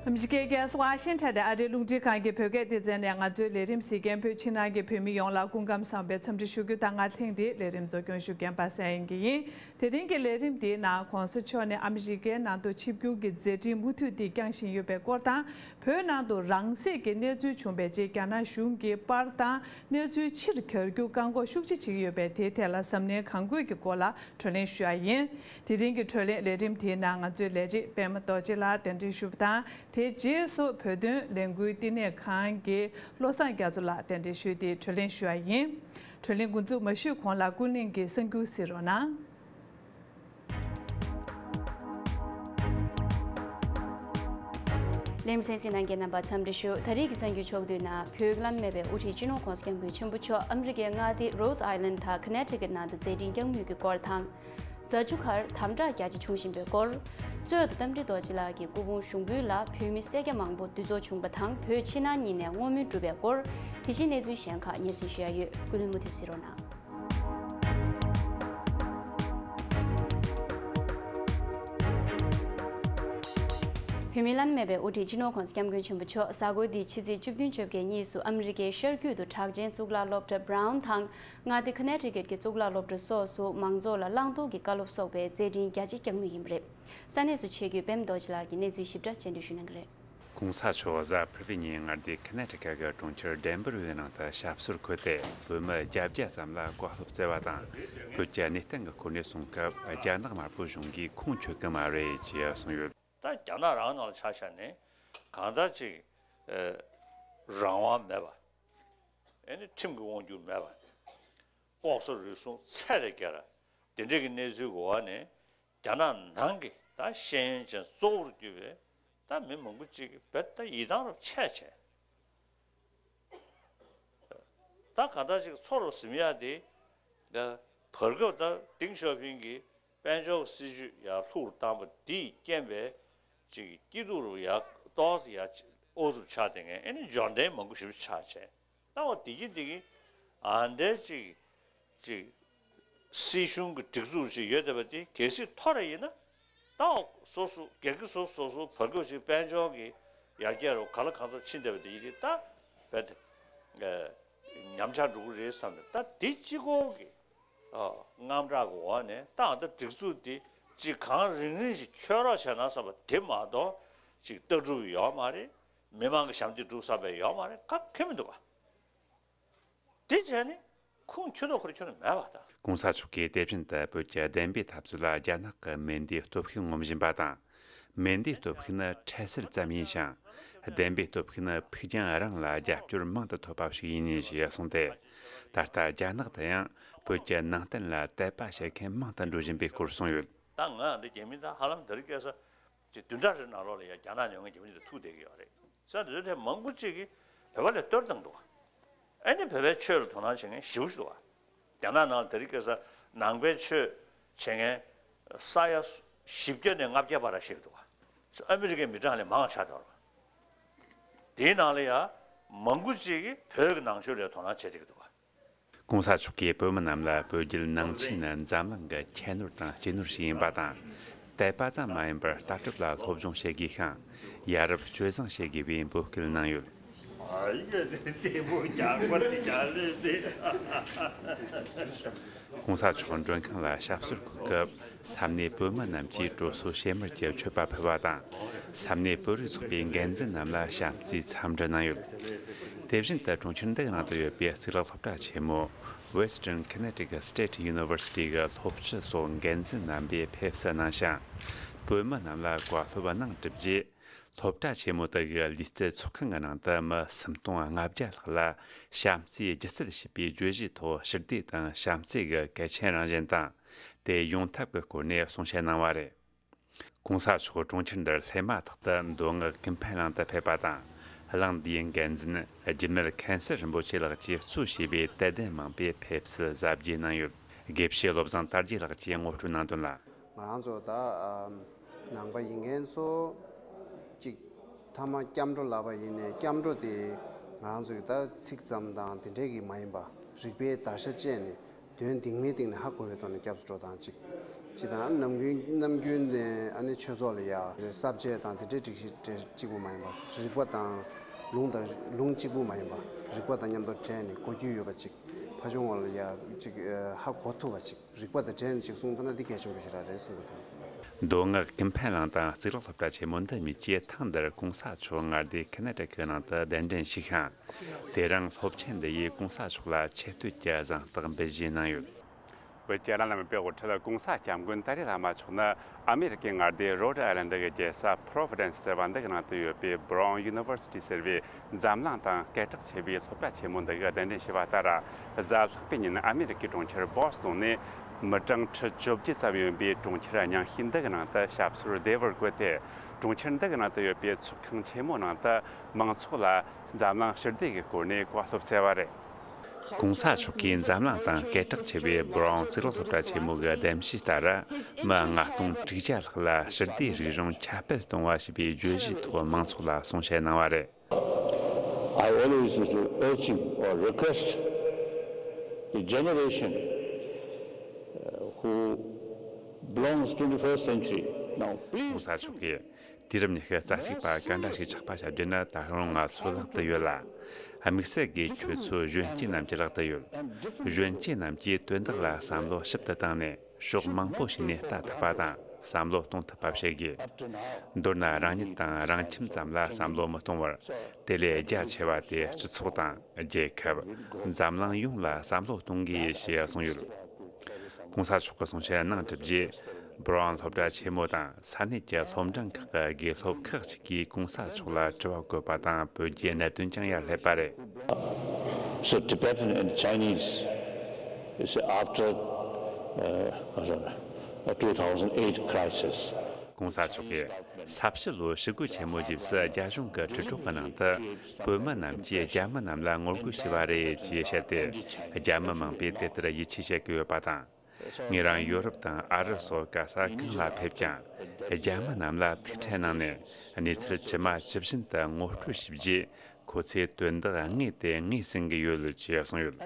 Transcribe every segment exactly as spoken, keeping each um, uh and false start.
ཨ་མི་རི་ཀའི་རྒྱལ་ས་ཝ་ཤིང་ཊོན་དང་ཨ་རིའི་རླུང་འཕྲིན་ཁང་གི་བོད་སྐད་སྡེ་ཚན་ནས་ང་ཚོའི་ལས་རིམ་གཟིགས་མཁན་བོད་ཕྱི་ནང་གི་བོད་མི་ཡོངས་ལ་སྐུ་ཁམས་བཟང་པའི་འཚམས་འདྲི་ཞུ་རྒྱུ་དང་། ང་ཐེངས་འདིའི་ལས་རིམ་གཙོ་སྐྱོང་ཞུ་མཁན་པ་སངས་དབྱངས་སྐྱིད་ཡིན། དེ་རིང་གི་ལས་རིམ་འདིའི་ནང་གོང་ས་མཆོག་ནས་ཨ་མི་རི་ཀའི་ནང་དུ་ཆིབས་བསྒྱུར་གྱི་མཛད་འཕྲིན་མུ་མཐུད་དེ་བསྐྱངས་བཞིན་ཡོད་པའི་སྐོར་དང་། བོད་ནང་དུ་རང་བཙན་གྱི་གནས་ཚུལ་བྱུང་བའི་རྗེས་རྒྱ་ནག་གཞུང་གིས་པར་དང་གནས་ཚུལ་ཕྱིར་གྱར་རྒྱུ་བཀག་འགོག་ཤུགས་ཆེ་བྱེད་ཀྱི་ཡོད་པས། དེའི་ཐད་ལ་གཟབ་ནན་གང་དགོས་ཀྱི་སྐོར་ལ་གྲོས་གླེང་ཞུ་ཡ་ཡིན། དེ་རིང་གི་གྲོས་གླེང་ལས་རིམ་དེའི་ནང་ང་ཚོའི་ལས་བྱེད་པད་མ་རྡོ་རྗེ་ལགས་གདན་འདྲེན་ཞུ་བ་དང་། དེའི་རྗེས་སུ་བོད་དོན་ལས་འགུལ་བསྟི་གནས་ཁང་གི་བློ་བཟང་རྒྱ་མཚོ་ལགས་གདན་འདྲེན་ཞུས་ཏེ་གྲོས་གླེང་ཞུ་བ་ཡིན། གྲོས་གླེང་འགོ་འཛུགས་མ་ཞུས་གོང་ལ་ཀུན་གླེང་གི་གསར་འགྱུར་གཟིགས་རོགས་གནང་། ལེམ་སེན་སི་ནང་གི་རྣམ་པ་འཚམས་འདྲི་ཞུ། ད་རེས་ཀྱི་གསར་འགྱུར་ཕྱོགས་བསྡུས་ནང་བོད་ཀྱི་བླ་ན་མེད་པའི་དབུ་ཁྲིད་སྤྱི་ནོར་ྋགོང་ས་ྋསྐྱབས་མགོན་ཆེན་པོ་མཆོག་ཨ་མི་རི་ཀའི་མངའ་སྡེ་རོཌ་ཨའི་ལན་དང་ཁ་ནེ་ཊི་ཀེཊ་ནང་དུ་མཛད་འཕྲིན་བསྐྱངས་མུས་ཀྱི་སྐོར་དང་། རྫ་ཆུ་ཁར་དམ་དྲག་རྒྱ་ཆེ་འབྱུང་བཞིན་པའི་སྐོར། གཙོས་ཏེ་རྟ་མགྲིན་རྡོ་རྗེ་ལགས་ཀྱི་སྐུ་ཕུང་ཞུགས་འབུལ་ལ་བོད་མི་སེར་སྐྱ་མང་པོ་འདུ་ཚོགས་བྱུང་བ་དང་། བོད་ཕྱི་ནང་གཉིས་ནས་བསྔོ་སྨོན་གྲུབ་པའི་སྐོར། དེ་བཞིན་གནས་ཚུལ་གཞན་ཁག་སྙན་སེང་ཞུ་ཡ་ཡོད། ཀུན་གླེང་མུ་མཐུད་གཟིགས་རོགས་གནང་། བོད་མིའི་བླ་ན་མེད་པའི་དབུ་ཁྲིད་སྤྱི་ནོར་ྋགོང་ས་ྋསྐྱབས་མགོན་ཆེན་པོ་མཆོག་གཟའ་འཁོར་འདིའི་ཕྱི་ཚེས་བཅུ་བདུན་བཅོ་བརྒྱད་གཉིས་སུ་ཨ་མི་རི་ཀའི་ཤར་རྒྱུད་དུ་གྲགས་ཅན་གཙུག་ལག་སློབ་གྲྭ་Brown དང་། མངའ་སྡེ་ཁ་ནེ་ཊི་ཀེཊ་ཀྱི་གཙུག་ལག་སློབ་གྲྭ་སོགས་སུ་མང་ཚོགས་ལ་བླང་དོར་གྱི་བཀའ་སློབ་སོགས་པའི་མཛད་འཕྲིན་རྒྱ་ཆེ་བསྐྱངས་མུས་ཡིན་པ་རེད། ས་གནས་སུ་ཆེད་བསྐྱོད་པད་མ་རྡོ་རྗེ་ལགས་ཀྱིས་གནས་ཚུལ་ཞིབ་ཕྲ་སྤྱན་འབུལ་ཞུ་གནང་གི་རེད། ྋགོང་ས་མཆོག་གཟའ་ཕུར་བུའི་ཉིན་མངའ་སྡེ་ཁ་ནེ་ཊི་ཀ་གི་གྲོང་ཁྱེར་ཌེན་བར་བྷིལ་ནང་དུ་ཞབས་སོར་འཁོད་དེ། བོད་མི་བརྒྱད་བརྒྱ་ཙམ་ལ་བཀའ་སློབ་སྩལ་བ་དང་། བོད་ཀྱི་གནས་སྟངས་ཀྱི་སྐོར་ནས་གསུང་སྐབས། རྒྱ་ནག་དམར་པོ་གཞུང་གིས་ཁུངས་འཁྱོལ་གྱི་མ་རེད་ཅེས་གསུངས་ཡོད། ད་རྒྱ་ནག་རང་ནང་ལ་ཆ་བཞག་ནས་གང་ལྟར་ཅིག་ཨ་རང་དབང་མེད་པ། ཨེ་ནི་ཁྲིམས་ཀྱི་དབང་སྒྱུར་མེད་པ། ལྐོག་ཟ་རུལ་སུངས་ཚད་ལས་བརྒལ་བ། དེ་འདྲའི་གི་གནས་ཚུལ་གྱི་འོག་ནས་རྒྱ་ནག་ནང་གི་ད་ཤེས་ཡོན་ཅན་གཙོ་བོར་གྱུར་པའི་ད་མི་མང་པོ་ཅིག་གིས་རྦད་ད་ཡིད་ཐང་རུ་ཆད་བྱས། ད་གང་ལྟར་ཅིག་ཚོར་བ་ཟིན་ཡག་དེ། ད་བར་སྐབས་ད་ཏེང་ཞའོ་ཕིང་གིས་དཔལ་འབྱོར་གྱི་སྲིད་ཇུས་ཡར་ལྷུག་རུ་བཏང་པ་དེས་རྐྱེན་པས་ཅིག་སྐྱིད་སྡུག་རུ་ཡར་ཏོག་ཙམ་ཡར་ཨུ་ཚུགས་ཆགས་བསྡད་མཁན། ཨེ་ནི་འབྱོར་ལྡན་མང་པོ་ཞེ་པོ་ཆགས་བྱས། ད་འོ་དེ་གིན་དེ་གིན་ཨ་འདྲ་ཅིག་ཅིག་སྲིད་གཞུང་གི་སྒྲིག་འཛུགས་ཅིག་ཡོད་བསྡད་པ་དེ་གལ་སྲིད་མཐོ་རུ་ཡིན་ན། ད་འོ་སོ་སོ་སྒེར་གྱི་སོ་སོ་སོ་བར་སྐབས་ཅིག་དཔལ་འབྱོར་གྱི་ཡར་རྒྱས་རུ་ག་ལ་གང་འཚམ་ཕྱིན་བསྡད་པ་དེ་ཡིན་དུས། ད་རྦད་དེ་ཨ་ཉམས་ཆག་འགྲོ་གི་རེད་བསམ་ནས། ད་དེ་གཅིག་པོ་གི་ཨ་དངངས་སྐྲག་གི་འོག་ནས། ད་ཨ་ད་སྒྲིག་འཛུགས་དེ་ཅིག་གང་རིང་རིང་ཞིག་འཁྱོལ་རོགས་བྱས་ན་བསམ་པ་དེ་མ་གཏོགས་ཅིག་ལྟ་གྲུབ་ཡོད་མ་རེད། མི་མང་གི་ཞབས་འདེགས་སྒྲུབ་ས་བས་ཡོད་མ་རེད། ག་གེ་མི་འདུག་ག། དེ་བྱས་ནས་ཁུངས་འཁྱོལ་དོ་ཁུར་འཁྱོལ་མེད་པ་དང་། ྋགོང་ས་མཆོག་གིས་དེ་བཞིན་དུ་བོད་ཀྱི་བདེན་པའི་འཐབ་རྩོད་ལ་རྒྱ་ནག་གི་མེ་མདའི་སྟོབས་ཤུགས་ངོམ་བཞིན་པ་དང་། མེ་མདའི་སྟོབས་ཤུགས་ནི་འཕྲལ་སེལ་ཙམ་ཡིན་ཞིང་། བདེན་པའི་སྟོབས་ཤུགས་ནི་ཕུགས་རྒྱང་རིང་ལ་རྒྱབ་སྐྱོར་མང་དུ་ཐོབ་པ་ཞིག་ཡིན་ཞེས་གསུངས་ཏེ། ད་ལྟ་རྒྱ་ནག་ཏུ་ཡང་བོད་ཀྱི་ནང་བསྟན་ལ་དད་པ་བྱེད་མཁན་མང་དུ་འགྲོ་བཞིན་པའི་སྐོར་གསུངས་ཡོད། ད་ང་འདི་རྒྱ་མི་ད་ཧ་ལམ་འདིར་སྐྱེས་ས་ཅིག་བདུན་ཕྲག་རེ་ནང་ལོགས་ལ་ཡ་རྒྱ་ནག་ནས་ཡོང་མཁན་རྒྱ་མི་འདི་ཐུག་བསྡད་ཀྱི་ཡོད་རེད། ས་འདི་ཚོ་དེ་མང་པོ་ཅིག་གིས་བོད་པ་ལ་གཏོར་བཏང་འདུག་ཨ་ནི་བོད་པའི་ཆོས་ལ་དོ་སྣང་བྱེད་མཁན་ཞེ་པོ་ཞིག་འདུག་ག། རྒྱ་ནག་ནང་ལ་དེ་རིང་ཁ་སང་ནང་པའི་ཆོས་བྱེད་མཁན་ས་ཡ་བཞི་བརྒྱ་ནས་ལྔ་བརྒྱ་བར་ཞིག་འདུག་ག། ཨ་མི་རི་ཀའི་མི་གྲངས་ལས་མང་ཆགས་འདུག་ག། དེའི་ནང་ལ་ཡ་མང་པོ་ཅིག་གིས་བོད་ཀྱི་ནང་ཆོས་ལ་དོ་སྣང་བྱེད་བསྡད་ཀྱི་འདུག་ག། ྋགོང་ས་མཆོག་གིས་བོད་མི་རྣམས་ལ་བོད་བརྒྱུད་ནང་ཆོས་ནི་འཛམ་གླིང་གི་ཁྱད་ནོར་དང་གཅེས་ནོར་ཞིག་ཡིན་པ་དང་། དད་པ་ཙམ་མ་ཡིན་པར་ལྟ་གྲུབ་ལ་སློབ་སྦྱོང་བྱེད་དགོས་ཤིང་། ཡ་རབས་སྤྱོད་བཟང་བྱེད་དགོས་པའི་འབོད་སྐུལ་གནང་ཡོད། ྋགོང་ས་མཆོག་མགྲོན་ཁང་ལ་ཞབས་སོར་འཁོད་སྐབས། ས་གནས་བོད་མི་རྣམས་ཀྱིས་དྲོ་སོ་ཕྱེ་མར་གྱི་མཆོད་པ་ཕུལ་བ་དང་། ས་གནས་བོད་རིགས་ཚོགས་པའི་འགན་འཛིན་རྣམས་ལ་བྱམས་བརྩེའི་འཚམས་འདྲི་གནང་ཡོད། དེ་བཞིན་དུ་གྲོང་ཁྱེར་འདིའི་ནང་དུ་ཡོད་པའི་གཙུག་ལག་སློབ་གྲྭ་ཆེན་མོ་Western Connecticut State University གི་སློབ་སྤྱི་སོགས་འགན་འཛིན་རྣམ་པས་ཕེབས་བསུ་གནང་ཞིང་། བོད་མི་རྣམས་ལ་བཀའ་སློབ་གནང་གྲུབ་རྗེས། སློབ་གྲྭ་ཆེན་མོ་དག་གི་ལུས་རྩལ་ཚོགས་ཁང་གི་ནང་དུ་མི་སུམ་སྟོང་ལྔ་བརྒྱ་ལྷག་ལ་བྱམས་བརྩེའི་སྒྱུ་རྩལ་ཞེས་པའི་བརྗོད་གཞིའི་ཐོག་ཞི་བདེ་དང་བྱམས་བརྩེ་གི་གལ་ཆེན་རང་བཞིན་དང་། དེ་ཡོང་ཐབས་ཀྱི་སྐོར་ནས་གསུང་བཤད་གནང་བ་རེད། ྋགོང་ས་མཆོག་གྲོང་ཁྱེར་འདིར་སླེབས་མ་ཐག་ཏུ་མདོ་སྔགས་ཀུན་ཕན་གླིང་དུ་ཕེབས་པ་དང་། གླིང་འདིའི་འགན་འཛིན་རྒྱུད་སྨད་མཁན་ཟུར་རིན་པོ་ཆེ་ལགས་ཀྱིས་གཙོས་བྱས་པའི་དད་ལྡན་མང་པོས་ཕེབས་བསུ་གཟབ་རྒྱས་གནང་ཡོད། དགེ་བཤེས་བློ་བཟང་དར་རྒྱས་ལགས་ཀྱིས་ངོ་སྤྲོད་གནང་དོན་ལ། ང་རང་ཚོ་ད་ཨམ་ནང་པ་ཡིན་མཁན་ཚོ་གཅིག་ཐ་མ་སྐྱབས་འགྲོ་ལབ་པ་ཡིན་ནའི། སྐྱབས་འགྲོ་དེ་ང་རང་ཚོ་གི་ད་ཚིག་ཙམ་དང་དེ་འདྲས་ཀྱི་མ་ཡིན་པ། རིགས་པའི་བརྡར་ཤ་བཅད་ནས་དོན་སྟེང་མའི་སྟེང་ནས་ཧ་གོ་བའི་ཐོག་ནས་སྐྱབས་སུ་འགྲོ་སྟངས་གཅིག། སྤྱི་དང་ནམ་རྒྱུན་ནམ་རྒྱུན་ནས་ཨ་ནི་ཆོས་ཚོགས་ལ་ཡ་གསར་བརྗེ་དང་དེ་འདྲའི་སྒྲིག་གཞི་གཅིག་པུ་མ་ཡིན་པ། རིག་པ་དང་ལུང་དང་ལུང་གཅིག་པུ་མ་ཡིན་པ། རིག་པ་དང་མཉམ་དུ་བྲལ་ནས་གོ་རྒྱུ་ཡོད་པ་ཅིག་ཕ་ཆུང་བ་ལ་ཡ་ཅིག་ཧ་གོ་ཐུབ་པ་ཅིག་རིག་པ་དང་བྲལ་ནས་ཅིག་གསུང་ཐུབ་ན་འདི་གལ་ཆེན་པོ་ཞིག་རང་རེད་གསུང་གི་འདུག་མདོ་སྔགས་ཀུན་ཕན་གླིང་དང་གཙུག་ལག་སློབ་གྲྭ་ཆེན་མོ་འདི་གཉིས་ཀྱིས་ཐེངས་འདིར་གོང་ས་མཆོག་མངའ་སྡེ་ཁ་ན་ཊ་ཀའི་ནང་དུ་གདན་འདྲེན་ཞུས་ཤིང་། དེ་རིང་སློབ་ཆེན་འདི་ཡིས་གོང་ས་མཆོག་ལ་ཆེ་བསྟོད་ཀྱི་གཟེངས་རྟགས་འབུལ་བཞེས་གནང་ཡོད། བོད་ཀྱི་བླ་ན་མེད་པའི་དབུ་ཁྲིད་གོང་ས་སྐྱབས་མགོན་ཏཱ་ལའི་བླ་མ་མཆོག་ནི་ཨ་མེ་རི་ཀའི་མངའ་སྡེ་རོ་ཌི་ཨའི་ལན་ཌི་གི་རྒྱལ་ས་པོ་རོ་ཝི་ཌེན་སི་ཟེར་བ་འདི་གི་ནང་དུ་ཡོད་པའི་Brown University ཟེར་བའི་འཛམ་གླིང་དང་སྐད་གྲགས་ཆེ་བའི་སློབ་གྲྭ་ཆེན་མོ་འདི་གི་གདན་འདྲེན་ཞུས་པ་ལྟར། གཟའ་ལྷག་པའི་ཉིན་ཨ་མེ་རི་ཀའི་གྲོང་ཁྱེར་བོ་སི་ཊོན་ནས་མི་གྲངས་ཁྲི་བཅོ་བརྒྱད་ཙམ་ཡོད་པའི་གྲོང་ཁྱེར་རྙིང་ཤོས་འདི་གི་ནང་དུ་ཞབས་སོར་བདེ་བར་བཀོད་དེ། གྲོང་ཁྱེར་འདི་གི་ནང་དུ་ཡོད་པའི་ཚོགས་ཁང་ཆེན་མོའི་ནང་དུ་མང་ཚོགས་ལ་འཛམ་གླིང་ཞི་བདེ་གི་སྐོར་ནས་བཀའ་སློབ་སྩལ་བ་རེད། གོང་ས་མཆོག་གིས་འཛམ་གླིང་སྟེང་སྐད་གྲགས་ཆེ་བའི་Brown་གཙུག་ལག་སློབ་གྲྭ་ཆེན་མོ་གི་གདམ་གཤིས་ལྟར། མི་ལྔ་སྟོང་དྲུག་བརྒྱ་ལྷག་ལ་ཞི་བདེའི་རིག་གཞུང་ཁྱབ་སྤེལ་གཏོང་བ་ཞེས་པའི་བརྗོད་གཞིའི་ཐོག་མང་ཚོགས་ལ་གསུང་བཤད་གནང་བ་རེད། I always used to urge him or request the generation, uh, who belongs twenty-first century. Now, please. གོང་ས་མཆོག་གིས། དུས་རབས་ཉི་ཤུ་རྩ་གཅིག་པ་ག་འདྲ་ཞིག་ཆགས་པ་བྱ་རྒྱུ་ནི་ད་རུང་ང་ཚོའི་ལག་ཏུ་ཡོད་ལ། དམིགས་བསལ་གྱི་ཁྱོད་ཚོ་གཞོན་སྐྱེས་རྣམས་ཀྱི་ལག་ཏུ་ཡོད། གཞོན་སྐྱེས་རྣམས་ཀྱིས་དོན་དག་ལ་བསམ་བློ་ཞིབ་ཏུ་བཏང་ནས་ཕྱོགས་མང་པོ་ཞིག་ནས་ལྟ་ཐུབ་པ་དང་བསམ་བློ་གཏོང་ཐུབ་པ་བྱེད་དགོས། མདོར་ན་རང་ཉིད་དང་རང་ཁྱིམ་ཙམ་ལ་བསམ་བློ་མི་གཏོང་བར། དེ་ལས་རྒྱ་ཆེ་བ་དེ་སྤྱི་ཚོགས་དང་རྒྱལ་ཁབ། འཛམ་གླིང་ཡོངས་ལ་བསམ་བློ་གཏོང་དགོས་ཞེས་གསུངས་ཡོད། གོང་ས་མཆོག་གི་གསུང་བཤད་གནང་གྲུབ་རྗེས། Brown་སློབ་གྲྭ་ཆེན་མོ་དང་ས་གནས་ཀྱི་སློབ་འབྲིང་ཁག་གི་དགེ་སློབ་ཁག་ཅིག་གིས་གོང་ས་མཆོག་ལ་དྲི་བ་བཀོད་པ་དང་བོད་རྒྱའི་གནད་དོན་ཀྱང་ཡར་སླེབས་པ་རེད། So Tibetan and Chinese is after, uh, uh, two thousand eight crisis. གོང་ས་མཆོག་གིས་ས་བྱི་ལོའི་ཞི་རྒོལ་ཆེན་མོའི་རྗེས་སུ་རྒྱ་གཞུང་གི་དྲིལ་སྒྲོག་གི་ནང་དུ་བོད་མི་རྣམས་ཀྱིས་རྒྱ་མི་རྣམས་ལ་ངོ་རྒོལ་བྱས་པ་རེད་ཅེས་བཤད་དེ། རྒྱ་མི་མང་པོས་དེ་ལྟར་ཡིད་ཆེས་བྱེད་ཀྱི་ཡོད་པ་དང་། ངེད་རང་ཡོ་རོབ་དང་ཨ་རི་སོགས་ག་ས་གང་ལ་ཕེབས་ཀྱང་། རྒྱ་མི་རྣམས་ལ་ཐུག་འཕྲད་གནང་ནས་གནས་ཚུལ་ཇི་མ་ཇི་བཞིན་དུ་ངོ་སྤྲོད་ཞུས་རྗེས། ཁོ་ཚོས་དོན་དག་དངོས་དེ་ངོས་ཟིན་གྱི་ཡོད་ཅེས་གསུངས་ཡོད།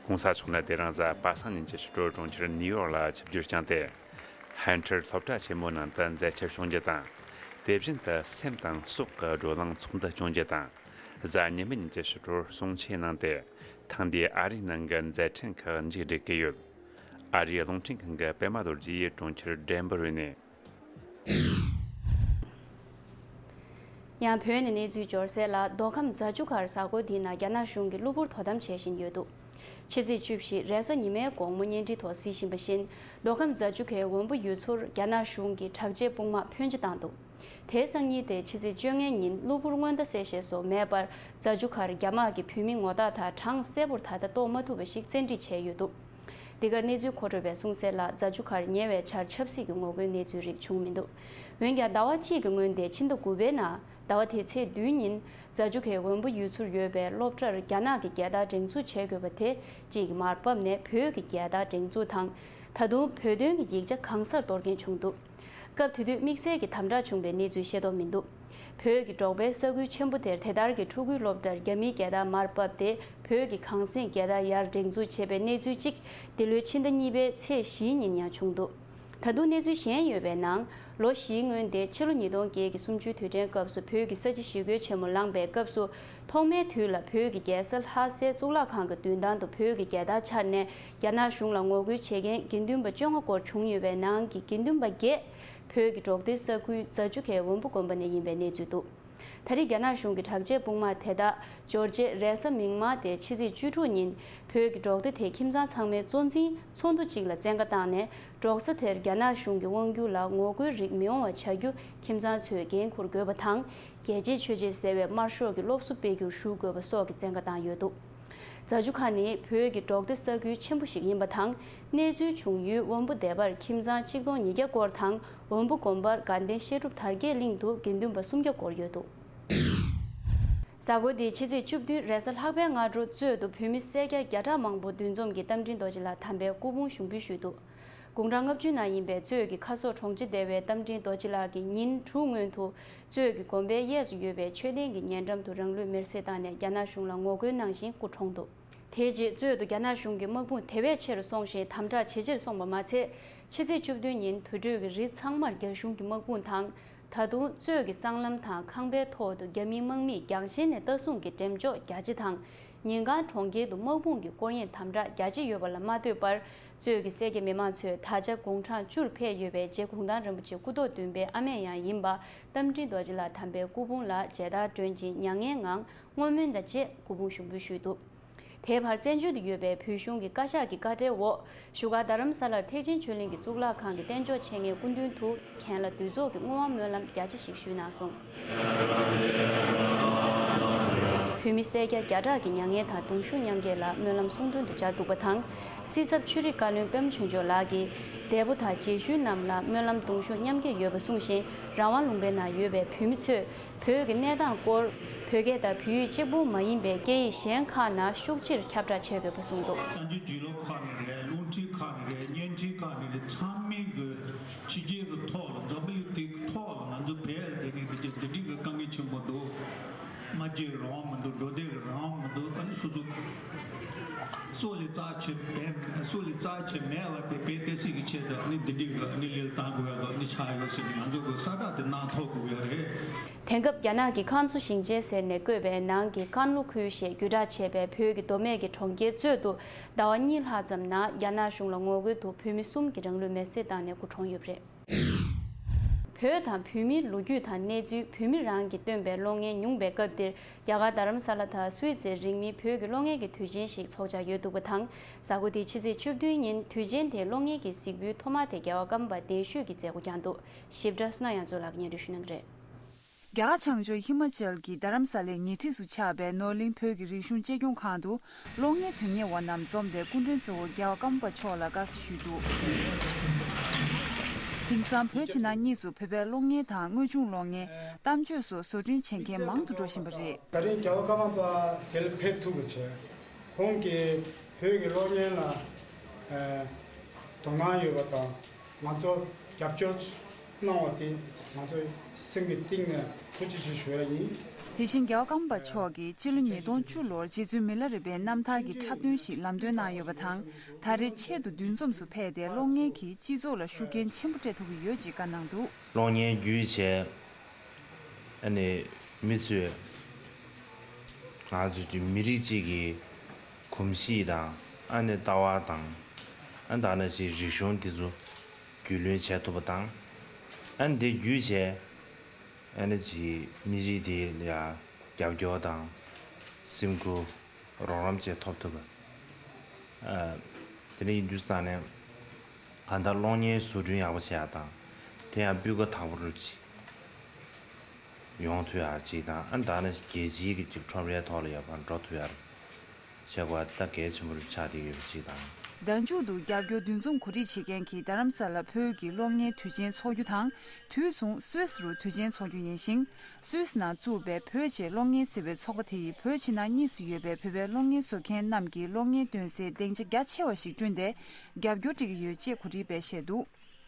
གོང་ས་མཆོག་ནི་དེ་རིང་གཟའ་པ་སངས་ཉིན་གྱི་ཕྱི་དྲོར་གྲོང་ཁྱེར་ནིའུ་ཡོག་ལ་ཆིབས་བསྒྱུར་བསྐྱངས་ཏེ། Hunter་སློབ་གྲྭ་ཆེན་མོའི་ནང་དུ་མཛད་འཆར་སྐྱོང་རྒྱུ་དང་། དེ་བཞིན་དུ་སེམས་དང་སྲོག་གི་བགྲོ་གླེང་ཚོགས་འདུ་སྐྱོང་རྒྱུ་དང་། གཟའ་ཉི་མའི་ཉིན་གྱི་ཕྱི་དྲོར་གསུང་ཆོས་གནང་སྟེ། ཐེངས་འདིའི་ཨ་རིའི་ནང་གི་མཛད་འཕྲིན་ཁག་མཇུག་སྒྲིལ་གྱི་ཡོད། ཨ་རིའི་རླུང་འཕྲིན་ཁང་གི་པད་མ་རྡོ་རྗེ་ཡིས་གྲོང་ཁྱེར་ཌེན་བར་ནས། ཡང་བོད་ནས་གནས་ཚུལ་འབྱོར་གསལ་ལ། མདོ་ཁམས་རྫ་ཆུ་ཁར་གཟའ་འཁོར་འདིའི་ནང་རྒྱ་ནག་གཞུང་གིས་གློ་བུར་དོ་དམ་བྱེད་བཞིན་ཡོད་འདུག་ཕྱི་ཚེས་བཅུ་བཞི་རེས་གཟའ་ཉི་མའི་དགོང་མོ་བརྙན་འཕྲིན་ཐོག་གཟིགས་བཞིན་པ་བཞིན། མདོ་ཁམས་རྫ་ཆུ་ཁའི་ཝམ་པོ་ཡུལ་ཚོར་རྒྱ་ནག་གཞུང་གིས་དྲག་ཆས་དཔུང་དམག་འཕོན་ཆེ་བཏང་འདུག་དེའི་སང་ཉིན་ཏེ་ཕྱི་ཚེས་བཅོ་ལྔའི་ཉིན་གློ་བུར་སྔོན་བརྡ་གསལ་བཤད་སོགས་མེད་པར་རྫ་ཆུ་ཁར་རྒྱ་དམག་གིས་བོད་མི་ངོ་རྟགས་དང་གྲངས་གསལ་པོར་ད་ལྟ་རྟོགས་མ་ཐུབ་པ་ཞིག་བཙན་ཁྲིད་བྱས་ཡོད་འདུག་འདི་གར་གནས་ཚུལ་མཁོ་སྤྲོད་པས་གསུངས་གསལ་ལ། རྫ་ཆུ་ཁར་ཉེ་བའི་ཆར་ཆབ་སྲིད་ཀྱི་ངོ་རྒོལ་གནས་ཚུལ་རིགས་བྱུང་མི་འདུག་འོན་ཀྱང་ཟླ་བ་གཅིག་གི་སྔོན་ཏེ་ཕྱི་ཟླ་དགུ་པའི་ནང་ཟླ་བ་དེའི་ཚེས་བདུན་ཉིན་རྫ་ཆུ་ཁའི་ཝམ་པོ་ཡུལ་ཚོར་ཡོད་པའི་སློབ་གྲྭར་རྒྱ་ནག་གི་རྒྱལ་དར་སྒྲེང་འཛུགས་བྱེད་དགོས་པ་དེ་གཅིག་གིས་མར་ཕབ་ནས་བོད་ཀྱི་རྒྱལ་དར་སྒྲེང་འཛུགས་དང་། ད་དུང་བོད་དོན་གྱི་ཡིག་ཆ་གང་སར་གཏོར་མཁན་བྱུང་འདུག་སྐབས་དེ་དུས་དམིགས་བསལ་གྱི་དམ་དྲག་བྱུང་བའི་གནས་ཚུལ་ཤེས་རྟོགས་མི་འདུག་བོད་ཀྱི་འབྲོག་པའི་ས་ཁུལ་ཆེན་པོ་དེར་དེ་ལྟར་གྱི་ཕྲུ་གུའི་སློབ་གྲྭར་རྒྱ་མིའི་རྒྱལ་དར་མར་ཕབ་སྟེ། བོད་ཀྱི་གངས་སེང་རྒྱལ་དར་ཡར་སྒྲེང་འཛུགས་བྱས་པའི་གནས་ཚུལ་གཅིག་འདི་ལོའི་ཕྱི་ཟླ་གཉིས་པའི་ཚེས་བཞིའི་ཉིན་ཡང་བྱུང་འདུག་ད་དུང་གནས་ཚུལ་གཞན་ཡོད་པའི་ནང་། ལོ་བཞིའི་སྔོན་ཏེ་ཕྱི་ལོ་ཉིས་སྟོང་བརྒྱད་ཀྱི་གསུམ་བཅུའི་དུས་དྲན་སྐབས་སུ་བོད་ཀྱི་ས་བྱི་ཞི་རྒོལ་ཆེན་མོ་ལངས་པའི་སྐབས་སུ། ཐོག་མའི་དུས་ལ་བོད་ཀྱི་རྒྱལ་ས་ལྷ་སའི་གཙུག་ལག་ཁང་གི་མདུན་ཐང་དུ་བོད་ཀྱི་རྒྱལ་དར་འཕྱར་ནས་རྒྱ་ནག་གཞུང་ལ་ངོ་རྒོལ་བྱེད་མཁན་དགེ་འདུན་པ་བཅོ་ལྔ་སྐོར་བྱུང་ཡོད་པའི་ནང་གི་དགེ་འདུན་པ་བརྒྱད། བོད་ཀྱི་འབྲོག་སྡེ་ས་ཁུལ་རྫ་ཆུ་ཁའི་ཝམ་པོ་དགོན་པ་ནས་ཡིན་པའི་གནས་ཚུལ་འདུག་ད་རེས་རྒྱ་ནག་གཞུང་གི་དྲག་ཆས་དཔུང་དམག་དེ་དག་འབྱོར་རྗེས་རེས་གཟའ་མིག་དམར་ཏེ་ཕྱི་ཚེས་བཅུ་དྲུག་ཉིན་བོད་ཀྱི་འབྲོག་སྡེ་དེའི་ཁྱིམ་ཚང་ཚང་མའི་གཙོ་འཛིན་ཚོགས་འདུ་གཅིག་ལ་བཙན་བཀའ་བཏང་ནས། འབྲོག་ས་དེར་རྒྱ་ནག་གཞུང་གི་དབང་སྒྱུར་ལ་ངོ་རྒོལ་རིགས་མི་ཡོང་བ་བྱ་རྒྱུ་ཁྱིམ་ཚང་ཚོས་འགན་འཁུར་དགོས་པ་དང་། རྒྱལ་གཅེས་ཆོས་གཅེས་ཟེར་བའི་དམར་ཤོག་གི་སློབ་གསོ་སྤེལ་རྒྱུར་ཞུགས་དགོས་པ་སོགས་ཀྱི་བཙན་བཀའ་བཏང་ཡོད་འདུག་རྫ་ཆུ་ཁ་ནི་བོད་ཀྱི་འབྲོག་སྡེ་ས་ཁུལ་ཆེན་པོ་ཞིག་ཡིན་པ་དང་། གནས་ཚུལ་བྱུང་ཡུལ་ཝམ་པོ་སྡེ་པར་ཁྱིམ་ཚང་ཆིག་སྟོང་ཉིས་བརྒྱ་སྐོར་དང་། ཝམ་པོ་དགོན་པར་དགའ་ལྡན་བཤད་སྒྲུབ་དར་རྒྱས་གླིང་དུ་དགེ་འདུན་པ་སུམ་བརྒྱ་སྐོར་ཡོད་འདུག་གཟའ་འཁོར་འདིའི་ཕྱི་ཚེས་བཅུ་བདུན་རེས་གཟའ་ལྷག་པའི་སྔ་དྲོ་གཙོས་དུ་བོད་མི་སེར་སྐྱ་བརྒྱ་ཕྲག་མང་པོ་འདུ་འཛོམས་ཀྱིས་རྟ་མགྲིན་རྡོ་རྗེ་ལ་དམ་པའི་སྐུ་ཕུང་ཞུགས་འབུལ་ཞུས་འདུག་དགུང་གྲངས་ལྔ་བཅུ་ནང་ཡིན་པའི་གཙོས་ཀྱི་ཁ་སོག་གྲོང་ཆེ་སྡེ་བའི་རྟ་མགྲིན་རྡོ་རྗེ་ལགས་ཀྱིས་ཉིན་དྲུག་སྔོན་དུ་གཙོས་ཀྱི་དགོན་པའི་གཡས་སུ་ཡོད་པའི་མཆོད་རྟེན་གྱི་ཉེ་འགྲམ་དུ་རང་ལུས་མེར་སྲེག་བཏང་ནས་རྒྱ་ནག་གཞུང་ལ་ངོ་རྒོལ་གནང་བཞིན་སྐུ་གྲོངས་འདུག་དེའི་རྗེས་གཙོད་དུ་རྒྱ་ནག་གཞུང་གི་དམག་དཔུང་དེ་བས་ཆེ་རུ་སོང་ཞིང་དམ་དྲག་ཇེ་ཆེར་སོང་བ་མ་ཚད། ཕྱི་ཚེས་བཅུ་བདུན་ཉིན་དུར་ཁྲོད་ཀྱི་རི་ཚང་མར་རྒྱ་གཞུང་གི་དམག་དཔུང་དང་། ད་དུང་གཙོད་ཀྱི་སྲང་ལམ་དང་ཁང་པའི་ཐོག་ཏུ་རྒྱ་མིའི་དམག་མིས་རྒྱང་ཤེལ་ནས་ལྟ་སྲུང་གི་འགྲེམས་འཇོག་རྒྱ་ཆེ་དང་། ཉིན་གང་གྲོང་ཁྱེར་དུ་དམག་དཔུང་གི་སྐོར་གཡེང་དམ་དྲག་རྒྱ་ཆེ་ཡོད་པ་ལ་མ་ལྟོས་པར། གཙོད་ཀྱི་སེར་སྐྱ་མི་མང་ཚོས་ད་ཆ་དགུང་གྲངས་བཅུར་ཕེབས་ཡོད་པའི་རྗེ་གུང་ཐང་རིན་པོ་ཆེ་སྐུ་ཐོག་བདུན་པའི་ཨ་མྱེས་ཡང་ཡིན་པ་རྟ་མགྲིན་རྡོ་རྗེ་ལགས་དམ་པའི་སྐུ་ཕུང་ལ་མཇལ་དར་སྒྲོན་ཅིང་མྱ་ངན་ངང་བསྔོ་སྨོན་དང་བཅས་སྐུ་ཕུང་ཞུགས་འབུལ་ཞུས་འདུག། དེའི་བར་བཙན་བྱོལ་དུ་ཡོད་པའི་བོད་གཞུང་གི་བཀའ་ཤག་གི་བཀའ་ཁྲའི་འོག་བཞུགས་སྒར་རྡ་རམ་ས་ལར་ཐེག་ཆེན་ཆོས་གླིང་གི་གཙུག་ལག་ཁང་གི་རྟེན་མཆོག་འཆད་ཉན་སྐུ་མདུན་དུ་མཁན་བླ་འདུས་ཚོགས་ཀྱིས་བསྔོ་བ་སྨོན་ལམ་རྒྱ་ཆེ་ཞིག་ཞུས་གནང་སོང་། བོད་མི་སེར་སྐྱ་བརྒྱ་ཕྲག་གི་མྱ་ངན་དང་གདུང་ཤུགས་མཉམ་སྐྱེད་ལ་སྨོན་ལམ་གསུང་འདོན་དུ་བཅར་འདུག་པ་དང་། སྲིད་ཚབ་ཆོས་རིག་བཀའ་བློན་པད་མ་ཆོས་འབྱོར་ལགས་ཀྱིས། འདས་པོ་དང་རྗེས་ཤུལ་རྣམས་ལ་སྨོན་ལམ་གདུང་ཤུགས་མཉམ་སྐྱེད་ཡོད་པ་གསུངས་ཤིང་། རང་དབང་ལུང་པའི་ནང་ཡོད་པའི་བོད་མི་ཚོས། བོད་ཀྱི་གནས་སྟངས་སྐོར། བོད་སྐད་དང་བོད་ཡིག་གཅིག་པུ་མ་ཡིན་པའི་སྐད་ཡིག་གཞན་ཁག་ནང་ཤུགས་ཆེར་ཁྱབ་བསྒྲགས་བྱེད་དགོས་པ་གསུངས་འདུག། གསར་འགྱུར་བརྒྱུད་ལམ་ཁག་ནས་རེད། རླུང་འཕྲིན་ཁག་ནས་རེད། བརྙན་འཕྲིན་ཁག་ནས་རེད། ཚང་མས་གི་ཕྱི་རྒྱལ་གི་ཐོག་ལ་འཛམ་བུ་གླིང་དེ་གི་ཐོག་ལ་ང་ཚོ་བལ་ལ་དེ་ནས་དེ་འདྲ་དེ་འདྲའི་གི་དཀའ་ངལ་ཆེན་པོ་འདུག། སྨྲ་བརྗོད་རང་དབང་མི་འདུག། འགྲོ་སྡོད་ཀྱི་རང་དབང་མི་འདུག། ཨ་ནི་སོ་སོ་སྲོག་ལ་རྩ་ཆེ་བས། སྲོག་ལ་རྩ་ཆེ་མེད་པ་དེ་བོད་སྐད་སྲིད་ཀྱི་ཆེད་དུ་ཨ་ནི་འདི་འདྲའི་གི་ཨ་ནི་ལས་བཏང་དགོས་ཡ་ལ་ཨ་ནི་ཆགས་ཡོད་ཟེར་ནས་ང་ཚོ་གི་ས་བསྒྲགས་དེ་གནང་ཐུབ་དགོས་ཡ་རེད། དེང་སྐབས་རྒྱ་ནག་གི་ཁམས་བཟོ་ཞིང་ཆེན་ཟེར་ནས་བཀོད་པའི་ནང་གི་ཀན་ལྷོ་ཁུལ་ཞེས་བརྒྱུད་བསྒྲགས་བྱས་པའི་བོད་ཀྱི་མདོ་སྨད་ཀྱི་གྲོང་ཁྱེར་གཙོད་དུ་ཟླ་བ་གཉིས་ལྷག་ཙམ་ནང་རྒྱ་ནག་གཞུང་ལ་ངོ་རྒོལ་དུ་བོད་མི་གསུམ་གྱིས་རང་ལུས་མེར་སྲེག་བཏང་ནས་སྐུ་གྲོངས་ཡོད་པ་རེད། བོད་དང་བོད་མིའི་ལོ་རྒྱུས་དང་གནས་ཚུལ། བོད་མི་རང་གིས་བཏོན་པའི་གློག་བརྙན་ཉུང་བའི་སྐབས་འདིར། རྒྱ་གར་རྡ་རམ་ས་ལ་དང་སུད་སིར་རིང་མིན་བོད་ཀྱི་གློག་བརྙན་གྱི་དུས་ཆེན་ཞིག་འཚོགས་འཆར་ཡོད་འདུག་པ་དང་། གཟའ་འཁོར་འདིའི་ཕྱི་ཚེས་བཅུ་བདུན་ཉིན་དུས་ཆེན་དེའི་གློག་བརྙན་གྱི་གཟིགས་འབུལ་ཐོག་མ་དེ་རྒྱལ་བ་ཀརྨ་པ་གདན་ཞུས་ཀྱིས་མཛད་སྒོ་བསྐྱངས་འདུག། ཞིབ་ཕྲ་བསོད་ནམས་དབྱངས་མཚོ་ལགས་ཀྱིས་སྙན་སྒྲོན་ཞུ་གནང་གི་རེད། རྒྱ་གར་བྱང་ཕྱོགས་ཧི་མ་ཅལ་གྱི་རྡ་རམ་ས་ལའི་ཉེ་འཁྲིས་སུ་ཆགས་པའི་ནོར་གླིང་བོད་ཀྱི་རིག་གཞུང་གཅེས་སྐྱོང་ཁང་དུ་གློག་བརྙན་དོན་གཉེར་བ་རྣམས་འཛོམས་ཏེ་སྐུ་མགྲོན་གཙོ་བོ་རྒྱལ་བ་ཀརྨ་པ་མཆོག་ལ་དགའ་བསུ་ཞུས་འདུག། དེང་སང་བོད་ཕྱི་ནང་གཉིས་སུ་བོད་པའི་གློག་བརྙན་དང་དངོས་བྱུང་གློག་བརྙན། གཏམ་བརྗོད་སོགས་བཟོ་སྐྲུན་བྱེད་མཁན་མང་དུ་འགྲོ་བཞིན་པ་རེད། ད་རིང་རྒྱལ་བ་ཀརྨ་པ་དེ་ལ་ཕེབས་ཐུབ་པ་བྱས། ཁོང་གིས་བོད་ཀྱི་གློག་བརྙན་ལ་ཨ་དོ་སྣང་ཡོད་པ་དང་། ང་ཚོར་རྒྱབ་སྐྱོར་གནང་བ་དེ་ང་ཚོའི་སེམས་ཀྱི་གཏིང་ནས་ཐུགས་རྗེ་ཆེ་ཞུ་ཡ་ཡིན། དེ་བཞིན་རྒྱལ་བ་ཀརྨ་པ་མཆོག་གིས་སྤྱི་ལོ་ཉིས་སྟོང་བཅུ་ལོར་རྗེ་བཙུན་མི་ལ་རས་པའི་རྣམ་ཐར་གྱི་འཁྲབ་སྟོན་ཞིག་ལམ་སྟོན་གནང་ཡོད་པ་དང་། ད་རེས་ཆེད་དུ་འདུ་འཛོམས་སུ་ཕེབས་ཏེ་གློག་བརྙན་གྱིས་སྤྱི་ཚོགས་ལ་ཤུགས་རྐྱེན་ཆེན་པོ་སྤྲད་ཐུབ་ཀྱི་ཡོད་ཅེས་བཀའ་གནང་འདུག། གློག་བརྙན་བརྒྱུད་བྱས། ཨ་ནི་མི་ཚོས་ང་ཚོ་གི་མི་རིགས་གཅིག་གི་གོམས་གཤིས་དང་། ཨ་ནི་ལྟ་བ་དང་། ཨ་ནི་ད་ནི་ཅིག་རིག་གཞུང་འདི་ཚོ་རྒྱུས་ལོན་བྱེད་ཐུབ་པ་དང་། ཨ་ནི་དེ་བརྒྱུད་བྱས། ཨ་ནི་ཅིག་མི་རིགས་དེ་ལ་རྒྱབ་སྐྱོར་དང་། སེམས་ཁུར། རོགས་རམ་བྱེད་ཐུབ་ཐུབ། ཨ། དེ་འདྲ་ཡིན་དུས་ཙང་ནས་གང་ལྟར་གློག་བརྙན་བཟོ་སྐྲུན་ཡག་པོ་བྱེད་ཡག་དང་། དེ་ཡང་སྤུས་ཀ་དག་པོ་རུ་ཅིག་ཡོང་ཐུབ་ཡག་ཅིག་དང་། ཨ་ནི་ད་ནི་རྒྱལ་སྤྱིའི་གི་ཅིག་ཁྲོམ་རའི་ཐོག་ལ་ཡོད་པ་འགྲོ་ཐུབ་ཡག་བྱེད་དགོས་ད་གལ་ཆེན་པོ་རུ་ཆགས་བསྡད་ཡོད་པ་ཅིག་དང་། ཟླ་མཇུག་ཏུ་རྒྱབ་སྐྱོར་འདུ་འཛོམས་གོ་སྒྲིག་བྱེད་མཁན་གྱི་རྡ་རམ་ས་ལ་བོད་ཀྱི་གློག་བརྙན་དུས་ཆེན་འཚོགས་རྒྱུ་དང་། དུས་མཚུངས་སུད་སི་རུ་དུས་ཆེན་འཚོགས་རྒྱུ་ཡིན་ཞིང་། སུད་སི་ནང་བཙུགས་པའི་བོད་ཆེད་གློག་བརྙན་ཟེར་བའི་ཚོགས་པ་དེ་ཡིས་བོད་ཕྱི་ནང་གཉིས་སུ་ཡོད་པའི་བོད་པའི་གློག་བརྙན་བཟོ་མཁན་རྣམས་ཀྱིས་གློག་བརྙན་སྟོན་སའི་སྡིངས་ཆ་རྒྱ་ཆེ་བ་ཞིག་བསྐྲུན་ཏེ། རྒྱབ་སྐྱོར་སྤྲད་ཀྱི་ཡོད་ཅེས་གོ་སྒྲིག་པས་བཤད་འདུག།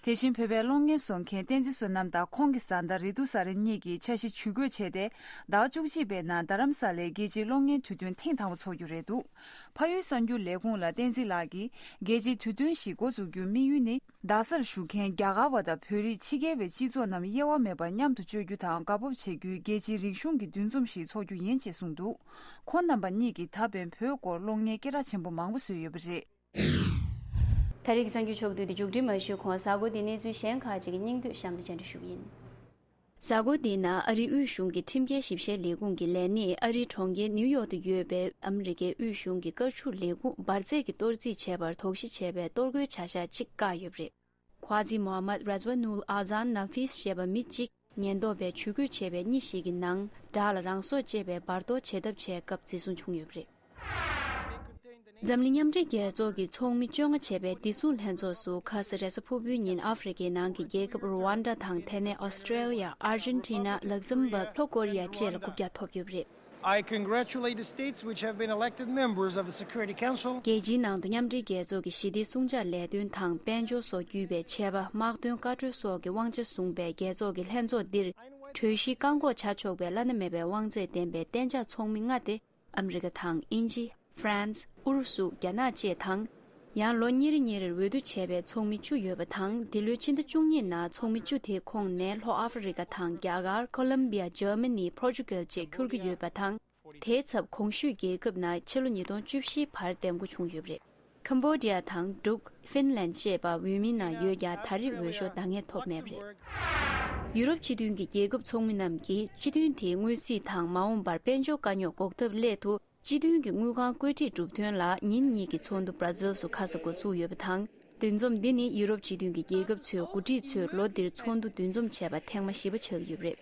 དེ་བཞིན་བོད་པའི་གློག་བརྙན་བཟོ་མཁན་བསྟན་འཛིན་བསོད་ནམས་དང་ཁོང་གི་བཟའ་ཟླ་རེ་ཏུ་ས་རི་གཉིས་ཀྱིས་འཆར་གཞི་ཇུས་འགོད་བྱས་ཏེ། ཟླ་བ་བཅུ་གཅིག་པའི་ནང་རྡ་རམ་ས་ལའི་རྒྱལ་སྤྱིའི་གློག་བརྙན་དུས་སྟོན་ཐེངས་དང་པོ་འཚོགས་རྒྱུ་རེད་འདུག། ཕ་ཡུལ་གསར་འགྱུར་ལས་ཁུངས་ལ་བསྟན་འཛིན་ལགས་ཀྱིས། རྒྱལ་སྤྱིའི་དུས་སྟོན་ཞིག་འགོ་འཛུགས་རྒྱུའི་དམིགས་ཡུལ་ནི། རྡ་སར་བཞུགས་མཁན་རྒྱ་གར་བ་དང་བོད་རིགས་ཕྱི་རྒྱལ་བའི་སྤྱི་ཚོགས་རྣམས་དབྱེ་བ་མེད་པར་མཉམ་དུ་སྤྱོད་རྒྱུ་དང་དགའ་སྤོབས་བྱེད་རྒྱུའི་རྒྱལ་སྤྱིའི་རིག་གཞུང་གི་འདུ་འཛོམས་ཤིག་འཚོགས་རྒྱུ་ཡིན་ཅེས་གསུངས་འདུག། ཁོང་རྣམ་པ་གཉིས་ཀྱིས་ད་ཕན་བོད་སྐོར་གློག་བརྙན་སྐད་གྲགས་ཆེན་པོ་མང་པོ་བཟོས་ཡོད་པ་རེད། ད་རེས་ཀྱི་གསར་འགྱུར་ཕྱོགས་བསྡུས་འདི་མཇུག་སྒྲིལ་མ་ཞུས་གོང་། གཟའ་འཁོར་འདིའི་གནས་ཚུལ་གཞན་ཁག་ཅིག་གི་སྙིང་བསྡུས་གཤམ་ལ་སྤྱན་འདྲེན་ཞུ་གི་ཡིན། གཟའ་འཁོར་འདིའི་ནང་ཨ་རིའི་དབུས་གཞུང་གི་ཁྲིམས་འགལ་ཞིབ་བཤེར་ལས་ཁུངས་ཀྱི་ལས་སྣེས་ཨ་རིའི་གྲོང་ཁྱེར་ནིའུ་ཡོག་ཏུ་ཡོད་པའི་ཨ་མི་རི་ཀའི་དབུས་གཞུང་གི་སྐར་ཆུ་ལས་ཁུངས་འབར་རྫས་ཀྱིས་གཏོར་རྩིས་བྱས་པར་དོགས་གཞི་བྱས་པའི་གཏོར་རྒོལ་བྱ་གཞག་ཅིག་བཀག་ཡོད་པ་རེད། ཁ་ཛི་མོ་ཧ་མད་རེ་ཛ་ཝ་ནུལ་ཨ་ཛན་ནཱ་ཧྥིས་ཞེས་པ་མི་གཅིག་ཉེན་རྟོག་པས་ཇུས་འགོད་བྱས་པའི་མི་ཞིག་གི་ནང་བྲག་ལ་རང་སྲོག་བཅད་པའི་བར་དོ་བྱེད་ཐབས་བྱས་སྐབས་འཛིན་བཟུང་བྱུང་ཡོད་པ་རེད། འཛམ་གླིང་མཉམ་འབྲེལ་རྒྱལ་ཚོགས་ཀྱི་ཚོགས་མི་བཅོ་ལྔ་བྱས་པའི་བདེ་སྲུང་ལྷན་ཚོགས་སུ་ཁ་ས་རེས་གཟའ་ཕུར་བུའི་ཉིན་ཨ་ཧྥེ་རི་ཁའི་ནང་གི་རྒྱལ་ཁབ་རུ་ཝན་ཌ་དང་དེ་ནས་ཨོ་སི་ཀྲེ་ལི་ཡ། ཨར་ཇེན་ཊི་ན། ལག་ཛམ་བག་ལྷོ་ཀོ་རི་ཡ་བཅས་ལ་རྐུབ་བཀྱག་ཐོབ་ཡོད་པ་རེད། I congratulate the states which have been elected members of the Security Council. རྒྱལ་སྤྱིའི་ནང་དུ་མཉམ་འབྲེལ་རྒྱལ་ཚོགས་ཀྱི་ཞི་བདེའི་སྲུང་བྱ་ལས་དོན་དང་དཔལ་འབྱོར་སོགས་བརྒྱུད་པའི་ཆད་པ། དམག་དོན་བཀའ་འཁྲོལ་སོགས་ཀྱི་དབང་ཆ་བཟུང་བའི་རྒྱལ་ཚོགས་ཀྱི་ལྷན་ཚོགས་འདིར། གྲོས་གཞི་བཀག་འགོག་བྱ་ཆོག་པའི་བླ་ན་མེད་པའི་དབང་ཚད་ལྡན་པའི་གཏན་འཇགས་ཚོགས་མི་ལྔ་སྟེ། ཨ་མི་རི་ཀ་དང་དབྱིན་ཇི། ཧྥ་རན་སི། ཨུ་རུ་སུ། རྒྱ་ནག་བཅས་དང་། ཡང་ལོ་གཉིས་རེ་གཉིས་རེར་འོས་བསྡུ་བྱས་པའི་ཚོགས་མི་བཅུ་ཡོད་པ་དང་། འདི་ལོའི་ཕྱི་ཟླ་བཅུ་གཉིས་ནང་ཚོགས་མི་བཅུ་དེའི་ཁོངས་ནས་ལྷོ་ཨ་ཧྥེ་རི་ཀ་དང་རྒྱ་གར། ཁོ་ལམ་བི་ཡ། འཇར་མ་ནི། པོར་ཅུ་གལ་བཅས་འཁུར་གྱི་ཡོད་པ་དང་། དེའི་ཚབ་གོང་ཞུས་རྒྱལ་ཁབ་ནང་ཕྱི་ལོ་ཉིས་སྟོང་བཅུ་བཞིའི་བར་འདེམས་བསྐོ་བྱུང་ཡོད་པ་རེད། ཁམ་བྷོ་ཌི་ཡ་དང་འབྲུག་ཧྥིན་ལན་བཅས་པ་འོས་མིའི་ནང་ཡོད་ཀྱང་ད་རེས་འོས་ཤོག་འདང་ངེས་ཐོབ་མེད་པ་རེད། ཡུ་རོབ་སྤྱི་མཐུན་གྱི་རྒྱལ་ཁབ་ཚོགས་མི་རྣམས་ཀྱིས་སྤྱི་མཐུན་དེའི་དངོས་གཟིགས་དང་མ་འོངས་པར་དཔལ་འབྱོར་དཀའ་རྙོག་འགོག་ཐབས་སླད་དུ་སྤྱི་མཐུན་གྱི་དངུལ་ཁང་བཀོད་སྒྲིག་གྲུབ་དོན་ལ་ཉིན་གཉིས་ཀྱི་ཚོགས་འདུ་བྷ་ར་ཛིལ་སུ་ཁ་ས་འགོ་ཚུགས་ཡོད་པ་དང་། འདུ་འཛོམས་འདི་ནི་ཡུ་རོབ་སྤྱི་མཐུན་གྱི་རྒྱལ་ཁབ་ཚོའི་འགོ་ཁྲིད་ཚོས་ལོ་འདིར་ཚོགས་འདུ་འདུ་འཛོམས་བྱས་པ་ཐེངས་མ་བཞི་པ་ཆགས་ཀྱི་ཡོད་པ་རེད།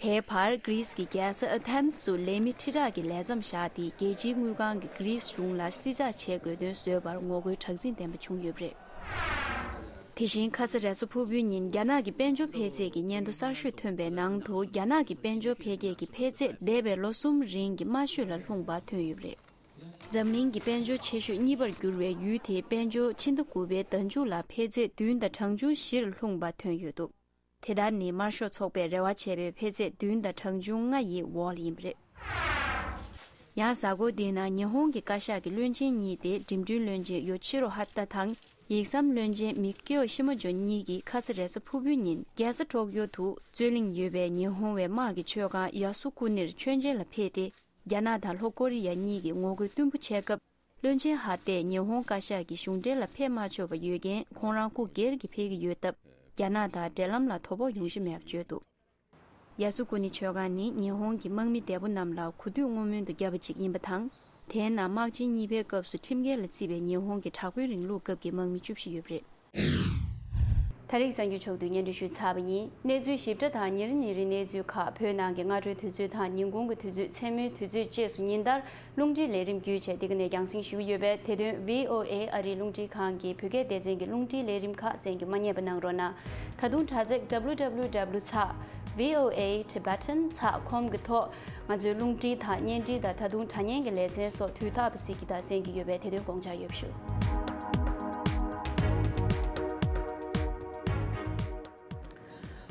དེའི་བར་གྷི་རིས་ཀྱི་རྒྱལ་ས་ཨ་ཐེན་སུ་ལས་མི་ཁྲི་ཕྲག་གིས་ལས་མཚམས་བཞག་སྟེ། རྒྱལ་སྤྱིའི་དངུལ་ཁང་གིས་གྷི་རིས་གཞུང་ལ་བསྲི་ཚགས་བྱེད་དགོས་དོན་བཟོས་པར་ངོ་རྒོལ་གྲགས་འཛིན་ལྡན་པ་བྱུང་ཡོད་པ་རེད། དེ་བཞིན་ཁ་ས་རེས་གཟའ་ཕུར་བུའི་ཉིན་རྒྱ་ནག་གི་དཔལ་འབྱོར་འཕེལ་ཚད་ཀྱི་སྙན་ཐོ་གསར་ཤོས་ཐོན་པའི་ནང་དུ། རྒྱ་ནག་གི་དཔལ་འབྱོར་འཕེལ་རྒྱས་ཀྱི་འཕེལ་ཚད་འདས་པའི་ལོ་གསུམ་རིང་གི་དམའ་ཤོས་ལ་ལྷུང་བ་ཐོན་ཡོད་པ་རེད། འཛམ་གླིང་གི་དཔལ་འབྱོར་ཆེ་ཤོས་གཉིས་པར་གྱུར་བའི་ཡུལ་དེའི་དཔལ་འབྱོར་ཕྱི་ཟླ་དགུ་པའི་ཟླ་མཇུག་ལ་འཕེལ་ཚད་བདུན་དང་གྲངས་ཆུང་བཞིར་ལྷུང་བ་ཐོན་ཡོད་འདུག་དེ་ལྟར་ནི་དམར་ཤོག་ཚོགས་པས་རེ་བ་བྱས་པའི་འཕེལ་ཚད་བདུན་དང་གྲངས་ཆུང་ལྔ་ཡི་འོག་ལ་ཡིན་པ་རེད། ཡང་གཟའ་འཁོར་འདིའི་ནང་ཉི་ཧོང་གི་བཀའ་ཤག་གི་བློན་ཆེན་གཉིས་ཏེ་འགྲིམ་འགྲུལ་བློན་ཆེན་ཡོ་ཆི་རོ་ཧ་ཏ་དང་ཡིག་ཟམ་བློན་ཆེན་མི་ཀིའོ་ཤི་མོ་ཇོ་གཉིས་ཀྱིས་ཁ་ས་རེས་གཟའ་ཕུར་བུའི་ཉིན་རྒྱལ་ས་ཊོག་ཡོ་དུ་རྩོད་གླེང་ཡོད་པའི་ཉི་ཧོང་བའི་དམག་གི་མཆོད་ཁང་ཡ་སུ་ཀུ་ནིར་མཆོད་མཇལ་ལ་ཕེབས་ཏེ། རྒྱ་ནག་དང་ལྷོ་ཀོ་རི་ཡ་གཉིས་ཀྱིས་ངོ་རྒོལ་བརྟན་པོ་བྱས་སྐབས། བློན་ཆེན་ཧ་ཏས་ཉི་ཧོང་བཀའ་ཤག་གི་གཞུང་འབྲེལ་ལ་ཕེབས་མ་ཆོག་པ་ཡོད་རྐྱེན། ཁོང་རང་སྐུ་སྒེར་གྱིས་ཕེབས་ཀྱི་ཡོད་སྟབས། རྒྱ་ནག་དང་འབྲེལ་ལམ་ལ་དོ་ཕོག་ཡོང་གཞི་མེད་པ་བརྗོད་འདུག་ཡ་སུ་ཀུ་ནི་མཆོད་ཁང་ནི་ཉི་ཧོང་གི་དམག་མི་འདས་པོ་རྣམས་ལ་གོ་ཐོས་བསྔོ་སྨོན་དུ་བརྒྱབ་པ་ཅིག་ཡིན་པ་དང་། དེའི་ནང་དམག་ཆེན་གཉིས་པའི་སྐབས་སུ་ཁྲིམས་འགལ་ལ་བརྩིས་པའི་ཉི་ཧོང་གི་དྲག་པོའི་རིང་ལུགས་སྐབས་ཀྱི་དམག་མི་བཅུ་བཞི་ཡོད་པ་རེད། ད་རེས་གསར་འགྱུར་ཕྱོགས་བསྡུས་སྙན་སྒྲོན་ཞུས་ཚར་བ་ཡིན། གནས་ཚུལ་ཞིབ་ཕྲ་དང་ཉིན་རེ་ཉིན་རེའི་གནས་ཚུལ་ཁག་བོད་ནང་གི་སྔ་དྲོའི་དུས་ཚོད་དང་ཉིན་གུང་གི་དུས་ཚོད། མཚན་མོའི་དུས་ཚོད་བཅས་སུ་ཉིན་ལྟར་རླུང་འཕྲིན་ལས་རིམ་བརྒྱུད་བྱས་འདི་ག་ནས་རྒྱང་སྲིང་ཞུ་གི་ཡོད་པས། དེ་དོན་བྷི་ཨོ་ཨེ་ཨ་རིའི་རླུང་འཕྲིན་ཁང་གི་བོད་སྐད་སྡེ་ཚན་གྱི་རླུང་འཕྲིན་ལས་རིམ་ཁག་གསན་རྒྱུ་མ་བསྙེལ་བ་གནང་རོགས་གནང་། ད་དུང་དྲ་ཚིགས་W W W ཚེག་V O A Tibetan ཚེག་com གི་ཐོག་ང་ཚོའི་རླུང་འཕྲིན་དང་བརྙན་འཕྲིན་དང་ད་དུང་དྲ་བརྙན་གྱི་ལེ་ཚན་སོགས་དུས་རྟག་ཏུ་གཟིགས་རྒྱུ་དང་གསན་རྒྱུ་ཡོད་པས། དེ་དོན་དགོངས་འཇགས་ཡོད་པ་ཞུ།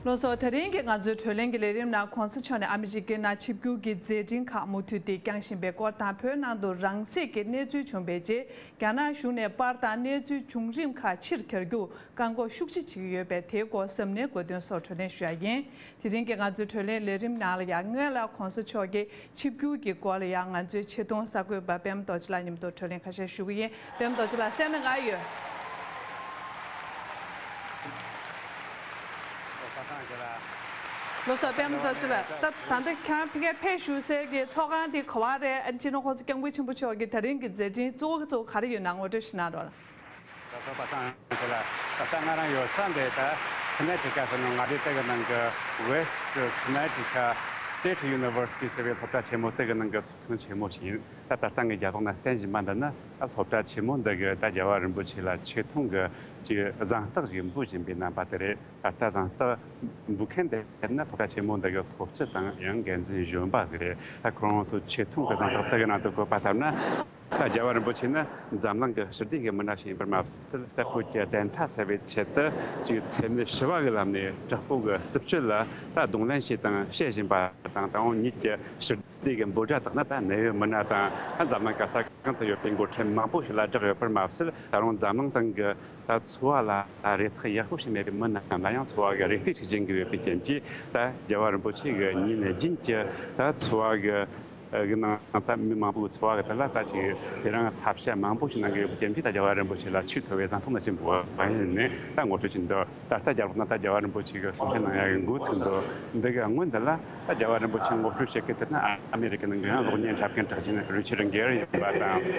ལགས་སོ། དེ་རིང་གི་ང་ཚོའི་བགྲོ་གླེང་གི་ལས་རིམ་ནང་གོང་ས་མཆོག་ནས་ཨ་མི་རི་ཀའི་ནང་ཆིབས་བསྒྱུར་གྱི་མཛད་འཕྲིན་ཁག་མུ་མཐུད་དེ་བསྐྱངས་བཞིན་པའི་སྐོར་དང་། བོད་ནང་དུ་རང་བཙན་གྱི་གནས་ཚུལ་བྱུང་བའི་རྗེས་རྒྱ་ནག་གཞུང་ནས་པར་དང་གནས་ཚུལ་བྱུང་རིམ་ཁག་ཕྱིར་གྱར་རྒྱུར་བཀག་འགོག་ཤུགས་ཆེ་བྱེད་ཀྱི་ཡོད་པས། དེའི་སྐོར་གཟབ་ནན་དགོས་དོན་སོགས་བགྲོ་གླེང་ཞུ་ཡ་ཡིན། དེ་རིང་གི་ང་ཚོའི་བགྲོ་གླེང་ལས་རིམ་ནང་ལ་ཡང་སྔོན་ལ་གོང་ས་མཆོག་གི་ཆིབས་བསྒྱུར་གྱི་སྐོར་ལ་ཡང་ང་ཚོའི་ཆེད་གཏོང་གསར་འགོད་པ་པད་མ་རྡོ་རྗེ་ལགས་མཉམ་དུ་བགྲོ་གླེང་ཁ་ཤས་ཞུ་གི་ཡིན། པད་མ་རྡོ་རྗེ་ལགས་གསན་གནང་ག་ཡོད། ལགས་སོ། པད་མ་རྡོ་རྗེ་ལགས། ད་ད་ལྟ་ཁྱེད་རང་ཕ་གིར་ཕེབས་བཞུགས་སའི་གི་ཚོགས་ཁང་དེ་ག་པར་རེད། ཨ་ནི་སྤྱི་ནོར་གོང་ས་སྐྱབས་མགོན་ཆེན་པོ་མཆོག་གི་ད་རིང་གི་མཛད་འཕྲིན་གཙོ་བོ་གཙོ་བོ་ག་རེ་ཡོད་ན་ངོ་སྤྲོད་ཞིག་གནང་རོགས། ལགས་སོ། པ་སངས་ལགས། ད་ལྟ་ང་རང་ཡོད་ས་འདི་ད་ཁོ་ནེ་ཊི་ཀ་ཟེར་ནོ། མངའ་སྡེ་དེ་གི་ནང་གི་West Connecticut State University ཟེར་བའི་སློབ་གྲྭ་ཆེན་མོ་དེ་གི་ནང་གི་ཚོགས་ཁང་ཆེན་མོ་ཞིག་ཡིན། ད་ད་ལྟ་ངས་རྒྱབ་ལོགས་ན་བསྟན་བཞིན་པ་འདི་ནི་ད་སློབ་གྲྭ་ཆེན་མོ་འདི་གི་ད་རྒྱལ་བ་རིན་པོ་ཆེ་ལ་ཆེ་མཐོང་གི་ཅིག་གཟེངས་རྟགས་ཞིག་འབུལ་བཞིན་པའི་རྣམ་པ་དེ་རེད། ད་ལྟ་གཟེངས་རྟགས་འབུལ་མཁན་དེ་ནི་སློབ་གྲྭ་ཆེན་མོ་འདི་གི་སློབ་སྤྱི་དང་ཡང་འགན་འཛིན་གཞོན་པ་ཟིག་རེད། ད་ཁོ་རང་ཚོ་ཆེ་མཐོང་གི་གཟེངས་རྟགས་དེ་གི་ནང་དུ་བཀོད་པ་ལྟར་ན། ད་རྒྱལ་བ་རིན་པོ་ཆེ་ནི་འཛམ་གླིང་གི་ཞི་བདེ་གི་མི་སྣ་ཞིག་ཡིན་པར་མ་ཟད། ད་བོད་ཀྱི་བདེན་མཐའ་གསལ་བའི་ཆེད་དུ་ཅིག་འཚེ་མེད་ཞི་བ་གི་ལམ་ནས་དྲག་པོ་གི་རྩུབ་སྤྱོད་ལ་ད་གདོང་ལེན་བྱས་དང་བྱེད་བཞིན་པ་དང་། ད་འོང་ཉིད་ཀྱི་ཞི་བདེ་གི་འབོད་སྒྲ་དག་ནི་ད་གནད་ཡོད་མི་སྣ་དང་ད་འཛམ་གླིང་ག་ས་གང་དུ་ཡོད་པའི་འགོ་ཁྲིད་མང་པོ་ཞིག་ལ་བསྒྲགས་ཡོད་པར་མ་ཟད། ད་རུང་འཛམ་གླིང་སྟེང་གི་ད་འཚོ་བ་ལ་རེ་ཐག་ཡག་པོ་ཞིག་མེད་པའི་མི་རྣམས་ལ་ཡང་འཚོ་བ་གི་རེ་ལྟོས་ཤིག་སྦྱིན་གྱི་ཡོད་པའི་རྐྱེན་གྱིས། ད་རྒྱལ་བ་རིན་པོ་ཆེ་གི་ཉིན་རྒྱུན་གྱི་ད་འཚོ་བ་གི་ཨ་གི་ནང་ད་མི་མང་པོའི་འཚོ་བ་གི་ཐད་ལ་ད་ཅིག་དེ་རིང་བསླབ་བྱ་མང་པོ་ཞིག་གནང་གི་ཡོད་པའི་རྐྱེན་གྱིས། ད་རྒྱལ་བ་རིན་པོ་ཆེ་ལ་ཆེས་མཐོ་བའི་གཟེངས་རྟགས་འདི་ཆེན་པོ་བ་ཡིན་ནས་ད་ངོ་སྤྲོད་ཅིག་འདུག་ད་ལྟ་རྒྱབ་ལོགས་ན་ད་རྒྱལ་བ་རིན་པོ་ཆེ་གི་གསུང་ཆོས་གནང་ཡ་གི་འགོ་ཚུགས་འདུག་འདི་གི་སྔོན་འདི་ལ་ད་རྒྱལ་བ་རིན་པོ་ཆེ་ངོ་སྤྲོད་བྱེད་མཁན་དེ་ནི་ཨ་མེ་རི་ཀའི་ནང་གི་ཡང་གློག་བརྙན་འཁྲབ་མཁན་གྲགས་ཅན་རི་ཆར་གྷེར་ཡིན་པ་དང་། ད་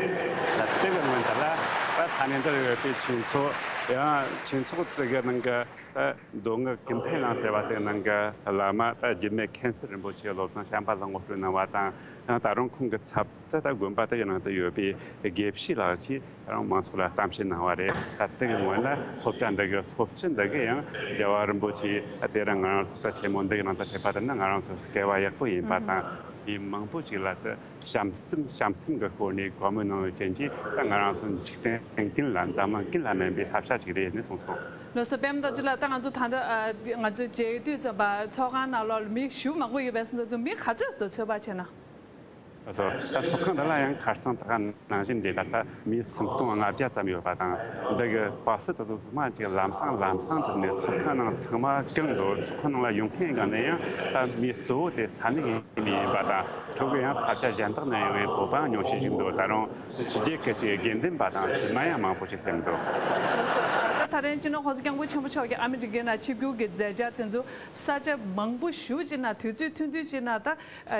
དེ་གི་སྔོན་འདི་ལ་ད་ས་གནས་འདིར་ཡོད་པའི་ཆོས་ཚོགས། ཡང་ཆོས་ཚོགས་དེ་གི་ནང་གི་ད་མདོ་སྔགས་ཀུན་ཕན་གླིང་ཟེར་བ་དེའི་ནང་གི་བླ་མ་ད་འཇིགས་མེད་མཁན་ཟུར་རིན་པོ་ཆེ་བློ་བཟང་བྱམས་པ་ལ་ངོ་སྤྲོད་གནང་བ་དང་། ཡང་ད་རུང་ཁོང་གི་ཚབ་ཏུ་ད་དགོན་པ་དེ་གི་ནང་དུ་ཡོད་པའི་དགེ་བཤེས་ལགས་ཀྱིས་ད་རུང་མང་ཚོགས་ལ་གཏམ་བཤད་གནང་བ་རེད། ད་དེ་གི་སྔོན་ལ་སློབ་གྲྭ་འདི་གི་སློབ་སྤྱི་འདི་གི་ཡང་རྒྱལ་བ་རིན་པོ་ཆེ་ད་དེ་རིང་ང་རང་ཚོ་སློབ་གྲྭ་ཆེན་མོ་འདི་གི་ནང་དུ་ཕེབས་པ་དེ་ནི་ང་རང་ཚོ་སྐལ་བ་ཡག་པོ་ཡིན་པ་དང་། མི་མང་པོ་ཞིག་ལ་ད་བྱམས་སེམས་བྱམས་སེམས་ཀྱི་སྒོ་ནས་བཀའ་མོལ་གནང་བའི་རྐྱེན་གྱིས། ད་ང་རང་ཚོ་འཇིག་རྟེན་ཀུན་ལ་འཛམ་གླིང་ཀུན་ལ་སྨན་པའི་བསླབ་བྱ་ཞིག་རེད་ཟེར་ནས་གསུངས་སོང་། ལགས་སོ། པད་མ་རྡོ་རྗེ་ལགས། ད་ང་ཚོ་ད་ལྟ་ཨ་ང་ཚོ་མཇལ་དུས་ཙམ་པ་ཚོགས་ཁང་ནང་ལོགས་ལ་མི་ཞེ་པོ་མང་པོ་ཡོད་པས་ཟེར་འདུག་མི་ག་ཚོད་འདུག་ཚོད་དཔག་བྱས་ན། ཨ་སོ། ད་ཚོགས་ཁང་འདི་ལ་ཡང་ཁ་སང་ད་ག་ནང་བཞིན་རེད། ད་ལྟ་མི་སུམ་སྟོང་ལྔ་བརྒྱ་ཙམ་ཡོད་པ་དང་། འདི་གི་པ་སི་དེ་ཚོ་ཚང་མ་ཅིག་ལམ་སང་ལམ་སང་བསྒྲུབས་ནས། ཚོགས་ཁང་ནང་ཚང་མ་གང་འདུག་ཚོགས་ཁང་ནང་ལ་ཡོང་མཁན་གང་ནས་ཡང་ད་མི་གཙོ་བོ་དེ་ས་གནས་ཡིན་མི་ཡིན་པ་དང་། ཕྲུ་གུ་ཡང་ས་ཆ་གཞན་དག་ནས་ཡོང་བའི་བོད་པ་ཉུང་ཤས་ཤིག་འདུག་ད་རུང་ཕྱི་རྒྱལ་གྱི་ཅིག་དགེ་འདུན་པ་དང་བཙུན་མ་ཡང་མང་པོ་ཞིག་སླེབས་འདུག་ལགས་སོ། ད་ད་རིང་སྤྱི་ནོར་༸གོང་ས་༸སྐྱབས་མགོན་ཆེན་པོ་མཆོག་གིས་ཨ་མི་རི་ཀའི་ནང་ཆིབས་བསྒྱུར་གྱི་མཛད་འཆར་དེ་ཚོ་ས་ཆ་མང་པོ་ཞེ་པོ་ཅིག་ནང་དུས་ཚོད་ཐུང་ཐུང་ཅིག་ནང་ད་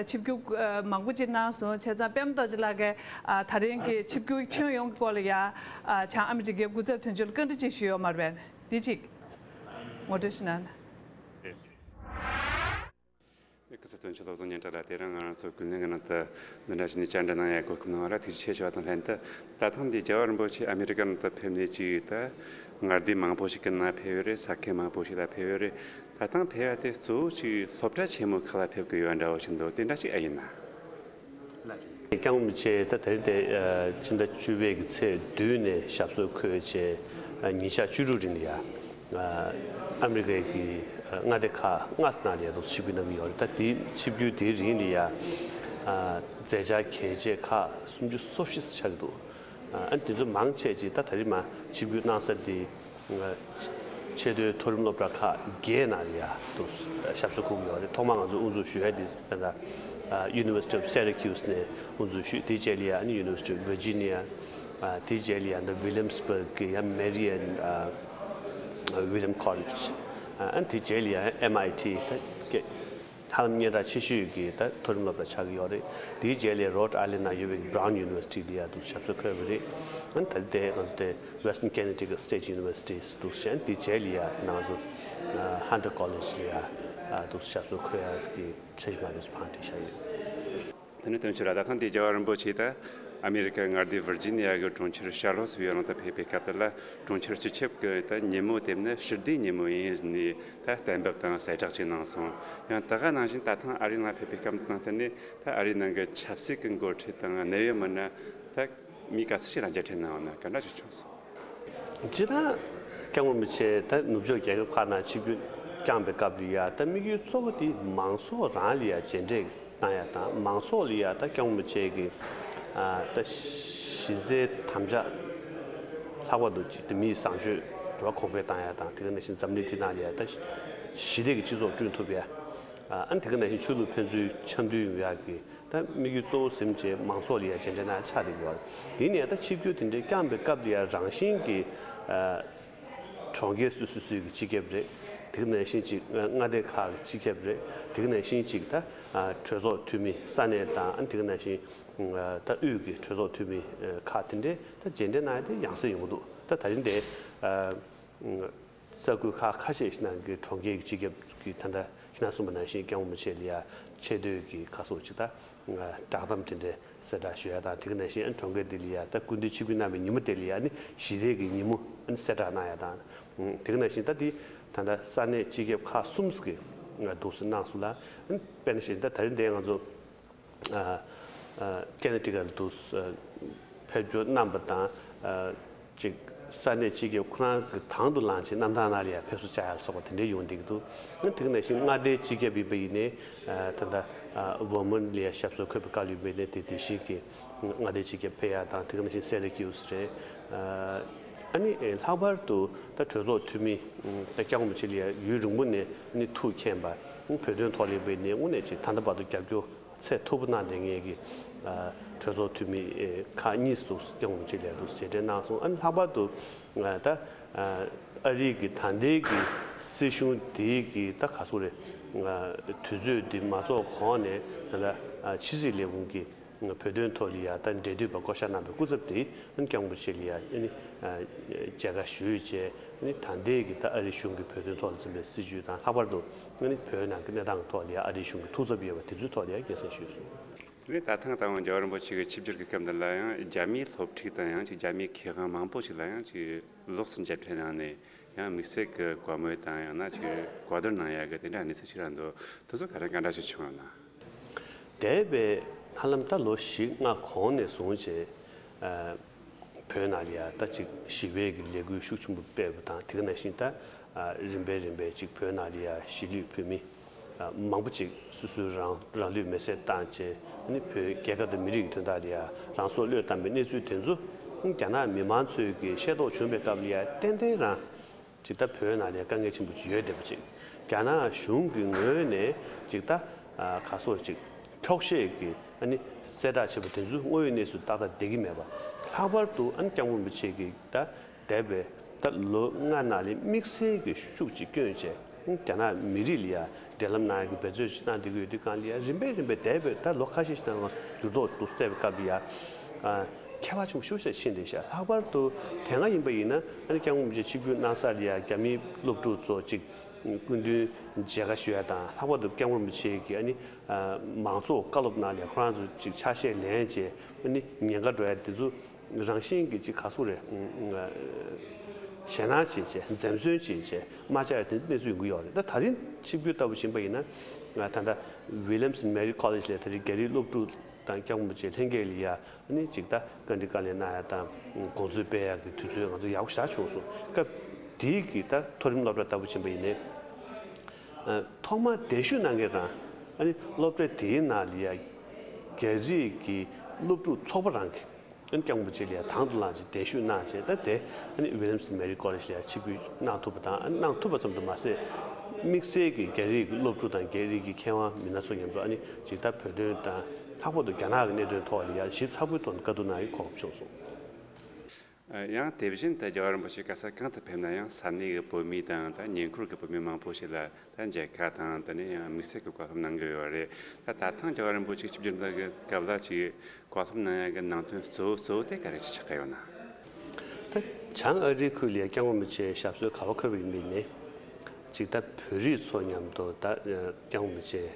ཆིབས་བསྒྱུར་མང་པོ་ཅིག་གནང་སོང་། བྱས་ཙང་པད་མ་རྡོ་རྗེ་ལགས་ཀྱིས་ད་རིང་གི་ཆིབས་བསྒྱུར་ཁྱོན་ཡོངས་ཀྱི་སྐོར་ལ་ཡ་བྱང་ཨ་མི་རི་ཀའི་སྐུ་ཚབ་དོན་གཅོད་ལ་བཀའ་འདྲི་ཅིག་ཞུས་ཡོད་མ་རེད་པས། འདི་ཅིག་ངོ་སྤྲོད་ཞུ་གནང་། སྐུ་ཚབ་དོན་གཅོད་བློ་བཟང་སྙན་གྲགས་ལགས། དེ་རིང་ང་རང་ཚོ་ཀུན་གླེང་གི་ནང་དུ་འདི་འདྲ་བྱས་ནས་བཅར་འདྲི་གནང་ཡ་གོ་སྐབས་གནང་བ་ལ་ཐུགས་རྗེ་ཆེ་ཞུ་བ་དང་ལྷན་དུ། ད་ཐེངས་འདི་རྒྱལ་བ་རིན་པོ་ཆེ་ཨ་མི་རི་ཀ་ནང་དུ་ཕེབས་ནས་ཅིག་ད་མངའ་སྡེ་མང་པོ་ཞིག་གི་ནང་ཕེབས་ཡོད་རེད། ས་ཁུལ་མང་པོ་ཞིག་ལ་ཕེབས་ཡོད་རེད། ད་ཐེངས་ཕེབས་ཡ་དེ་གཙོ་བོ་ཅིག་སློབ་གྲྭ་ཆེན་མོ་ཁག་ལ་ཕེབས་ཀྱི་ཡོད་འདྲ་བོ་ཞིག་འདུག་དེ་འདྲ་ཅིག་ཨེ་ཡིན་ན། སྐྱབས་མགོན་རིན་པོ་ཆེ་ད་དེ་རིང་དེ་ཕྱི་ཟླ་བཅུ་པའི་གི་ཚེས་བདུན་ནས་ཞབས་སོར་འཁོད་བྱས་ཉིན་ཞག་བཅུ་དྲུག་རིང་ལ་ཡ་ཨ་མི་རི་ཀའི་གི་མངའ་སྡེ་ཁག་ལྔ་ཙམ་ནང་ལ་ཡ་འདུག་ཆིབས་བསྒྱུར་གནང་གི་ཡོད་རེད། ད་དེ་ཆིབས་བསྒྱུར་དེའི་རིང་ལ་ཡ་མཛད་འཆར་གལ་ཆེ་ཁག་སུམ་ཅུ་སོ་བཞི་ཆགས་ཀྱི་འདུག་ཨ་ནི་དེ་ཚོ་མང་ཆེ་ཅིག་ད་དེ་རིང་མ་ཆིབས་བསྒྱུར་གནང་ས་དེ། ཆེས་མཐོའི་མཐོ་རིམ་སློབ་གྲྭ་ཁག་བརྒྱད་ནང་ལ་ཡ་དུ་ཞབས་སོར་འཁོད་ཀྱི་ཡོད་རེད། ཐོག་མར་ང་ཚོ་དབུ་འཛུགས་ཞུ་ཡ་དེ་ད་ལྟ་University of Syracuse ནས་དབུ་འཛུགས་ཞུས། དེའི་རྗེས་ལ་ཡ་ཨ་ནི་University of Virginia། དེའི་རྗེས་ལ་ཡ་ད་Williamsburg གི་ཡ་Marian William College། ཨ་ནི་དེའི་རྗེས་ལ་ཡ་MIT ད་ཧ་ལམ་སྙན་གྲགས་ཆེ་ཤོས་ཀྱི་ད་མཐོ་རིམ་སློབ་གྲྭ་ཆགས་ཀྱི་ཡོད་རེད། དེའི་རྗེས་ལ་Rhode Island ནང་ཡོད་པའི་Brown University ལ་ཡ་དུ་ཞབས་སོར་འཁོད་པ་རེད། ཨ་ནི་ད་ལྟའི་ང་ཚོ་དེ་Western Connecticut State University དུ་བྱས། དེའི་རྗེས་ལ་ཡ་ང་ཚོ་Hunter College ལ་ཡ་དུ་ཞབས་སོར་འཁོད་ཡ་གི་འཆར་གཞི་མ་འདུག་བང་བསྒྲིགས་བཞག་ཡོད། དེ་ནས་དོན་གཅོད་ར་ད་ཐེངས་འདི་རྒྱལ་བ་རིན་པོ་ཆེ་ད་ཨ་མི་རི་ཀ་མངའ་སྡེ་ཝིར་ཇི་ནི་ཡ་གི་གྲོང་ཁྱེར་ཤར་ལོ་སི་ཝི་ལ་ནང་དུ་ཕེབས་པའི་སྐབས་དེ་ལ་གྲོང་ཁྱེར་སྤྱི་ཁྱབ་ཀྱི་ད་ཉིན་མོ་དེ་ནི་ཞི་བདེའི་ཉིན་མོ་ཡིན་ནི། ད་གཏན་འབེབས་དང་གསལ་བསྒྲགས་ཅིག་གནང་སོང་། ཡང་ད་ག་ནང་བཞིན་ད་ཐེངས་ཨ་རིའི་ནང་ཕེབས་པའི་སྐབས་དང་བསྟུན་ནས་ད་ཨ་རིའི་ནང་གི་ཆབ་སྲིད་ཀྱི་འགོ་ཁྲིད་དང་གནད་ཡོད་མི་སྣ་ད་མི་ག་ཚོད་ཅིག་ལ་མཇལ་འཕྲད་གནང་བ་ན་ག་འདྲ་ཞིག་བྱུང་སོང་། སྤྱིར་བཏང་སྐྱབས་མགོན་རིན་པོ་ཆེ་ད་ནུབ་ཕྱོགས་རྒྱལ་ཁབ་ཁག་ནང་ཆིབས་བསྒྱུར་བསྐྱངས་པའི་སྐབས་ལ་ཡ་ད་དམིགས་ཡུལ་གཙོ་བོ་དེ་མང་ཚོགས་རང་ལ་ཡ་མཇལ་འཕྲད་གནང་ཡ་དང་། མང་ཚོགས་ལ་ཡ་ད་སྐྱབས་མགོན་རིན་པོ་ཆེ་གི་ཨ་ད་གཞི་རྩའི་དམ་བཅའ་ལྷག་པར་དུ་ཅིག་ད་མིའི་བཟང་སྤྱོད་རེ་བ་གོང་འཕེལ་བཏང་ཡ་དང་། དེ་ག་ནང་བཞིན་འཛམ་གླིང་འདི་ནང་ལ་ཡ་ད་ཞི་བདེ་གི་སྤྱི་ཚོགས་བསྐྲུན་ཐུབ་ཡ། ཨ་ནི་དེ་ག་ནང་བཞིན་ཆོས་ལུགས་ཕན་ཚུན་འཆམ་མཐུན་ཡོང་ཡ་གི་ད་དམིགས་ཡུལ་གཙོ་བོ་ཟིན་བྱས་མང་ཚོགས་ལ་ཡ་མཇལ་འཕྲད་གནང་ཡ་ཆགས་བསྡད་ཡོད་རེད། ཡིན་ནའི་ད་ཆིབས་བསྒྱུར་དེ་འདྲའི་བསྐྱངས་པའི་སྐབས་ལ་ཡ་རང་བཞིན་གྱི་ཨ་གྲོང་ཁྱེར་སོ་སོ་སོའི་གི་སྤྱི་ཁྱབ་རེད། དེ་ག་ནང་བཞིན་ཅིག་མངའ་སྡེ་ཁག་གི་སྤྱི་ཁྱབ་རེད། དེ་ག་ནང་བཞིན་ཅིག་ད་ཨ་གྲོས་ཚོགས་འཐུས་མི་ས་གནས་དང་། ཨ་ནི་དེ་ག་ནང་བཞིན་ཨ་ད་དབུས་ཀྱི་གྲོས་ཚོགས་འཐུས་མི་ཨ་ཁག་དེ་འདྲའི་ད་མཇལ་འཕྲད་གནང་ཡ་དེ་ཡང་སེ་ཡོང་གི་འདུག་ད་ད་རིང་དེ་ཨ་ས་ཁུལ་ཁག་ཁ་ཤས་ཤིག་ནང་གི་གྲོང་ཁྱེར་གྱི་སྤྱི་ཁྱབ་ཀྱི་ད་ལྟ་ཁྱེད་རང་གསུངས་པ་ནང་བཞིན་སྐྱབས་མགོན་རིན་པོ་ཆེ་ལ་ཡ་ཆེ་བསྟོད་ཀྱི་ཁ་གསོ་ཅིག་དང་བསྒྲགས་གཏམ་དེ་འདྲའི་གསལ་བསྒྲགས་ཞུ་ཡ་དང་། དེ་ག་ནང་བཞིན་གྲོང་ཁྱེར་འདི་ལ་ཡ་ད་སྐུ་མདུན་ཆིབས་བསྒྱུར་གནང་བའི་ཉིན་མོ་དེ་ལ་ཡ་ནི་ཞི་བདེ་གི་ཉིན་མོ་གསལ་བསྒྲགས་གནང་ཡ་དང་། དེ་ག་ནང་བཞིན་ད་འདི་ད་ལྟ་ས་གནས་སྤྱི་ཁྱབ་ཁག་གསུམ་གྱིས་འདུག་སེ་གནང་སོང་ལ། དཔེར་ན་བཞིན་ད་ད་རིང་འདི་ང་ཚོ་ཨ་ཨ་ཀེ་ན་ཊི་ཀཊ་ལ་འདུག་སེ་ཕེབས་འབྱོར་གནང་བ་དང་། ཨ་ཅིག་ས་གནས་སྤྱི་ཁྱབ་ཁོ་རང་གི་དང་དུ་བླངས་བྱས་གནམ་ཐང་ནང་ལ་ཡང་ཕེབས་བསུ་བཅར་ཡ་ལ་སོགས་པ་དེ་འདྲའི་ཡོང་བསྡད་ཀྱི་འདུག་ཨ་དེ་ག་ནང་བཞིན་མངའ་སྡེའི་སྤྱི་ཁྱབ་ཡིན་པ་ཡིན་ནའི་ཨ་ད་ལྟ་ཨ་ཝར་མོན་ཊ་ལ་ཡ་ཞབས་སོར་འཁོད་པའི་སྐབས་ཡིན་པ་ཡིན་ནའི་དེ་དེ་བཞིན་གྱི་མངའ་སྡེའི་སྤྱི་ཁྱབ་ཕེབས་ཡ་དང་། དེ་ག་ནང་བཞིན་སེ་ར་ཀིའུ་སི་རེད། ཨ་ཨ་ནི་ལྷག་པར་དུ་ད་གྲོས་ཚོགས་འཐུས་མི་ད་སྐྱབས་མགོན་རིན་པོ་ཆེ་ལ་ཡ་ཡུན་རིང་པོ་ནས་ཨ་ནི་ཐུགས་མཁྱེན་པ། བོད་དོན་ཐོག་ལ་ཡིན་པ་ཡིན་ནའི་དངོས་གནས་ཅིག་ད་ལྟ་བར་དུ་རྒྱབ་སྐྱོར་ཚད་མཐོ་པོ་གནང་བསྡད་མཁན་གྱི་ཨ་གྲོས་ཚོགས་འཐུས་མི་ཨེ་ཁག་གཉིས་སུ་སྐྱབས་མགོན་རིན་པོ་ཆེ་ལ་འདུག་མཇལ་འཕྲད་གནང་སོང་། ཨ་ནི་ལྷག་པར་དུ་ཨ་ད་ཨ་ཨ་རི་གི་ད་ལྟའི་གི་སྲིད་གཞུང་དེའི་གི་ད་ག་སོ་རེད། ཨ་དུས་ཚོད་འདི་མ་རྫོགས་གོང་ནས་ད་ལྟ་ཨ་ཕྱི་སྲིད་ལས་ཁུངས་ཀྱི་བོད་དོན་ཐོག་ལ་ཡ་ད་འབྲེལ་མཐུད་པ་བསྐོ་བཞག་གནང་བའི་སྐུ་ཚབ་དེ་ཨ་ནི་སྐྱབས་མགོན་རིན་པོ་ཆེ་ལ་ཡ་ཨ་ནི་ཨ་མཇལ་ཁ་ཞུས་བྱས། ཨ་ནི་ད་ལྟའི་གི་ད་ཨ་རི་གཞུང་གི་བོད་དོན་ཐོག་ལ་འཛིན་པའི་སྲིད་བྱུས་དང་། ལྷག་པར་དུ་ཨ་ནི་བོད་ནང་གི་གནས་སྟངས་ཐོག་ལ་ཡ་ཨ་རིའི་གཞུང་གི་ཐུགས་འཚབ་ཡོད་པ་དེ་ཚོའི་ཐོག་ལ་ཡ་སྐད་གསལ་ཞུས་སོང་། དེ་ནས་ད་ཐེངས་ད་དབང་རྒྱལ་བ་རིན་པོ་ཆེ་གི་ཆིབས་བསྒྱུར་གྱི་སྐབས་འདི་ལ་ཡང་རྒྱ་མིའི་སློབ་ཕྲུག་དང་ཡང་ཅིག་རྒྱ་མིའི་མཁས་དབང་མང་པོ་ཞིག་ལ་ཡང་ཅིག་ལོགས་སུ་མཇལ་འཕྲད་གནང་ནས་ཡང་དམིགས་བསལ་གྱི་བཀའ་མོལ་དང་ཡང་ན་ཅིག་གོ་བསྡུར་གནང་ཡག་གི་དེ་འདྲ་གནས་ཚུལ་ཞིག་རང་འདུག་དེ་ཚོ་ག་རེ་ག་འདྲ་ཞིག་བྱུང་ཡོད་ན། འདས་པའི་ཧ་ལམ་ད་ལོ་བཞི་ལྔ་གོང་ནས་བཟུང་བྱས་ཨ་བོད་ནང་ལ་ཡ་ད་ཅིག་ཞི་བའི་གི་ལས་འགུལ་ཤུགས་ཆེན་པོ་སྤེལ་བ་དང་། དེ་ག་ནང་བཞིན་ད་ཨ་རིམ་པས་རིམ་པས་ཅིག་བོད་ནང་ལ་ཡ་གཞིས་ལུས་བོད་མི་ མང་པོ་ཅིག་སོ་སོའི་རང་རང་ལུས་མེར་སྲེག་བཏང་བྱས་ཨ་ནི་བོད་རྒྱལ་ཁབ་དང་མི་རིགས་ཀྱི་དོན་དག་ལ་ཡ་རང་སྲོག་བློས་བཏང་པའི་གནས་ཚུལ་དེ་ཚོ་རྒྱ་ནག་མི་མང་ཚོས་ཀྱི་ཤེས་རྟོགས་བྱུང་བའི་སྐབས་ལ་ཡ་ཏན་ཏན་རང་ཅིག་ད་བོད་ནང་ལ་ཡ་དཀའ་ངལ་ཆེན་པོ་ཅིག་ཡོད་བསྡད་པ་ཅིག་རྒྱ་ནག་གཞུང་གི་ངོས་ནས་ཅིག་ད་ག་སོགས་ཅིག་འཁྱོག་བཤད་ཀྱི་ཨ་ནི་གསལ་བསྒྲགས་བྱས་པ་དེ་ཚོ་དངོས་ཡོད་གནས་ཚུལ་ཏག་ཏག་བསྡད་ཀྱི་མེད་པ། ལྷག་པར་དུ་ཨ་ནི་སྐྱབས་མགོན་རིན་པོ་ཆེ་གིས་ད་འདས་པའི་ད་ལོ་ལྔ་ནང་ལ་དམིགས་བསལ་གྱི་ཤུགས་ཅིག་བསྐྱོན་བྱས་རྒྱ་ནག་མི་རིགས་ལ་ཡ་འབྲེལ་ལམ་གནང་ཡག་གི་འབད་རྩོལ་ཅིག་གནང་བསྡད་ཀྱི་ཡོད་དུས་སྒང་ལ་ཡ་རིམ་པས་རིམ་པས་འདས་པའི་ད་ལོ་ཁ་ཤས་ཤིག་ནང་ལ་འགྱུར་ལྡོག་འདུག་བསྡད་པའི་སྐབས་ལ་ཡ་ཨ་ཁྱད་པར་ཆེན་པོ་ཤུགས་ཆེ་ཕྱིན་བསྡད་ཤག་ལྷག་པར་དུ་དེ་སྔ་ཡིན་པ་ཡིན་ན་ཨ་ནི་སྐྱབས་མགོན་རིན་པོ་ཆེ་ཆིབས་བསྒྱུར་གནང་ས་ལ་ཡ་རྒྱ་མིའི་སློབ་ཕྲུག་ཚོ་ཅིག་སྐུ་མདུན་མཇལ་ཁ་ཞུ་ཡ་དང་། ལྷག་པར་དུ་སྐྱབས་མགོན་རིན་པོ་ཆེ་གིས་ཨ་ནི་ཨ་མང་ཚོགས་བཀའ་སློབ་གནང་ནས་ཁོ་རང་ཚོ་ཅིག་ཆ་ཤས་ལེན་བྱས་ཨ་ནི་ཉེན་ཁ་འགྲོ་ཡ་དེ་ཚོ་རང་བཞིན་གྱིས་ཅིག་ག་ཚོད་རེད། ཞེད་སྣང་བྱེད་བྱས་འཛེམ་ཟོན་བྱེད་བྱས་མ་བཅར་དེ་གནས་ཚུལ་ཡོང་གི་ཡོད་རེད། ད་ད་རིང་ཆིབས་བསྒྱུར་ལྟ་བུ་ཕྱིན་པ་ཡིན་ན། ད་ལྟ་Williamson Mary College ལ་ད་རིང་རྒྱ་རིགས་སློབ་ཕྲུག་དང་སྐྱབས་མགོན་རིན་པོ་ཆེ་ལྷན་རྒྱས་ལ་ཡ་ཨ་ནི་ཅིག་ད་བཀའ་འདྲི་བཀའ་ལན་གནང་ཡ་དང་དགོངས་ཚུལ་སྤེལ་ཡ་གི་དུས་ཚོད་ང་ཚོ་ཡག་པོ་ཞེ་དྲག་བྱུང་སོང་། སྐབས་དེའི་གི་ད་མཐོ་རིམ་སློབ་གྲྭ་ལྟ་བུ་ཕྱིན་པ་ཡིན་ནའི་ཐོག་མར་གདན་ཞུ་གནང་མཁན་རང་ཨ་ནི་སློབ་གྲྭ་དེའི་ནང་ལ་ཡ་རྒྱ་རིགས་ཀྱི་སློབ་ཕྲུག་ཚོགས་པ་རང་གི་ཨ་ནི་སྐྱབས་མགོན་རིན་པོ་ཆེ་ལ་ཡ་དང་དུ་བླངས་བྱས་གདན་ཞུ་གནང་བྱས། ད་དེ་ཨ་ནི་Williamson Mary College ལ་ཡ་ཆིབས་བསྒྱུར་གནང་ཐུབ་པ་དང་། ཨ་ནི་གནང་ཐུབ་པ་ཙམ་དུ་མ་ཟད་དམིགས་བསལ་གྱི་རྒྱ་རིགས་ཀྱི་སློབ་ཕྲུག་དང་རྒྱ་རིགས་ཀྱི་མཁས་དབང་མི་སྣ་ཚོ་མཉམ་དུ་ཨ་ནི་ཅིག་ད་བོད་དོན་དང་ལྷག་པར་དུ་རྒྱ་ནག་གི་གནད་དོན་ཐོག་ལ་ཡ་ཞིབ་ཚགས་པོའི་ཐོག་ནས་བཀའ་བསྡུར་གནང་ཡའི་གོ་སྐབས་བྱུང་སོང་། ཡང་དེ་བཞིན་དུ་རྒྱལ་བ་རིན་པོ་ཆེ་ག་ས་གང་དུ་ཕེབས་ན་ཡང་ས་གནས་ཀྱི་བོད་མི་དང་ད་ཉེ་འཁོར་གྱི་བོད་མི་མང་པོ་ཞིག་ལ་ད་མཇལ་ཁ་དང་། དེ་ནས་ཡང་དམིགས་བསལ་གྱི་བཀའ་སློབ་གནང་གི་ཡོད་རེད། ད་ད་ཐེངས་རྒྱལ་བ་རིན་པོ་ཆེ་ཆིབས་བསྒྱུར་གནང་གི་སྐབས་ལ་ཅིག་བཀའ་སློབ་གནང་ཡག་གི་ནང་དོན་གཙོ་བོ་གཙོ་བོ་དེ་ག་རེ་ཅིག་ཆགས་ཀྱི་ཡོད་ན། ད་བྱང་ཨ་རིའི་ཁུལ་ལ་སྐྱབས་མགོན་རིན་པོ་ཆེ་ཞབས་སོར་ག་པར་འཁོད་པ་ཡིན་པ་ཡིན་ནའི་ཅིག་ད་བོད་རིགས་ཚོ་མཉམ་དུ་ད་སྐྱབས་མགོན་རིན་པོ་ཆེ་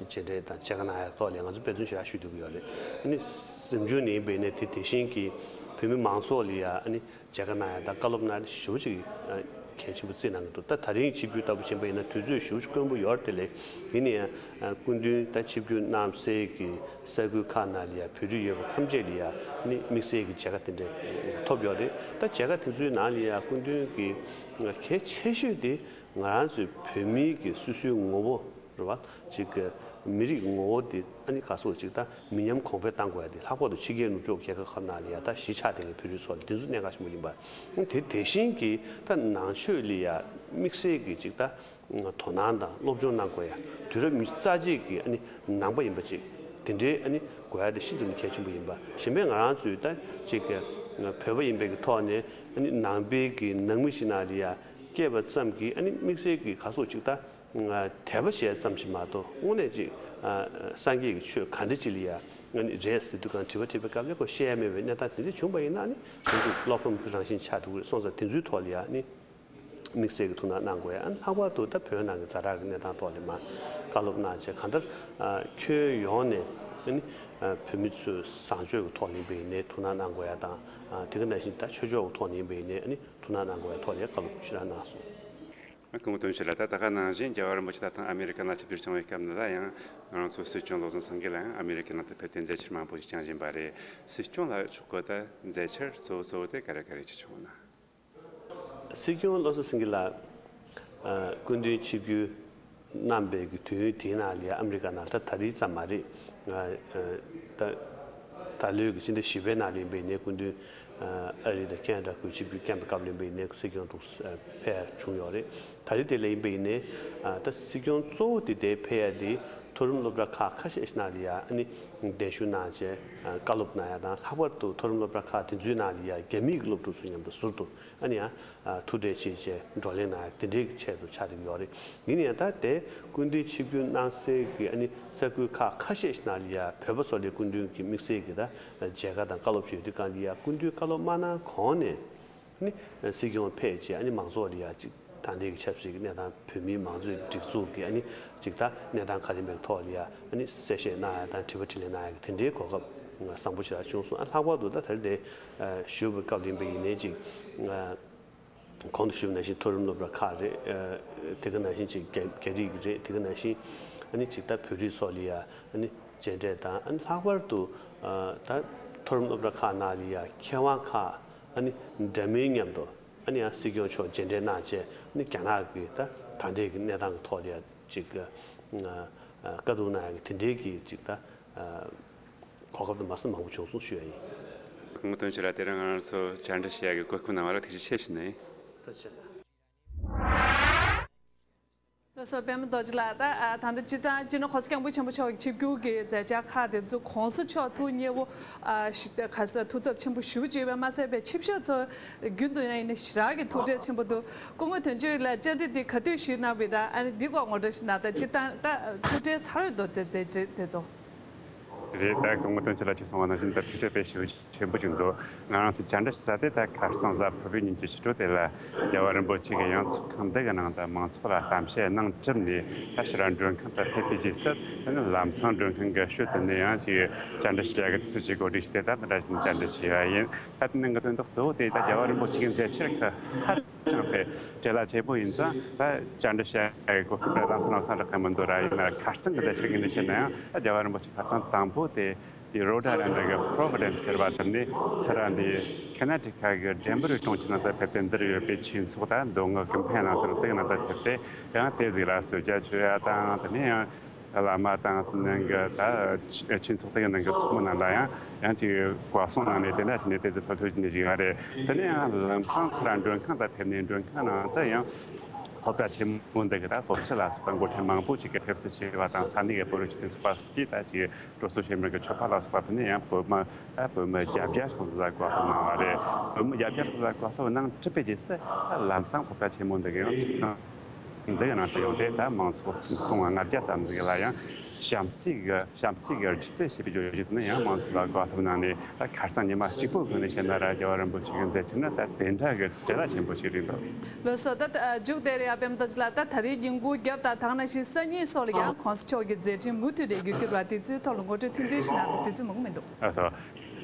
མཇལ་འཕྲད་དང་མཇལ་ཁ་གནང་ཡག་ཐོག་ལ་ང་ཚོ་འབད་བརྩོན་ཞེ་དྲག་ཞུ་སྡོད་ཀྱི་ཡོད་རེད། ཨ་ནི་གཟིམ་ཆུང་ནས་ཡིན་པ་ཡིན་ནའི་དེ་དེ་བཞིན་གྱི་བོད་མི་མང་ཚོགས་ལ་ཡ་ཨ་ནི་མཇལ་ཁ་གནང་ཡ་དང་བཀའ་སློབ་གནང་ཡ་ཞེ་པོ་ཅིག་གལ་ཆེན་པོ་བརྩི་གནང་གི་འདུག་ད་ད་རིང་ཆིབས་བསྒྱུར་ལྟ་བུ་ཕྱིན་པ་ཡིན་ན་དུས་ཚོད་ཞེ་པོ་ཅིག་དཀོན་པོ་ཡོད་རེད་དེ་ལས། ཡིན་ན་ཡང་སྐུ་མདུན་ད་ཆིབས་བསྒྱུར་གནང་སའི་གི་ས་ཁུལ་ཁག་ནང་ལ་ཡ་བོད་རིགས་ཡོད་པ་ཐམས་ཅད་ལ་ཡ་ནི་དམིགས་བསལ་གྱི་མཇལ་ཁ་དེ་འདྲ་ཐོབ་ཡོད་རེད། ད་མཇལ་ཁ་དེ་ཚོའི་ནང་ལ་ཡ་སྐུ་མདུན་གྱི་གལ་ཆེ་ཤོས་དེ་ང་རང་ཚོའི་བོད་མིའི་གི་སོ་སོའི་ངོ་བོ་རེད་བ། ཅིག་གི་མི་རིགས་ངོ་བོ་དེ་ཨ་ནི་ག་སོགས་ཅིག་ད་མི་ཉམས་གོང་འཕེལ་གཏང་དགོས་ཡ་དེ། ལྷག་པར་དུ་ཕྱི་རྒྱལ་ནུབ་ཕྱོགས་རྒྱལ་ཁབ་ཁག་ནང་ལ་ཡ་ད་གཞིས་ཆགས་དེ་གའི་བོད་རིགས་ཚོ་ལ་དེ་ཚོ་གནད་འགག་ཆེན་པོ་ཡིན་པ། དེ་དེ་བཞིན་གྱི་ད་ནང་ཆོས་ལ་ཡ་དམིགས་བསལ་གྱི་ཅིག་ད་དོ་སྣང་དང་སློབ་སྦྱོང་གནང་དགོས་ཡ། དུས་རབས་ཉི་ཤུ་རྩ་གཅིག་གི་ཨ་ནི་ནང་པ་ཡིན་པ་ཅིག་དེ་འདྲའི་ཨ་ནི་དགོས་ཡ་དེ་ཤིན་ཏུ་ནས་གལ་ཆེན་པོ་ཡིན་པ། གཞན་པའི་ང་རང་ཚོའི་ད་ཅིག་གི་བོད་པ་ཡིན་པའི་གི་ཐོག་ནས་ཨ་ནི་ནང་པའི་གི་ནང་མི་ཞིག་ནང་ལ་ཡ་སྐྱེས་པ་ཙམ་གྱིས་ཨ་ནི་དམིགས་བསལ་གྱི་ག་སོགས་ཅིག་ད་དད་པ་བྱས་ཙམ་ཞིག་མ་གཏོགས་དངོས་གནས་ཅིག་སངས་རྒྱས་ཀྱི་ཆོས་ག་འདྲ་ཅིག་ལ་ཡ་ཨ་ནི་རེད་ཟེར་དུས་གང་དྲི་བ་དྲིས་པའི་སྐབས་ལ་ཁོ་བཤད་ཡ་མེད་པའི་གནས་སྟངས་དེ་འདྲ་བྱུང་བ་ཡིན་ན། ཨ་ནི་གཞན་ཞིག་བློ་ཕམ་གྱི་རང་བཞིན་ཆགས་འགྲོ་གི་རེད་སོང་ཙང་། དེ་ཚོའི་ཐོག་ལ་ཡ་ཨ་ནི་དམིགས་བསལ་གྱི་ཐུགས་སྣང་གནང་དགོས་ཡ། ཨ་ནི་ལྷག་པར་དུ་ད་བོད་ནང་གི་ཛ་དྲག་གི་གནས་སྟངས་ཐོག་ལ་མར་བཀའ་སློབ་གནང་བྱས། གང་ལྟར་ཨ་ཁྱོན་ཡོངས་ནས་ཨ་ནི་ཨ་བོད་མི་ཚོའི་བཟང་སྤྱོད་ཀྱི་ཐོག་ནས་ཡིན་པ་ཡིན་ནའི་ཐུགས་སྣང་གནང་དགོས་ཡ་དང་། ཨ་དེ་ག་ནང་བཞིན་ད་ཆོས་ཕྱོགས་ཀྱི་ཐོག་ནས་ཡིན་པ་ཡིན་ནའི་ཨ་ནི་ཐུགས་སྣང་གནང་དགོས་ཡ་ཐོག་ལ་བཀའ་སློབ་ཞེ་དྲག་གནང་སོང་། སྐུ་ངོ་དོན་གཅོད་ལགས། ད་ད་ག་ནང་བཞིན་རྒྱལ་བ་རིན་པོ་ཆེ་ད་ཐེངས་ཨ་མི་རི་ཀ་ནང་ཆིབས་བསྒྱུར་བྱུང་བའི་སྐབས་འདི་ལ་ཡང་ང་རང་ཚོའི་སྲིད་སྐྱོང་བློ་བཟང་སེང་གེ་ལགས་ཡང་ཨ་མི་རི་ཀའི་ནང་དུ་ཕེབས་ཏེ་མཛད་འཆར་མང་པོ་ཞིག་བསྐྱངས་བཞིན་པ་རེད། སྲིད་སྐྱོང་ལགས་མཆོག་གི་ད་མཛད་འཆར་གཙོ་བོ་གཙོ་བོ་དེ་ག་རེ་ག་རེ་ཅིག་བྱུང་ན། སྲིད་སྐྱོང་བློ་བཟང་སེང་གེ་ལགས་ཨ་སྐུ་མདུན་ཆིབས་བསྒྱུར་གནང་བའི་གི་དུས་ཡུན་དེའི་ནང་ལ་ཡ་ཨ་མི་རི་ཀ་ནང་ད་ད་རེས་ཙམ་མ་རེད། ང་ཨ་ད་ད་ལོའི་གི་ཕྱི་ཟླ་བཞི་པའི་ནང་ལ་ཡིན་པ་ཡིན་ནའི་སྐུ་མདུན་ཨ་ཨ་རི་དང་ཁེ་ན་ཌ་ཁུལ་ཆིབས་བསྒྱུར་བསྐྱངས་པའི་སྐབས་ལ་ཡིན་པ་ཡིན་ནའི་སྲིད་སྐྱོང་དུ་ཨ་ཕེབས་ཡ་བྱུང་ཡོད་རེད། ད་རེས་དེ་ལ་ཡིན་པ་ཡིན་ནའི་ཨ་ད་སྲིད་སྐྱོང་གཙོ་བོ་དེ་དེ་ཕེབས་ཡ་དེ་མཐོ་རིམ་སློབ་གྲྭ་ཁག་ཁ་ཤས་ཤིག་ནང་ལ་ཡ་ཨ་ནི་གདན་ཞུ་གནང་བྱས་ཨ་བཀའ་སློབ་གནང་ཡ་དང་། ལྷག་པར་དུ་མཐོ་རིམ་སློབ་གྲྭ་ཁག་དེ་ཚོའི་ནང་ལ་ཡ་རྒྱ་མིའི་གི་སློབ་ཕྲུག་ཚོ་མཉམ་དུ་ཟུར་དུ་ཨ་ནི་ཡང་ཨ་ཐུག་འཕྲད་བྱེད་བྱས་བགྲོ་གླེང་གནང་ཡ་དེ་འདྲའི་གི་ཆེད་དུ་ཆགས་བསྡད་ཀྱི་ཡོད་རེད། ཡིན་ན་ཡང་ད་དེ་སྐུ་མདུན་ཆིབས་བསྒྱུར་གནང་སའི་གི་ཨ་ནི་ས་ཁུལ་ཁག་ཁ་ཤས་ཤིག་ནང་ལ་ཡ་བོད་པ་ཚོ་ལ་སྐུ་མདུན་གྱི་དམིགས་བསལ་གྱི་ད་མཇལ་ཁ་དང་བཀའ་སློབ་ཞུ་དུས་སྒང་ལ་ཡ་སྐུ་མདུན་བཀའ་སློབ་མ་གནང་གོང་ནས་ཨ་ནི་སྲིད་སྐྱོང་ཕེབས་རྗེས་ཨ་ནི་མང་ཚོགས་ལ་ཡ་ཅིག་ད་ལྟའི་གི་ཆབ་སྲིད་ཀྱི་གནས་སྟངས། བོད་མིའི་མང་གཙོའི་སྒྲིག་འཛུགས་ཀྱི་ཨ་ནི་ཅིག་ད་གནས་སྟངས་ག་རེ་ཡིན་པའི་ཐོག་ལ་ཡ་ཨ་ནི་གསལ་བཤད་གནང་ཡ་དང་དྲི་བ་དྲིས་ལན་གནང་ཡ་གི་དེ་འདྲའི་གོ་སྐབས་བཟང་པོ་ཞིག་ལ་བྱུང་སོང་། ཨ་ལྷག་པར་དུ་ད་ད་རེས་དེ་ཨ་ཞུ་བའི་སྐབས་ལ་ཡིན་པ་ཡིན་ནའི་ཅིག་ཨ་གོང་དུ་ཞུས་པ་ནང་བཞིན་མཐོ་རིམ་སློབ་གྲྭ་ཁག་རེད། ཨ་དེ་ག་ནང་བཞིན་ཅིག་རྒྱ་རྒྱ་རིགས་ཀྱི་རེད། དེ་ག་ནང་བཞིན་ཨ་ནི་ཅིག་ད་བོད་རིགས་ཚོ་ལ་ཡ་ཨ་ནི་མཇལ་འཕྲད་དང་། ཨ་ནི་ལྷག་པར་དུ་ཨ་ད་མཐོ་རིམ་སློབ་གྲྭ་ཁག་ནང་ལ་ཡ་མཁས་དབང་ཁག་ཨ་ནི་འདྲ་མིན་མཉམ་དུ་ཨ་ནི་ཡང་སྲིད་སྐྱོང་མཆོག་མཇལ་འཕྲད་གནང་བྱས། ཨ་ནི་རྒྱ་ནག་གི་ད་ད་ལྟའི་གི་གནས་སྟངས་ཀྱི་ཐོག་ལ་ཡ་ཅིག་ བཀའ་བསྡུར་གནང་ཡག་གི་དེ་འདྲའི་གི་ཅིག་ད་གོ་སྐབས་དེ་མ་སོང་མང་པོ་བྱུང་སོང་ཞུ་ཡ་ཡིན། སྐུ་ངོ་དོན་གཅོད་ལགས། དེ་རིང་ང་རང་ཚོ་བཅར་འདྲི་བྱེད་ཡག་གི་གོ་སྐབས་གནང་བ་ལ་ཐུགས་རྗེ་ཆེ་ཞུ་ནི། ཐུགས་རྗེ་ཆེ་ལགས། ལགས་སོ། པད་མ་རྡོ་རྗེ་ལགས། ད་ཨ་ད་ལྟ་སྤྱིར་བཏང་སྤྱི་ནོར་༸གོང་ས་༸སྐྱབས་མགོན་ཆེན་པོ་མཆོག་གི་ཆིབས་བསྒྱུར་གྱི་མཛད་འཆར་ཁག་དེ་ཚོ་༸གོང་ས་མཆོག་ཐུགས་མཉེས་པོ་ཨ་ཞི་ག་ས་ཐུགས་འཚབ་ཆེན་པོ་ཞུ་བྱས་པས་མ་ཚད་པའི་ཆིབས་ཞབས་ཚོ་རྒྱུན་དུ་ཡང་ཡིན་ན་ཞེ་དྲག་གི་ཐུགས་ཁྲལ་ཆེན་པོ་འདུག་སྐུ་ངོ་དོན་གཅོད་ལགས་བཅར་འདྲི་འདི་ག་དུས་ཞུས་གནང་བའི་ར། ཨ་ནི་འདི་སྐོར་ངོ་སྤྲོད་ཞིག་གནང་དང་། སྤྱིར་བཏང་ད་ཐུགས་ཁྲལ་ཚ་རུ་འདུག་དེ་ཚོ་དེ་ཚོ། རེད། ད་སྐུ་ངོ་དོན་གཅོད་ལགས་ཀྱིས་གསུངས་པ་ནང་བཞིན་ད་ཐུགས་ཁྲལ་དཔེ་ཞེ་པོ་ཆེན་པོ་ཅིག་འདུག་ང་རང་ཚོ་བཅར་འདྲི་ཞུ་ས་དེ་ད་ཁ་སང་གཟའ་ཕུར་བུའི་ཉིན་གྱི་ཕྱི་དྲོ་དེ་ལ་རྒྱལ་བ་རིན་པོ་ཆེ་གིས་ཡང་ཚོགས་ཁང་འདི་གི་ནང་དུ་མང་ཚོགས་ལ་གཏམ་བཤད་གནང་གྲུབ་ནས། ད་ཕྱིར་མགྲོན་ཁང་དུ་ཕེབས་པའི་རྗེས་སུ་དེ་ནི་ལམ་སང་མགྲོན་ཁང་གི་ཤུལ་དེ་ནས་ཡང་ཅིག་བཅར་འདྲི་ཞུ་ཡག་གི་དུས་ཚོད་ཅིག་གོ་སྒྲིག་བྱས་ཏེ་ད་འདི་འདྲ་ཞིག་བཅར་འདྲི་ཞུས་པ་ཡིན། ད་དེ་ནང་གི་དོན་དག་གཙོ་བོ་དེ་ད་རྒྱལ་བ་རིན་པོ་ཆེ་གི་མཛད་འཆར་ཁག་ཧ་ཅང་དེ་བྲེལ་བ་ཆེན་པོ་ཡིན་ཙང་། ད་བཅར་འདྲི་བྱ་ཡག་གི་གོ་སྐབས་ལམ་སང་ལམ་སང་རག་གི་མི་འདུག་ར། ཡིན་ན་ཁ་སང་གི་མཛད་འཆར་གྱི་འདི་བཤད་ན་ཡང་། ད་རྒྱལ་བ་རིན་པོ་ཆེ་ཁ་སང་དང་པོ་དེ་དེ་རོ་ཌི་ཨའི་ལན་ཌི་གི་པོ་རོ་ཝི་ཌེན་སི་ཟེར་བ་དེ་ནས་ཚུར་ར་འདི་ཁེ་ན་ཌི་ཀ་གི་ཌེན་བར་གྲོང་ཁྱེར་ནང་དུ་ཕེབས་ཏེ། འདིར་ཡོད་པའི་ཆོས་ཚོགས་དང་མདོ་སྔགས་ཀྱི་མཁན་ནང་ཚོ་དེ་གི་ནང་དུ་ཕེབས་ཏེ། ཡང་དེ་ཟིག་ལ་གསོལ་ཇ་མཆོད་ཡ་དང་། དེ་ནས་ཡང་བླ་མ་དང་ནང་གི་ད་ཆོས་ཚོགས་དེ་གི་ནང་གི་ཚོགས་མི་རྣམས་ལ་ཡང་ཡང་ཅིག་གོ་གསུང་གནང་ནས། དེ་འདྲ་བྱས་ནས་དེ་ཚོ་ཐོ་ཐོ་བྱས་ནས་བཞུགས་ཡ་རེད། དེ་ནས་ཡང་ལམ་སང་ཚུར་ར་མགྲོན་ཁང་དུ་ཕེབས་ནས། མགྲོན་ཁང་ནང་དུ་ཡང་སློབ་གྲྭ་ཆེན་མོ་འདི་གི་ད་སློབ་སྤྱི་ལ་སོགས་པ་འགོ་ཁྲིད་མང་པོ་ཅིག་གིས་ཕེབས་བསུ་བྱས་པ་དང་། ས་གནས་ཀྱི་བོད་རིགས་སྤྱི་མཐུན་ཚོགས་པ་སོགས་ཀྱིས་ད་ཅིག་སྤྲོ་ཚོགས་ཆེན་མོ་གི་མཆོད་པ་ལ་སོགས་པ་ཕུལ་ནས། ཡང་བོད་མི་ད་བོད་མི་བརྒྱད་བརྒྱ་ཙམ་ཟིག་ལ་གོ་སློབ་གནང་བ་རེད། བོད་མི་བརྒྱད་བརྒྱ་ཙམ་ལ་གོ་སློབ་གནང་གྲུབ་པའི་རྗེས་སུ། ད་ལམ་སང་སློབ་གྲྭ་ཆེན་མོ་འདི་གི་ཡང་ཚོགས་ཁང་འདི་གི་ནང་དུ་ཡོང་སྟེ། ད་མང་ཚོགས་སུམ་སྟོང་ལྔ་བརྒྱ་ཙམ་ཟིག་ལ་ཡང་བྱམས་བརྩེ་གི་བྱམས་བརྩེ་གི་སྒྱུ་རྩལ་ཞེས་པའི་བརྗོད་གཞི་དེ་ནས་ཡང་མང་ཚོགས་ལ་གོ་སློབ་གནང་ནས། ད་ཁ་སང་ཉི་མ་གཅིག་པོའི་སྒང་ནས་བཤད་ན་ར། རྒྱལ་བ་རིན་པོ་ཆེ་གི་མཛད་འཆར་ནི་ད་དེ་འདྲ་གི་བྲེལ་བ་ཆེན་པོ་ཞིག་རེད་འདུག་ལགས་སོ། ད་ད་མཇུག་དེར་ཡ་པད་མ་རྡོ་རྗེ་ལགས། ད་ད་རེས་ཉིན་གུང་རྒྱབ་དང་དེ་ནང་བཞིན་སང་ཉིན་སོགས་ལ་ཡང་༸གོང་ས་མཆོག་གི་མཛད་འཕྲིན་མུ་མཐུད་དེ་ཡོད་རྒྱུ་རེད་པ། དེ་ཚོའི་ཐོག་ལ་ངོ་སྤྲོད་ཐུང་ཐུང་ཞིག་གནང་དང་། དུས་ཚོད་མང་པོ་མི་འདུག་ལགས་སོ།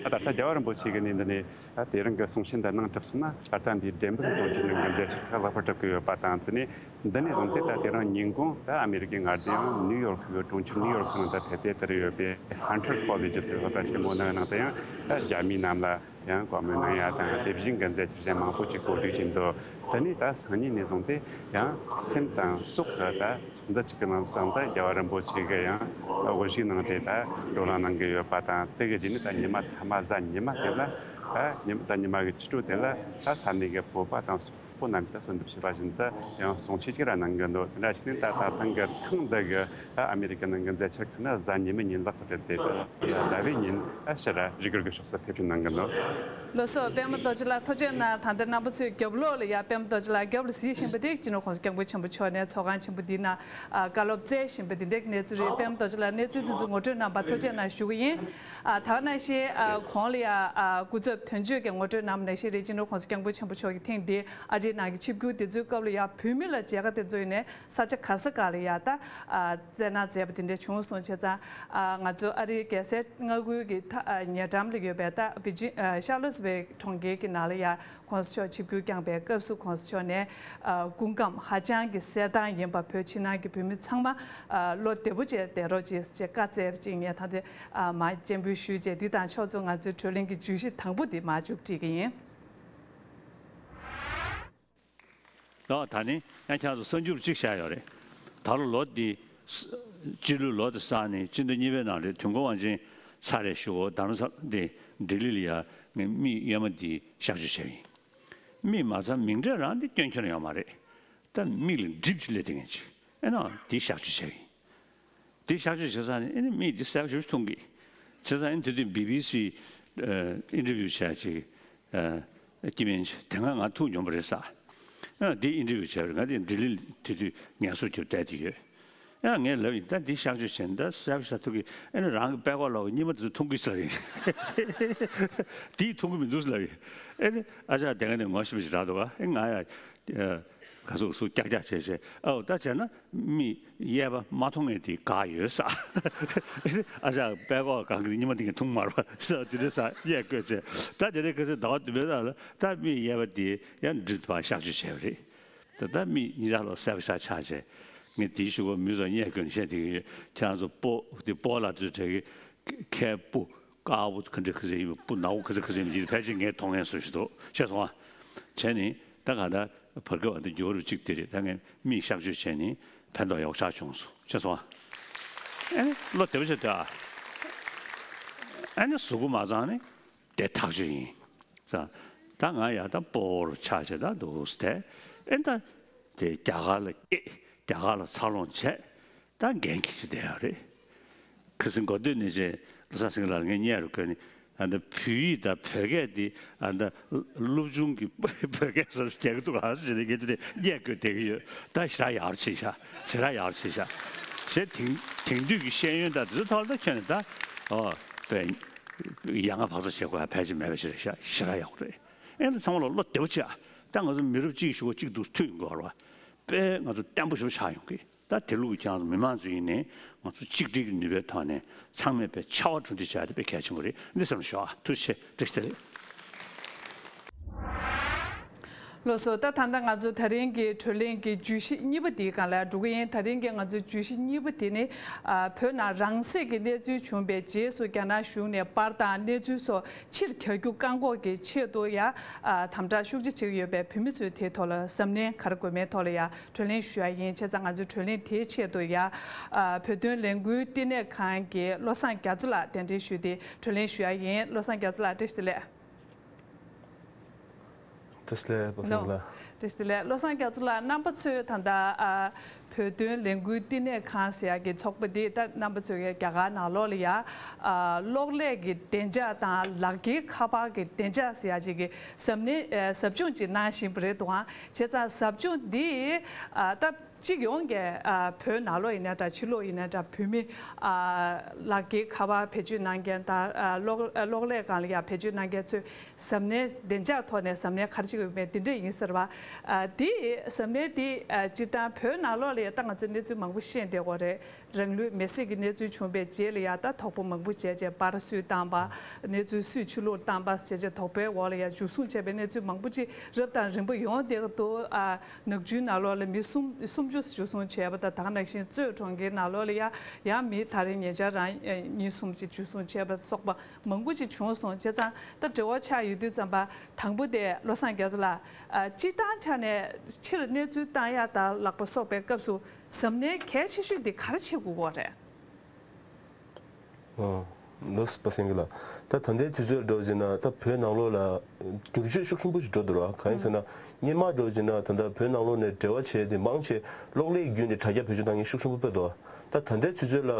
ད་ད་ལྟ་རྒྱལ་བ་རིན་པོ་ཆེ་གིས་ནི་འདི་ནས་ད་དེ་རིང་གི་གསུང་བཤད་འདི་གནང་གྲུབ་སོང་ན། ད་ལྟ་འདི་ཌེན་བར་གྲོང་ཁྱེར་ནང་གི་མཛད་འཆར་ཁག་ལེགས་པར་གྲུབ་ཀྱི་ཡོད་པ་དང་། དེ་ནས་འདི་ནས་བཟུང་སྟེ་ད་དེ་རིང་ཉིན་གུང་ད་ཨ་མེ་རི་ཀའི་མངའ་སྡེ་ཡང་ནིའུ་ཡོག་གི་གྲོང་ཁྱེར་ནིའུ་ཡོག་ནང་དུ་ཕེབས་ཏེ། དེར་ཡོད་པའི་ཧན་ཊར་ཀོ་ལེ་ཇི་ཟེར་བ་ད་ཆེན་མོ་ནང་ནང་དུ་ཡང་ད་རྒྱ་མི་རྣམས་ལ་ཡང་བཀའ་མོལ་གནང་ཡ་དང་། དེ་བཞིན་གྱི་མཛད་འཆར་གཞན་མང་པོ་ཅིག་གོ་སྒྲིག་བྱས་འདུག་དེ་ནས་ད་སང་ཉིན་ནས་བཟུང་སྟེ་ཡང་སེམས་དང་སྲོག་གི་ད་ཚོགས་འདུ་གཅིག་གི་ནང་དང་། ད་རྒྱལ་བ་རིན་པོ་ཆེ་གིས་ཡང་དབུ་བཞུགས་གནང་སྟེ་ད་བགྲོ་གླེང་གནང་གི་ཡོད་པ་དང་། དེ་གི་རྗེས་ནས་ད་ཉི་མ་མཐའ་མ་གཟའ་ཉི་མ་དེ་ལ། ད་ཉི་མ་གཟའ་ཉི་མ་གི་ཕྱི་དྲོ་དེ་ལ་ད་ས་གནས་ཀྱི་བོད་པ་དང་སོག་པོ་རྣམས་ཀྱིས་ད་གསོལ་འདེབས་ཞུས་པ་བཞིན་དུ་ཡང་གསུང་ཆོས་ཅིག་ར་གནང་གི་འདུག་དེ་འདྲ་ཞིག་ནི་ད་ད་ཐེངས་ཀྱི་ཐེངས་འདི་གི་ད་ཨ་མེ་རི་ཀའི་ནང་གི་མཛད་འཆར་ཁག་ནི་གཟའ་ཉི་མའི་ཉིན་ལེགས་པར་གྲུབ་སྟེ། ད་ཟླ་བའི་ཉིན་ཨ་ཕྱིར་ར་རི་སྒུལ་གྱི་ཕྱོགས་སུ་ཕེབས་བསུ་གནང་གི་འདུག་ལགས་སོ། པད་མ་རྡོ་རྗེ་ལགས་ཐུགས་རྗེ་གནང་། ད་ལྟ་རྣམ་པ་ཚོས་རྒྱབ་ལོགས་ལ་ཡ་པད་མ་རྡོ་རྗེ་ལགས་རྒྱབ་ལ་གཟིགས་བཞིན་པ་དེ་སྤྱི་ནོར་༸གོང་ས་༸སྐྱབས་མགོན་ཆེན་པོ་མཆོག་ནས་ཚོགས་ཁང་ཆེན་པོ་འདིའི་ནང་ཨ་བཀའ་སློབ་སྩལ་བཞིན་པ་འདི་འདྲའི་གནས་ཚུལ་རེད། པད་མ་རྡོ་རྗེ་ལགས་གནས་ཚུལ་འདི་ཚོ་ངོ་སྤྲོད་གནང་བར་ཐུགས་རྗེ་གནང་ཞུ་གི་ཡིན། ཨ་ད་ག་ནང་བཞིན་ཨ་གོང་ལ་ཡ་ཨ་སྐུ་ཚབ་དོན་གཅོད་ཀྱིས་ངོ་སྤྲོད་གནང་བ་ནང་བཞིན་རེད། སྤྱི་ནོར་༸གོང་ས་༸སྐྱབས་མགོན་ཆེན་པོ་མཆོག་གིས་ཐེངས་འདིའི་ཨ་རིའི་ནང་གི་ཆིབས་བསྒྱུར་དེ་ཚོའི་སྐབས་ལ་ཡ་བོད་མི་ལ་མཇལ་ཁ་དེ་ཚོ་ཡིན་ནའི་ས་ཆ་ག་ས་ག་ལ་ཡ་ད་ཨ་བསྩལ་གནང་མཛད་པ་དེ་འདྲ་བྱུང་སོང་། བྱས་ཙང་ཨ་ང་ཚོ་ཨ་རིའི་རྒྱལ་སའི་མངའ་ཁུལ་གྱི་ད་ཨ་ཉེ་འགྲམ་ལ་ཡོད་པའི་ད་ཝི་ཇི་ཨ་ཤར་ལོ་སི་ཝེལ་གྲོང་ཁྱེར་གྱི་ནང་ལ་ཡ་༸གོང་ས་མཆོག་ཆིབས་བསྒྱུར་བསྐྱངས་པའི་སྐབས་སུ་༸གོང་ས་མཆོག་ནས་ཨ་སྐུ་ཁམས་ཧ་ཅང་གི་གསལ་ཐང་ཡིན་པ། བོད་ཕྱི་ནང་གི་བོད་མི་ཚང་མ་ཨ་བློ་བདེ་པོ་བྱས་བསྡད་རོགས་བྱེད་ཅེས་བཀའ་སྩལ་བ་ཅིག་ངས་ད་ལྟ་ཨ་མར་སྤྱན་འབུལ་ཞུས་བྱས། འདི་དང་ཕྱོགས་མཚུངས་ང་ཚོའི་བགྲོ་གླེང་གི་བརྗོད་གཞི་དང་པོ་འདི་མར་མཇུག་སྒྲིལ་གྱི་ཡིན། ལགས། ད་ནི་ཡང་ཁྱེད་ཚོ་གསར་འགྱུར་གཅིག་བཞག་ཡོད་རེད། ད་ལོ་ལོ་འདི་ས་སྤྱི་ལོའི་ལོ་དེ་གསར་ནས་སྤྱི་ཟླ་གཉིས་པའི་ནང་རེད། དུས་འཁོར་དབང་ཆེན་ཚར་རེད་ཞུ་གོ་རྡ་རམ་ས་འདི་ལྡི་ལི་ལ་ཡ་ངས་མིག་གཡས་མ་འདི་གཤག་བཅོས་བྱས་ཡིན། མིག་མ་ཚང་མིང་གྲས་རང་འདི་སྐྱོན་ཁྱོན་ཡོད་མ་རེད། ད་མིག་ལ་གྲིབ་ཅིག་སླེབས་བསྡད་མཁན་ཅིག་ཨེ་ན་འདི་གཤག་བཅོས་བྱས་ཡིན། དེ་གཤག་བཅོས་བྱེད་ས་ནི་ཨེ་ནི་མིག་དེ་གསལ་པོ་ཞེ་པོ་མཐོང་གི། བྱས་ཙང་ཨེ་ནི་དེ་དུས་བི་བི་སི་ཨ་ཨིན་ཊར་བིའུ་བྱས་ཅིག་ཨ་སྐྱེ་དམན་ཅིག་དེ་སྔ་ང་ཐུག་མྱོང་པ་རེད་ས། ཨ་དེ་ཨིན་ཊར་བིའུ་བྱས་པ་རེད། ང་དེ་ལྡི་ལི་དེ་དུས་ངལ་གསོ་རྒྱབ་བསྡད་དེ་ཡོད། ཨ་ངས་ལབ་ཡིན། ད་འདི་གཤག་བཅོས་བྱས་ནས་ད་གསལ་པོ་ཞེ་དྲག་ཐུག་གི། ཨེ་ནི་རང་གི་པད་ཀོག་ལོག་གི་གཉིད་མ་དེ་ཚོ་མཐོང་གི་ཟེར་ཡིན། དེ་མཐོང་གི་མི་འདུག་ཟེར་ལབ་ཡིན། ཨེ་ནི་ཨ་ཅག་དེ་སྔ་ནས་ངོ་ཤེས་པ་ཞིག་རག་འདུག་ག་ཨེ་ང་ཡ། ག་ཟུག་ཟུག་ཀྱག་ཀྱག་བྱས་བྱས། ཨའོ་ད་བྱས་ན་མིག་གཡས་པ་མ་མཐོང་མཁན་དེ་འགག་ཡོད་ས། ཨ་ཅག་པད་ཀོག་གང་གི་གཉིད་མ་དེ་ག་མཐོང་མ་རེད་པ་ས། དེ་འདྲ་ས་གཡས་བསྐོས་བྱས། ད་དེ་འདྲ་ག་ཚོད་ཟླ་བ་བདུན་པའི་ནང་ལ་ད་མིག་གཡས་པ་དེ་ཡང་འགྲིབ་པ་གཤག་བཅོས་བྱས་པ་རེད། ད་ད་མིག་གཉིས་ཆ་ལོག་གསལ་པོ་ཞེ་དྲག་ཆགས་བྱས། ངས་དེའི་གཞུག་གུ་མི་ཚོ་གཡས་བསྐོས་ནས་བཤད་བསྡད་ཀྱི་ཡོད། ཁྱེད་རང་ཚོ་སྤོ་དེ་སྤོ་ལགས་ཚོའི་གྲས་ཀྱི་ཁལ་སྤུ་དཀར་པོ་ག་འདྲ་ག་ཚོད་ཡིན་པ། སྤུ་ནག་པོ་ག་ཚོད་ག་ཚོད་ཡིན་པ་དེ་ཕལ་ཆེར་ངས་མཐོང་མཁན་བཟོ་ཞིག་འདུག་ཤེས་སོང་ང་། བྱས་ནས་ད་ག་ད་བར་སྐབས་འདི་འགྱུར་བ་གཅིག་དེ་རེད། ད་ངས་མིག་གཤག་བཅོས་བྱས་ནས་ ཕན་ཐོགས་ཡག་པོ་ཞེ་དྲག་བྱུང་སོང་། ཤེས་སོང་ཨ། ཨ་ནི་བློ་བདེ་པོ་བྱས་བསྡད་ཨ། ཨ་ནི་གཟུགས་པོ་མ་གཙང་ནི་དེ་ཐག་ཆོད་ཡིན། ཙང་། ད་ང་ཡང་ད་སྤོ་བོར་ཆགས་བྱས་ད་འདུག་སྟེ། ཨེ་ད། དེ་རྒྱ་གར་ལ་སྐྱེས། རྒྱ་གར་ལ་འཚར་ལོངས་བྱས། ད་འགན་འཁྱེར་གྱི་བསྡད་ཡོད་རེད། ཁ་སང་འགོ་སྟོད་ནས་ཅེས་ལོ་གསར་སེང་གེ་ལགས་ལ་ངས་བརྙན་རུ་བཀོད་ནས། ཨ་ད་བོད་ཡིག་དང་བོད་སྐད་དེ་ཨ་ད་སློབ་ཆུང་གི་བོད་སྐད་བཟོ་འདྲ་བྱེད་ཀྱི་འདུག་ཨ་ཟེར་ནས་ངས་དེ་ནས་བརྙན་བཀོད་བསྡད་ཀྱི་ཡོད། ད་ཞེ་དྲག་ཡག་པོ་བྱས་ཤག་ཞེ་དྲག་ཡག་པོ་བྱས་ཤག་ཞེས་དེང་དེང་དུས་ཀྱི་ཤེས་ཡོན་དང་དེ་ཚོ་ཐོག་ལ་ད་ཁྱོན་ནས་ད་ཨོ་དཔེ་ཡ་ང་བག་ཚ་བྱེད་དགོས་ཡ་ཕལ་ཆེར་མེད་པ་ཞིག་རེད་ཤག་ཞེ་དྲག་ཡག་པོ་རེད། ཨེ་ད་ཚང་མ་ལ་བློ་བདེ་པོ་བྱས་ཨ། ད་ང་ཚོ་མི་རབས་གཅིག་གི་གཞུག་གུ་གཅིག་འདུག་ཐུག་ཡོང་གི་ཡོད་རེད་བ། དཔེ་ང་ཚོ་བརྟན་པོ་ཞེ་པོ་ཆགས་ཡོང་གི། ད་དེ་ལུགས་ཀྱི་ཁྱེད་རང་ཚོ་མི་མང་ཚོ་ཡིན་ནའི་ང་ཚོ་གཅིག་སྒྲིལ་གྱི་ནུས་པའི་ཐོག་ནས་ཚང་མས་དཔེ་ཕྱར་བ་གྲུ་འདེགས་བྱ་ཡ་དེ་དཔེ་གལ་ཆེན་པོ་རེད། འདི་བསམ་བློ་ཞོག་ཨ། ཐུགས་རྗེ་ཆེ། བཀྲ་ཤིས་བདེ་ལེགས། ལགས་སོ། ད་ད་ལྟ་ང་ཚོ་ད་རིང་གི་བགྲོ་གླེང་གི་བརྗོད་གཞི་གཉིས་པ་འདིའི་སྒང་ལ་འགྲོ་གི་ཡིན། ད་རིང་གི་ང་ཚོའི་བརྗོད་གཞི་གཉིས་པ་དེ་ནི། ཨ། བོད་ནང་རང་བཙན་གྱི་གནས་ཚུལ་བྱུང་བའི་རྗེས་སུ་རྒྱ་ནག་གཞུང་ནས་པར་དང་གནས་ཚུལ་སོགས་ཕྱིར་གྱར་རྒྱུ་བཀག་འགོག་གི་ཆེད་དུ་ཡ། ཨ། དམ་དྲག་ཤུགས་ཆེ་བྱེད་ཀྱི་ཡོད་པའི་བོད་མི་ཚོའི་དེའི་ཐོག་ལ་གཟབ་ནན་ག་རེ་དགོས་མེད་ཐོག་ལ་ཡ། བགྲོ་གླེང་ཞུ་ཡ་ཡིན། བྱས་ཙང་ང་ཚོའི་བགྲོ་གླེང་དེའི་ཆེད་དུ་ཡ། ཨ། བོད་དོན་ལས་འགུལ་བསྟི་གནས་ཁང་གི་བློ་བཟང་རྒྱ་མཚོ་ལགས་གདན་འདྲེན་ཞུས་ཏེ་བགྲོ་གླེང་ཞུ་ཡ་ཡིན། བློ་བཟང་རྒྱ་མཚོ་ལགས་བཀྲ་ཤིས་བདེ་ལེགས། བཀྲ་ཤིས་བདེ་ལེགས་པ་སངས་ལགས། བཀྲ་ཤིས་བདེ་ལེགས། བློ་བཟང་རྒྱ་མཚོ་ལགས། རྣམ་པ་ཚོས་ད་ལྟ་ཨ། བོད་དོན་ལས་འགུལ་བསྟི་གནས་ཁང་ཟེར་ཡ་གི་ཚོགས་པ་འདི་ད་རྣམ་པ་ཚོས་རྒྱ་གར་ནང་ལོགས་ལ་ཡ། ཨ། གློག་ཀླད་ཀྱི་བདེ་འཇགས་དང་ལག་འཁྱེར་ཁ་པར་གྱི་བདེ་འཇགས་ཟེར་ཡ་ཅིག་གི་གཟབ་ནན། ཨ། ཟབ་སྦྱོང་ཅིག་གནང་བཞིན་པ་རེད་འདུག་ཨང་། བྱས་ཙང་ཟབ་སྦྱོང་འདི། ཨ། ད་གཅིག་ཡོངས་ཀྱི། ཨ། བོད་ནང་ལོགས་ཡིན་ན་འདྲ། ཕྱི་ལོགས་ཡིན་ན་འདྲ། བོད་མི། ཨ། ལག་འཁྱེར་ཁ་པར་བེད་སྤྱོད་གནང་མཁན་དང་། ཨ། གློག་གློག་ཀླད་སྒང་ལ་ཡ་བེད་སྤྱོད་གནང་མཁན་ཚོས་གཟབ་ནན་བདེ་འཇགས་ཐོག་ནས་གཟབ་ནན་ག་རེ་བྱེད་དགོས་མེད་འདི་འདྲས་ཡིན་ཟེར་བ། ཨ། འདི་གཟབ་ནན་འདི། ཨ། སྤྱིར་བཏང་བོད་ནང་ལོགས་ལ་ཡ་ད་ང་ཚོས་གནས་ཚུལ་མང་པོ་ཤེས་བསྡད་ཡོད་རེད། རང་ལུས་མེར་སྲེག་གི་གནས་ཚུལ་བྱུང་བའི་རྗེས་ལ་ཡ་ད་དོགས་པ་མང་པོ་བྱས་བྱས་པར་སུས་བཏང་པ། གནས་ཚུལ་སུས་ཕྱི་ལོགས་བཏང་པ་བྱས་བྱས་དོགས་པའི་འོག་ལ་ཡ་འཇུ་བཟུང་བྱས་པའི་གནས་ཚུལ་མང་པོ་ཅིག་རབ་དང་རིམ་པ་ཡོང་བསྡད་ཀྱི་འདུག་ཨ། ནག་ཆུའི་ནང་ལོགས་ལ་མི་གསུམ་སུམ་ཅུ་འཇུ་བཟུང་བྱས་པ་དང་། ད་ག་ནང་བཞིན་གཙོས་གྲོང་ཁྱེར་ནང་ལོགས་ལ་ཡ་ཡང་མི་ད་རེས་ཉེ་ཆར་རང་ཨ། གཉིས་གསུམ་ཅིག་འཇུ་བཟུང་བྱས་པ་སོགས་པ་མང་པོ་ཅིག་བྱུང་སོང་། བྱས་ཙང་ད་འབྲེལ་བ་ཆགས་ཡོད་དུས་ཙམ་པ། དང་པོ་དེ་བློ་བཟང་རྒྱ་མཚོ་ལགས། ཨ། སྤྱིར་བཏང་ཆ་ནས་ཕྱིར་གནས་ཚུལ་བཏང་ཡ་དང་ལག་པ་གསོག་པའི་སྐབས་སུ་གཟབ་ནན་གལ་ཆེ་ཤོས་འདི་ག་རེ་བྱེད་དགོས་ཀྱི་ཡོད་རེད། ཨ། ལགས་སོ་པ་སངས་ལགས། ད་ད་ལྟའི་དུས་ཚོད་འགྲོ་བཞིན་ན་ད་བོད་ནང་ལོགས་ལ་བསྒྱུར་བཅོས་ཤུགས་ཆེན་པོ་ཞིག་འགྲོ་འདུག་ར། གང་ཡིན་ཟེར་ན། སྔོན་མ་འགྲོ་བཞིན་ན་ད་ལྟ་བོད་ནང་ལོགས་ནས་འབྲེལ་བ་བྱས་ཏེ་མང་ཆེ་གློག་ཀླད་བརྒྱུད་ནས་དྲ་རྒྱ་བེད་སྤྱོད་བཏང་མཁན་ཤུགས་ཆེན་པོ་དཔེ་འདུག་ད་ད་ལྟའི་དུས་ཚོད་ལ་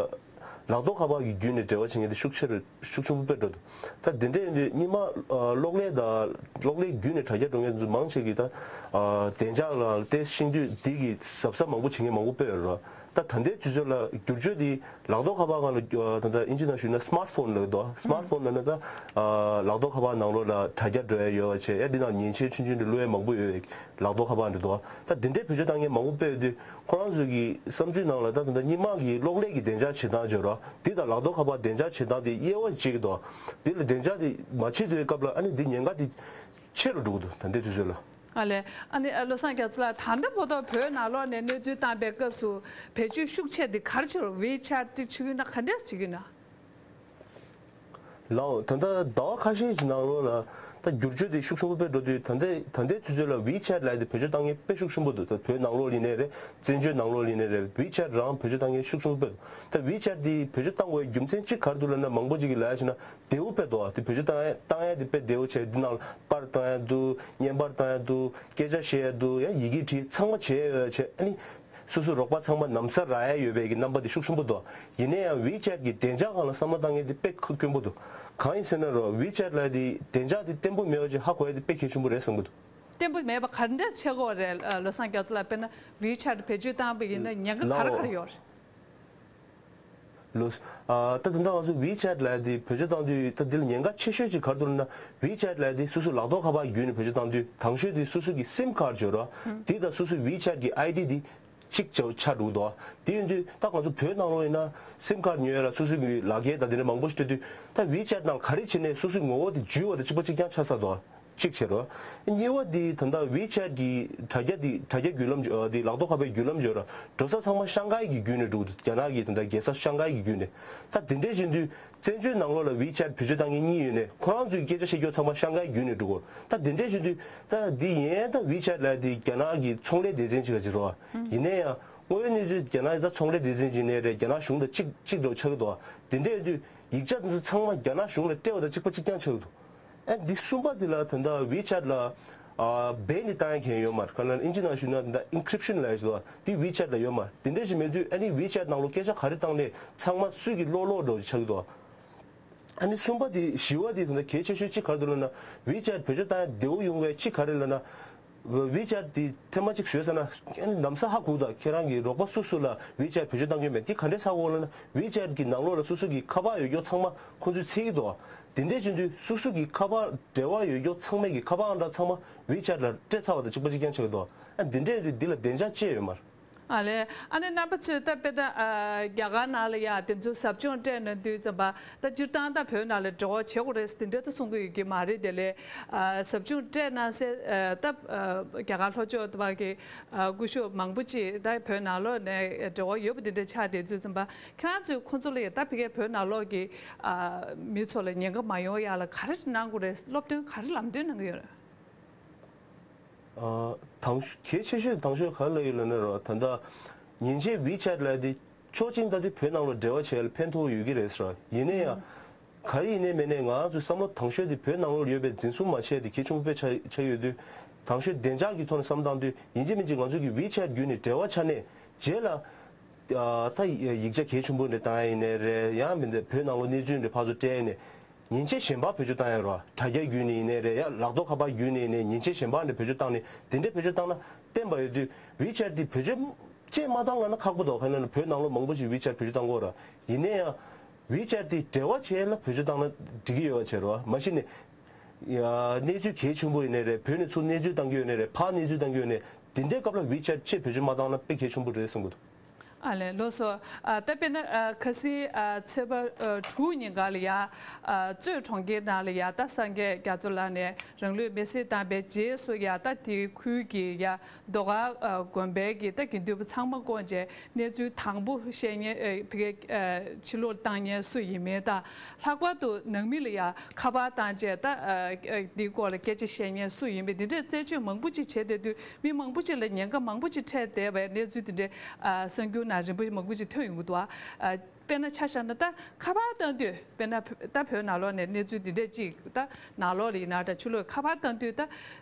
ལག་ཐོག་ཁ་པར་གྱི་བརྒྱུད་ནས་འབྲེལ་བ་བྱེད་མཁན་དེ་ཤུགས་ཆེ་རུ་ཤུགས་ཆེན་པོ་དཔེ་འགྲོ་འདུག་ད་དེ་འདྲ་ཡིན་དུས་སྔོན་མ་ཨ། གློག་ཀླད་དང་གློག་ཀླད་བརྒྱུད་ནས་དྲ་རྒྱ་འགྲོ་མཁན་ཚོ་མང་ཆེ་གིས་ད་ཨ། བདེ་འཇགས་ལ་བལྟས་ཤིང་དུས་འདི་གི་གཟབ་གཟབ་མང་པོ་བྱེད་མཁན་མང་པོ་དཔེ་ཡོད་རེད། ད་ད་ལྟའི་དུས་ཚོད་ལ་བསྒྱུར་བཅོས་འདི་ལག་ཐོག་ཁ་པར་སྒང་ལ་ཨ། ད་ལྟ་ཨིན་ཇི་ནང་ཞུས་ན་སི་མཱར་ཕོན་ལབ་འདུག་སི་མཱར་ཕོན་ལབ་ན་ད་ཨ། ལག་ཐོག་ཁ་པར་ནང་ལོགས་ལ་དྲ་རྒྱ་འགྲོ་ཡ་ཡོད་པ་བྱས། ཡ་འདི་ནང་མཉེན་ཆས་ཆུང་ཆུང་འདྲ་བླུག་ཡ་མང་པོ་ཡོད་པའི་ལག་ཐོག་ཁ་པར་འདྲ་འདུག་ད་དེ་འདྲའི་བེད་སྤྱོད་བཏང་མཁན་མང་པོ་དཔེ་ཡོད་དུས། ཁོ་རང་ཚོ་གི་བསམ་ཚུལ་ནང་ལ་ད་ད་ལྟ་སྔོན་མ་གི་གློག་ཀླད་ཀྱི་བདེ་འཇགས་བྱེད་སྟངས་བརྗོད་རོགས། འདི་དང་ལག་ཐོག་ཁ་པར་བདེ་འཇགས་བྱེད་སྟངས་དེ་དབྱེ་བ་ཕྱེ་གི་འདུག་འདི་ལ་བདེ་འཇགས་དེ་མ་བྱེད་དུས་སྐབས་ལ་ཨ་ནི་འདི་ཉེན་ཁ་དེ་ཆེ་རུ་འགྲོ་གི་འདུག་ད་ལྟའི་དུས་ཚོད་ལ། ཨ་ལས། ཨ་ནི་བློ་བཟང་རྒྱ་མཚོ་ལགས། ད་ལྟ་བར་དུ་བོད་ནང་ལོགས་ནས་གནས་ཚུལ་བཏང་པའི་སྐབས་སུ་བེད་སྤྱོད་ཤུགས་ཆེ་དེ་ག་རེ་བྱེད་རོགས། ཝི་ཆེ་ཊི་ཅིག་བྱེད་ཀྱི་ཡོད་ན། ག་འདྲས་བྱེད་ཀྱི་ཡོད་ན། ལགས། ད་ལྟ་ཟླ་བ་ཁ་ཤས་ཀྱི་ནང་ལོགས་ལ་ད་བསྒྱུར་བཅོས་དེ་ཤུགས་ཆེན་པོ་དཔེ་འགྲོ་དུས། ད་ལྟའི་ད་ལྟའི་དུས་ཚོད་ལ་ཝི་ཆེ་ཊི་ལབ་ཡ་དེ་བེད་སྤྱོད་བཏང་མཁན་དཔེ་ཤུགས་ཆེན་པོ་འདུག་ད་བོད་ནང་ལོགས་ཡིན་ནའི་རེད། བཙན་བྱོལ་ནང་ལོགས་ཡིན་ནའི་རེད། ཝི་ཆེ་ཊི་རང་བེད་སྤྱོད་བཏང་མཁན་ཤུགས་ཆེན་པོ་དཔེ་འདུག་ད་ཝི་ཆེ་ཊི་དེ་བེད་སྤྱོད་བཏང་དགོས་པའི་རྒྱུ་མཚན་གཅིག་ག་རེ་འདུག་ལབ་ན། མང་པོ་ཅིག་གིས་ལབ་ཡ་བྱས་ན་བདེ་པོ་དཔེ་འདུག་དེ་བེད་སྤྱོད་བཏང་ཡ་བཏང་ཡ་དེ་དཔེ་བདེ་པོ་བྱས། འདི་ནང་ལ་པར་བཏང་ཡ་འདུག་བརྙན་པར་བཏང་ཡ་འདུག་སྐད་ཆ་བཤད་ཡ་འདུག་ཡང་ཡི་གེ་བྲིས་ཚང་མ་བྱས་ཡོད་བྱས། ཨ་ནི། སོ་སོའི་རོགས་པ་ཚང་མ་ན་བཟའ་རག་ཡ་ཡོད་པའི་གི་རྣམ་པ་དེ་ཤུགས་ཆེན་པོ་འདུག་ཡིན་ན་ཡང་ཝི་ཆེ་ཊི་གི་བདེ་འཇགས་སྒང་ལ་བསམ་བློ་བཏང་མཁན་དེ་དཔེ་ཁག་དཀོན་པོ་འདུག་གང་ཡིན་ཟེར་ན་རོ། ཝི་ཆེ་ཊི་ལབ་ཡ་དེ་བདེ་འཇགས་དེ་བརྟན་པོ་མེད་པ་ཅིག་ཧ་གོ་ཡ་དེ་དཔེ་གལ་ཆེན་པོ་རེད་བསམ་གི་འདུག་བརྟན་པོ་མེད་པ་ག་འདྲ་བྱེད་དགོས་རེད། བློ་བཟང་རྒྱ་མཚོ་ལགས། དཔེར་ན་ཝི་ཆེ་ཊི་བེད་སྤྱོད་བཏང་པ་ཡིན་ན་ཉེན་ཁ་ག་རེ་ག་རེ་ཡོད་རེད། ལགས། ཨ། ད་ད་ལྟ་ང་ཚོ་ཝི་ཆེ་ཊི་ལབ་ཡ་དེ་བེད་སྤྱོད་བཏང་དུས། ད་འདི་ལ་ཉེན་ཁ་ཆེ་ཤོས་ཅིག་ག་རེ་འདུག་ལབ་ན། ཝི་ཆེ་ཊི་ལབ་ཡ་དེ་སོ་སོའི་ལག་ཐོག་ཁ་པར་བརྒྱུད་ནས་བེད་སྤྱོད་བཏང་དུས། དང་ཤོས་དེ་སོ་སོ་གི་སིམ་ཁཌ་བརྗོད་རོགས། དེ་དང་སོ་སོའི་ཝི་ཆེ་ཊི་གི་ཨའི་ཌི་དེ་གཅིག་ཆགས་ཆགས་འགྲོ་གི་འདུག་དེ་ཡིན་དུས་ད་ང་ཚོ་བོད་ནང་ལོགས་ཡིན་ན་སིམ་ཁཌ་ཉོ་ཡ་ལ་སོ་སོའི་གི་ལག་འཁྱེར་དང་དེ་འདྲ་མང་པོ་ཞིག་སྤྲད་དུས། ད་ཝི་ཆེ་ཊི་ནང་ག་རེ་བྱེད་ནའི་སོ་སོའི་ངོ་བོ་དེ་འཇུས་པ་དང་གཅིག་པ་གཅིག་རྐྱང་ཆགས་ཚར་འདུག་གཅིག་བྱས་རོགས། གཉིས་པ་དེ་ད་ལྟ་ཝི་ཆེ་ཊི་གི་དྲ་རྒྱ་དེ། དྲ་རྒྱ་བརྒྱུད་ལམ་བརྗོད། ཨ། དེ་ལག་ཐོག་ཁ་པར་བརྒྱུད་ལམ་བརྗོད་རོགས། འགྲོ་ས་ཚང་མ་ཤང་ཀའི་གི་བརྒྱུད་ནས་འགྲོ་གི་འདུག་རྒྱ་ནག་གི་ད་ལྟ་རྒྱལ་ས་ཤང་ཀའི་གི་བརྒྱུད་ནས། ད་དེ་འདྲ་བྱེད་དུས་བཙན་བྱོལ་ནང་ལོགས་ལ་ཝི་ཆེ་ཊི་བེད་སྤྱོད་བཏང་མཁན་གཉིས་ཡོད་ནའི་ཁོ་རང་ཚོའི་སྐད་ཆ་བཤད་རྒྱུ་ཚང་མ་ཤང་ཀའི་བརྒྱུད་ནས་འགྲོ་གི་ཡོད། ད་དེ་འདྲ་བྱེད་དུས་ད་འདི་ཡིན་ད་ཝི་ཆེ་ཊི་ལབ་ཡ་དེ་རྒྱ་ནག་གི་ཚོང་ལས་སྡེ་ཚན་ཅིག་ག་ཅིག་རེད་བ། ཡིན་ན་ཡང་། དངོས་ཡོད་གནས་ཚུལ་རྒྱ་ནག་ད་ཚོང་ལས་སྡེ་ཚན་ཅིག་ནས་རེད། རྒྱ་ནག་གཞུང་དང་གཅིག་གཅིག་འདྲ་བོ་ཆགས་ཀྱི་འདུག་དེ་འདྲ་ཡིན་དུས་ཡིག་ཆ་དེ་ཚོ་ཚང་མ་རྒྱ་ནག་གཞུང་ལ་སྤྲད་པ་དང་གཅིག་པ་གཅིག་རྐྱང་ཆགས་ཀྱི་འདུག་ཨ་འདི་གསུམ་པ་དེ་ལ་ད་ལྟ་ཝི་ཆེ་ཊི་ལ་ཨ་སྦས་ནས་བཏང་ཡ་གང་ཡོད་མ་རེད། ག་ལ་ཨིན་ཇི་ནང་ཞུས་ན་ད་ལྟ་ཨིན་ཀི་རིབ་ཤན་ལབ་ཡ་ཞིག་འདུག་དེ་ཝི་ཆེ་ཊི་ལ་ཡོད་མ་རེད། དེ་འདྲ་ཞིག་མེད་དུས་ཨ་ནི་ཝི་ཆེ་ཊི་ནང་ལོགས་སྐད་ཆ་ག་རེ་བཏང་ནས་ཚང་མ་སུས་ཀྱིས་ཀློག་ཀློག་འདྲ་བོ་ཆགས་ཀྱི་འདུག་ཨ་ནི་གསུམ་པ་དེ་བཞི་བ་དེ་ད་ལྟ་གལ་ཆེ་ཤོས་གཅིག་ག་རེ་འདུག་ལབ་ན། ཝི་ཆེ་ཊི་བེད་སྤྱོད་བཏང་ཡ་བདེ་བོ་ཡོང་བའི་གཅིག་ག་རེ་ལབ་ན། ཝི་ཆེ་ཊི་དེ་ཐེངས་མ་གཅིག་བཟོས་ཚར་ན་ཨ་ནི་ལམ་སང་ཧ་གོ་ད། ཁྱེད་རང་གི་རོགས་པ་སུ་སུ་ལ་ཝི་ཆེ་ཊི་བེད་སྤྱོད་བཏང་གི་ཡོད་མེད་དེ་ག་འདྲས་ཧ་གོ་ལབ་ན། ཝི་ཆེ་ཊི་གི་ནང་ལོགས་ལ་སོ་སོ་གི་ཁ་པར་ཡོད་རྒྱུ་ཚང་མ་ཁོང་ཚོས་འཚོལ་གྱི་འདུག་དེ་འདྲས་བྱེད་དུས་སོ་སོ་གི་ཁ་པར་འབྲེལ་བ་ཡོད་རྒྱུ་ཚང་མའི་གི་ཁ་པར་ཨང་གྲངས་ཚང་མ་ཝི་ཆེ་ཊི་ལ་སྤྲད་ཚར་བ་དང་གཅིག་པ་གཅིག་རྐྱང་ཆགས་ཀྱི་འདུག་ཨ་འདི་འདྲས་རེད། འདི་ལ་བདེ་འཇགས་ཅི་ཡོད་མ་རེད། ཨ་ལས། ཨ་ནི་རྣམ་པ་ཚོས་ད་དཔེར་ན་ཨ་རྒྱ་གར་ནང་ལ་ཡ་དེ་ཚོ་ཟབ་སྦྱོང་སྤྲད་གནང་དུས་ཙམ་པ་ད་སྤྱིར་བཏང་ད་བོད་ནང་ལ་འབྲེལ་བ་བྱེད་དགོས་རེད་དེ་འདྲ་ད་གསུང་གི་ཡོད་ཀྱི་མ་རེད། དེ་ལས་ཨ་ཟབ་སྦྱོང་སྤྲད་གནང་སའི་ཨ་ད་ཨ་རྒྱ་གར་ལྷོ་ཕྱོགས་དུ་བ་གི་ཨ་སྐུ་ཞབས་མང་པོ་ཅིག་ད་བོད་ནང་ལོགས་ནས་འབྲེལ་བ་ཡོད་པ་དེ་འདྲ་ཆགས་བསྡད་དུས་ཙམ་པ་ཁྱེད་རང་ཚོས་ཁོང་ཚོ་ལ་ཡ་ད་ཕ་གིའི་བོད་ནང་ལོགས་ཀྱི་ཨ་མི་ཚོ་ལ་ཉེན་ཁ་མ་ཡོང་ཡ་ལ་ག་རེ་གནང་དགོས་རེད། སློབ་སྟོན་ག་རེ་ལམ་སྟོན་གནང་གི་ཡོད་རེད། ཨ་དང་གལ་ཆེ་ཤོས་དང་ཤོས་ག་རེ་ལབ་ཡོད་ལབ་ན་རོ། ད་ལྟ་མཉེན་ཆས་ཝི་ཆེ་ཊི་ལབ་དེ་ཕྱོགས་གཅིག་ནས་ལྟ་དུས་བོད་ནང་ལ་འབྲེལ་བ་བྱེད་ཡ་ལ་ཕན་ཐོགས་ཡོད་ཀྱི་རེད་ཟེར། ཡིན་ན་ཡང་ག་རེ་ཡིན་ནའི་མིན་ནའི་ང་ཚོའི་བསམ་བློ་དང་ཤོས་དེ་བོད་ནང་ལོགས་ཡོད་པའི་འཛིན་བཟུང་མ་བྱས་དེ་གལ་ཆེན་པོ་དཔེ་ཆགས་ཆགས་ཡོད་དུས། དང་ཤོས་བདེ་འཇགས་ཀྱི་ཐོག་ནས་བསམ་བློ་བཏང་དུས་ཡིན་གཅིག་མིན་གཅིག་ང་ཚོ་གི་ཝི་ཆེ་ཊི་བརྒྱུད་ནས་འབྲེལ་བ་ཆགས་ནས་རྗེས་ལ་ཨ་ད་ཡིག་ཆ་གལ་ཆེན་པོ་འདྲ་བཏང་ཡ་ཡིན་ནའི་རེད། ཡང་མིན་ཏེ་བོད་ནང་ལོགས་གནས་ཚུལ་འདྲ་ཕར་ཚུར་སྤྲད་ནས། མཉེན་ཆས་གཞན་པ་བེད་སྤྱོད་བཏང་ཡ་རོ། དྲ་རྒྱ་བརྒྱུད་ནས་ཡིན་ནའི་རེད། ཡ་ལག་ཐོག་ཁ་པར་བརྒྱུད་ནས་ཡིན་ནའི་མཉེན་ཆས་གཞན་པ་འདྲ་བེད་སྤྱོད་བཏང་ནས་དེ་འདྲ་བེད་སྤྱོད་བཏང་ན་བརྟན་པ་ཡོད་དུས་ཝི་ཆེ་ཊི་དེ་བེད་སྤྱོད་ཅེས་མ་བཏང་ལབ་ན་ཁག་པོ་འདུག་ག་ནས་ན་བོད་ནང་ལོགས་མང་པོ་ཞིག་ཝི་ཆེ་ཊི་བེད་སྤྱོད་བཏང་གི་ཡོད་ར། ཡིན་ན་ཡང་ཝི་ཆེ་ཊི་དེ་འབྲེལ་བ་བྱེད་ཡ་ལ་བེད་སྤྱོད་བཏང་ན་འགྲིག་གི་ཡོད་པ་བྱས་རོ། མ་གཞི་ནས་ཡ་གནས་ཚུལ་གལ་ཆེན་པོ་ཡིན་ནའི་རེད། བོད་ནས་ཚུར་གནས་ཚུལ་བཏང་གི་ཡོད་ནའི་རེད། ཕར་གནས་ཚུལ་བཏང་གི་ཡོད་ནའི་དེ་འདྲའི་སྐབས་ལ་ཝི་ཆེ་ཊི་ཅེས་བེད་སྤྱོད་མ་བཏང་ན་དཔེ་གལ་ཆེན་པོ་རེད་བསམ་གྱི་འདུག་ཨ་ལས་ལགས་སོ། ཨ་ད་དཔེར་ན་ཨ་ཁ་སང་ཨ་ཚེས་པ་ཨ་དྲུག་ཉིན་ག་ལ་ཡ་ཨ་གཙོས་གྲོང་ཁྱེར་ནང་ལ་ཡ་ད་སངས་རྒྱས་རྒྱ་མཚོ་ལགས་ནས་རང་ལུས་མེར་སྲེག་བཏང་པའི་རྗེས་སུ་ཡ་ད་དེ་ཁུལ་གྱི་ཡ་མདོ་ཁམས་ཨ་དགོན་པའི་གི་ད་དགེ་འདུན་པ་ཚང་མ་བསྐོང་བྱས་གནས་ཚུལ་དང་པོ་བཤད་མཁན་ཨ་ཕ་གི་ཨ་ཕྱི་ལོགས་བཏང་མཁན་སུ་ཡིན་མིན་དང་། ལྷག་པར་དུ་ནང་མི་ལ་ཡ་ཁ་པར་བཏང་བྱས་ད་ཨ་ཨ་འདིའི་སྐོར་ལ་སྐད་ཆ་བཤད་མཁན་སུ་ཡིན་མིན་འདི་འདྲའི་རྩད་གཅོད་མང་པོ་ཅིག་བྱས་བསྡད་དུས་མི་མང་པོ་ཅིག་ལ་ཉེན་ཁ་མང་པོ་ཅིག་འཕྲད་བསྡད་པའི་གནས་ཚུལ་འདི་འདྲའི་ཨ་གསར་འགྱུར་ནང་རིམ་པ་མང་པོ་ཅིག་ཐོན་ཡོང་གི་འདུག་ཨ་དཔེར་ན་ཆ་བཞག་ན་ད་ཁ་པར་བཏང་དུས་དཔེར་ན་ད་བོད་ནང་ལོགས་ནས་གནས་ཚུལ་འདི་འདྲས་ཅིག་ད་ནང་ལོགས་ལ་ཡིན་ན་ད་ཕྱི་ལོགས་ཁ་པར་བཏང་དུས་ད་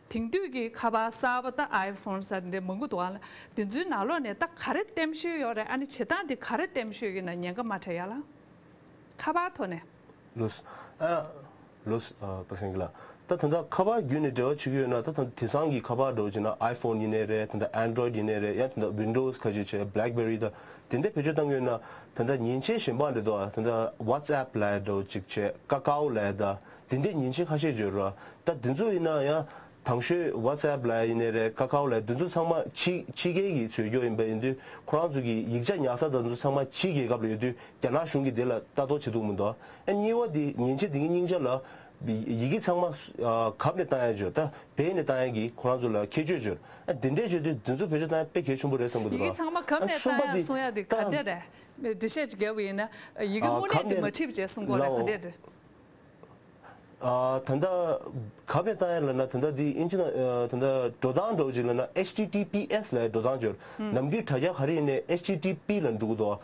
དེང་དུས་ཀྱི་ཁ་པར་གསར་པ་ད་ཨའི་ཕོན་ཟེར་འདི་མང་པོ་འདུག་ཨ་ལ་འདི་ཚོའི་ནང་ལོགས་ནས་ད་ག་རེ་གཏམ་ཤོས་ཡོད་རེད། ཨ་ནི་བྱེད་སྟངས་འདི་ག་རེ་གཏམ་ཤོས་ཡོད་ན་ཉེན་ཁ་མ་འཕྲད་ཡ་ལ་ཁ་པར་ཐོག་ནས། ལོས། ཨ། ལོས། ཨ། པ་སེང་གི་ལ། ད་ད་ལྟ་ཁ་པར་བརྒྱུད་ནས་འབྲེལ་བ་བྱེད་ཀྱི་ཡོད་ན་ད་ད་དེང་སང་གི་ཁ་པར་འདྲ་བོ་བྱས་ན་ཨའི་ཕོན་ཡིན་ནའི་རེད། ད་ལྟ་ཨན་ཌོ་རོ་ཡིད་ཡིན་ནའི་རེད། ཡང་ད་ལྟ་ཝིན་ཌོ་སི་ཁ་ཤས་བྱས་བྷི་ལེག་བེ་རི་ད་དེ་འདྲ་བེད་སྤྱོད་བཏང་གི་ཡོད་ན་ད་ལྟ་མཉེན་ཆས་གཞན་པ་འདྲ་འདུག་ཨ་ད་ལྟ་ཝ་ཊི་སི་ཨེབ་ལབ་ཡ་འདྲ་བོ་ཅིག་བྱས་ཀ་ཀའོ་ལབ་ཡ་ད་དེ་འདྲའི་མཉེན་ཆས་ཁ་ཤས་ཡོད་རེད། ད་དེ་ཚོ་ཡིན་ན་ཡང་དང་ཤོས་ཝ་ཊི་སི་ཨེབ་ལབ་ཡ་ཡིན་ནའི་རེད། ཀ་ཀའོ་ལབ་ཡ་དེ་ཚོ་ཚང་མ་ཕྱི་ཕྱི་རྒྱལ་གྱི་བཟོས་ཀྱོག་ཡིན་པ་ཡིན་དུས་ཁོ་རང་ཚོ་གི་ཡིག་ཆ་ཉར་ས་དང་དེ་ཚོ་ཚང་མ་ཕྱི་རྒྱལ་ཁབ་ལ་ཡོད་དུས། རྒྱ་ནག་གཞུང་གིས་དེ་ལ་ལྟ་རྟོག་བྱེད་ཐུབ་མི་འདུག་ཨ་གཉིས་པ་དེ་མཉེན་ཆས་དེ་གི་སྙིང་རྗེ་ལ་ཡི་གེ་ཚང་མ་ཨ་གབ་ནས་བཏང་ཡ་བྱོས། ད་བེད་ནས་བཏང་ཡ་གི་ཁོ་རང་ཚོ་ལ་ཁྱད་ཆོས་བྱོས། ཨ་དེ་འདྲས་བྱོས་དུས་དེ་ཚོ་བེད་སྤྱོད་བཏང་ཡ་དཔེ་གལ་ཆེན་པོ་རེད་བསམ་གི་འདུག་ཡི་གེ་ར། ཚང་མ་གབ་ཨ་ནས་གསུམ་པ་བཏང་ཡ་དེ་གསུང་ཡ་དེ་ག་ད་འདྲས་རེད། འགྲེལ་བཤད་ཅིག་རྒྱབ་པ་ཡིན་ན་ཡི་གེ་ཨ་དངོས་གནས་གབ་དེ་ནས་མ་བྲིས་པ་བྱས་གསུང་དགོས་རེད། ག་ལའོ། འདྲས་རེད། ཨ་ད་ལྟ་གབ་ནས་བཏང་ཡ་ལབ་ན་ད་ལྟ་འདི་ཨིན་ཇི་ནང་ཨ་ད་ལྟ་འགྲོ་སྟངས་འདྲ་བོ་ཅིག་ལབ་ན་ཨེཆ་ཊི་ཊི་པི་ཨེས་ལབ་ཡ་འགྲོ་སྟངས་ཅིག་ཡོད་རེད། ནམ་རྒྱུན་དྲ་རྒྱ་ག་རེ་ཡིན་ནའི་ཨེཆ་ཊི་ཊི་པི་ལ་འགྲོ་གི་འདུག་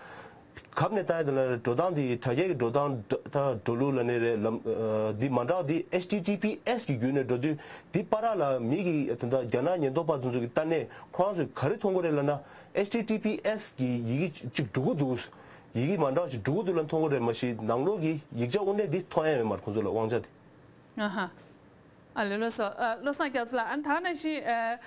གབ་ནས་བཏང་ཡ་དེ་ལ་འགྲོ་སྟངས་དེ་དྲ་རྒྱ་གི་འགྲོ་སྟངས་ད་འགྲོ་ལུགས་ལབ་ནའི་རེད། ལམ་ཨ་འདི་མ་འདྲ་བ་འདི་ཨེཆ་ཊི་ཊི་པི་ཨེས་གི་བརྒྱུད་ནས་འགྲོ་དུས་འདི་བར་ལ་མི་གི་ད་ལྟ་རྒྱ་ནག་ཉེན་རྟོག་པ་དེ་ཚོ་གི་ལྟ་ནས་ཁོ་རང་ཚོས་ག་རེ་མཐོང་གི་རེད་ལབ་ན། ཨེཆ་ཊི་ཊི་པི་ཨེས་གི་ཡི་གེ་ཅིག་འགྲོ་གི་འདུག་ཡི་གེ་མ་འདྲ་བ་ཞིག་འགྲོ་གི་འདུག་ལབ་མཐོང་གི་རེད། མ་གཞི་ནང་ལོགས་ཀྱི་ཡིག་ཆ་དངོས་གནས་འདི་མཐོང་ཡ་ཡོད་མ་རེད་ཁོང་ཚོ་ལ་དབང་ཆ་དེ། ཨ་ཧ། ཨ་ལས་ལགས་སོ། ཨ་བློ་བཟང་སྐྱབས་ལགས། ཨ་ད་ནང་བཞིན་ཨ་